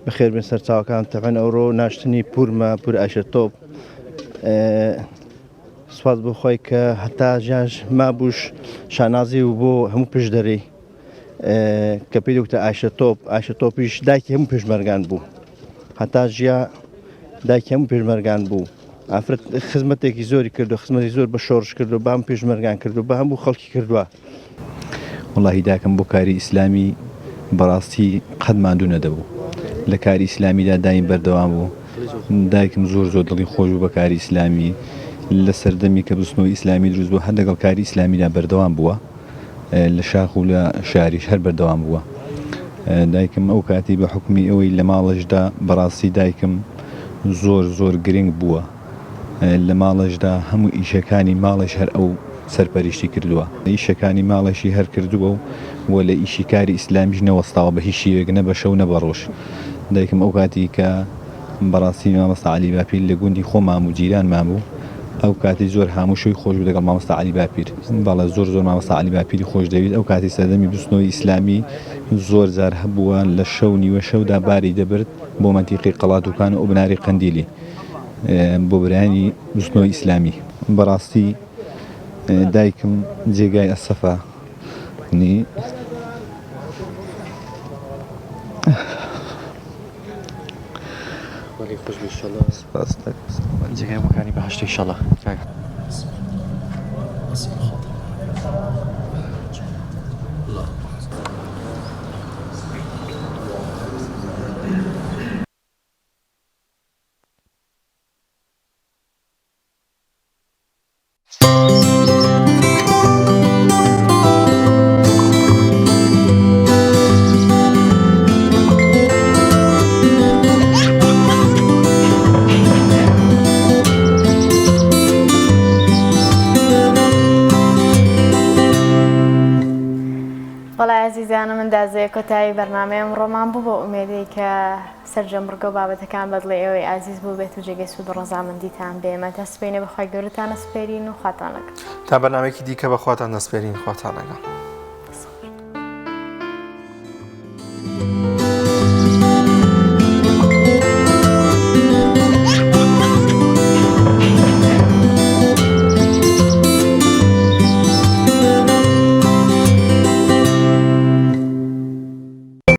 بەخێر بێن سەرچاوەکان تەبعەن ئەوڕۆ ناشتنی پورمە پور ئایشە تۆپ سوپاس بۆ خۆی کە هەتا ژیانش مابووش شانازی و بۆ هەموو پشدەری کە پێی دەگوتە ئایشە تۆپ ئایشە تۆپیش دایکی هەموو پێشمەرگان بوو هەتا ژیا دایکی هەموو پێشمەرگان بوو ئافرەت خزمەتێکی زۆری کردو خزمەتی زۆر بە شۆڕش کردو بام پێشمەرگان کردو بە هەموو خەڵکی کردووە وەڵاهی داکم بۆ کاری ئیسلامی بەڕاستی قەت ماندوو نەدەبوو لە کاری ئیسلامیدا دایم بەردەوام بوو دایکم زۆر زۆر دڵی خۆش بوو بە کاری ئیسلامی لە سەردەمی کە بزوتنەوەی ئیسلامی دروست بوو هەر لەگەڵ کاری ئیسلامیدا بەردەوام بووە لە شاخ و لە شاریش هەر بەردەوام بووە دایکم ئەو کاتی بە حکومی ئەوەی لە ماڵشدا بەڕاستی دایکم زۆر زۆر گرنگ بووە لە ماڵێشدا هەموو ئیشەکانی ماڵێش هەر ئەو سەرپەریشتی کردووە. ئیشەکانی ماڵێشی هەر کردووە و و لە ئیشی کاری ئیسلامیش نەوەستاوە بە هیچ شێوەیەک نە بە شەو نە بە ڕۆژ. دایکم ئەو کاتی کە بەڕاستی مامۆستا عەلی باپیر لە گوندی خۆمان بوو جیرانمان بوو. ئەو کاتی زۆر هاموشۆی خۆش بوو دەگەڵ مامۆستا عەلی باپیر. بەڵێ زۆر زۆر مامۆستا عەلی باپیری خۆش دەویست. ئەو کاتی سەردەمی بزوتنەوەی ئیسلامی زۆر جار هەبووە لە شەو نیوە شەودا باری دەبرد بۆ مەنتیقەی قەڵاتوکان و بناری قەندیلی بۆ برایانی بزوتنەوەی ئیسلامی. بەڕاستی دایکم جێگای ئەسەفە نی. جێگای مەکانی بەهەشتە ئیشەڵا کاک. وەڵا ئازیزانم ئەندازەیە کۆتایی بەرنامەی ئەمڕۆمان بوو بەو ئومێدەی کە سەرجەم بڕگە و بابەتەکان بەدڵی ئێوەی ئازیز بووبێت و جێگەی سوود و ڕەزامەندیتان بێ. ئێمە تا سبەینێ بە خوای گەورەتان ئەسپێرین و خواتان لەگەڵ. تا بەرنامەیەکی دیکە بە خواتان دەسپێرین خواتان لەگەڵ.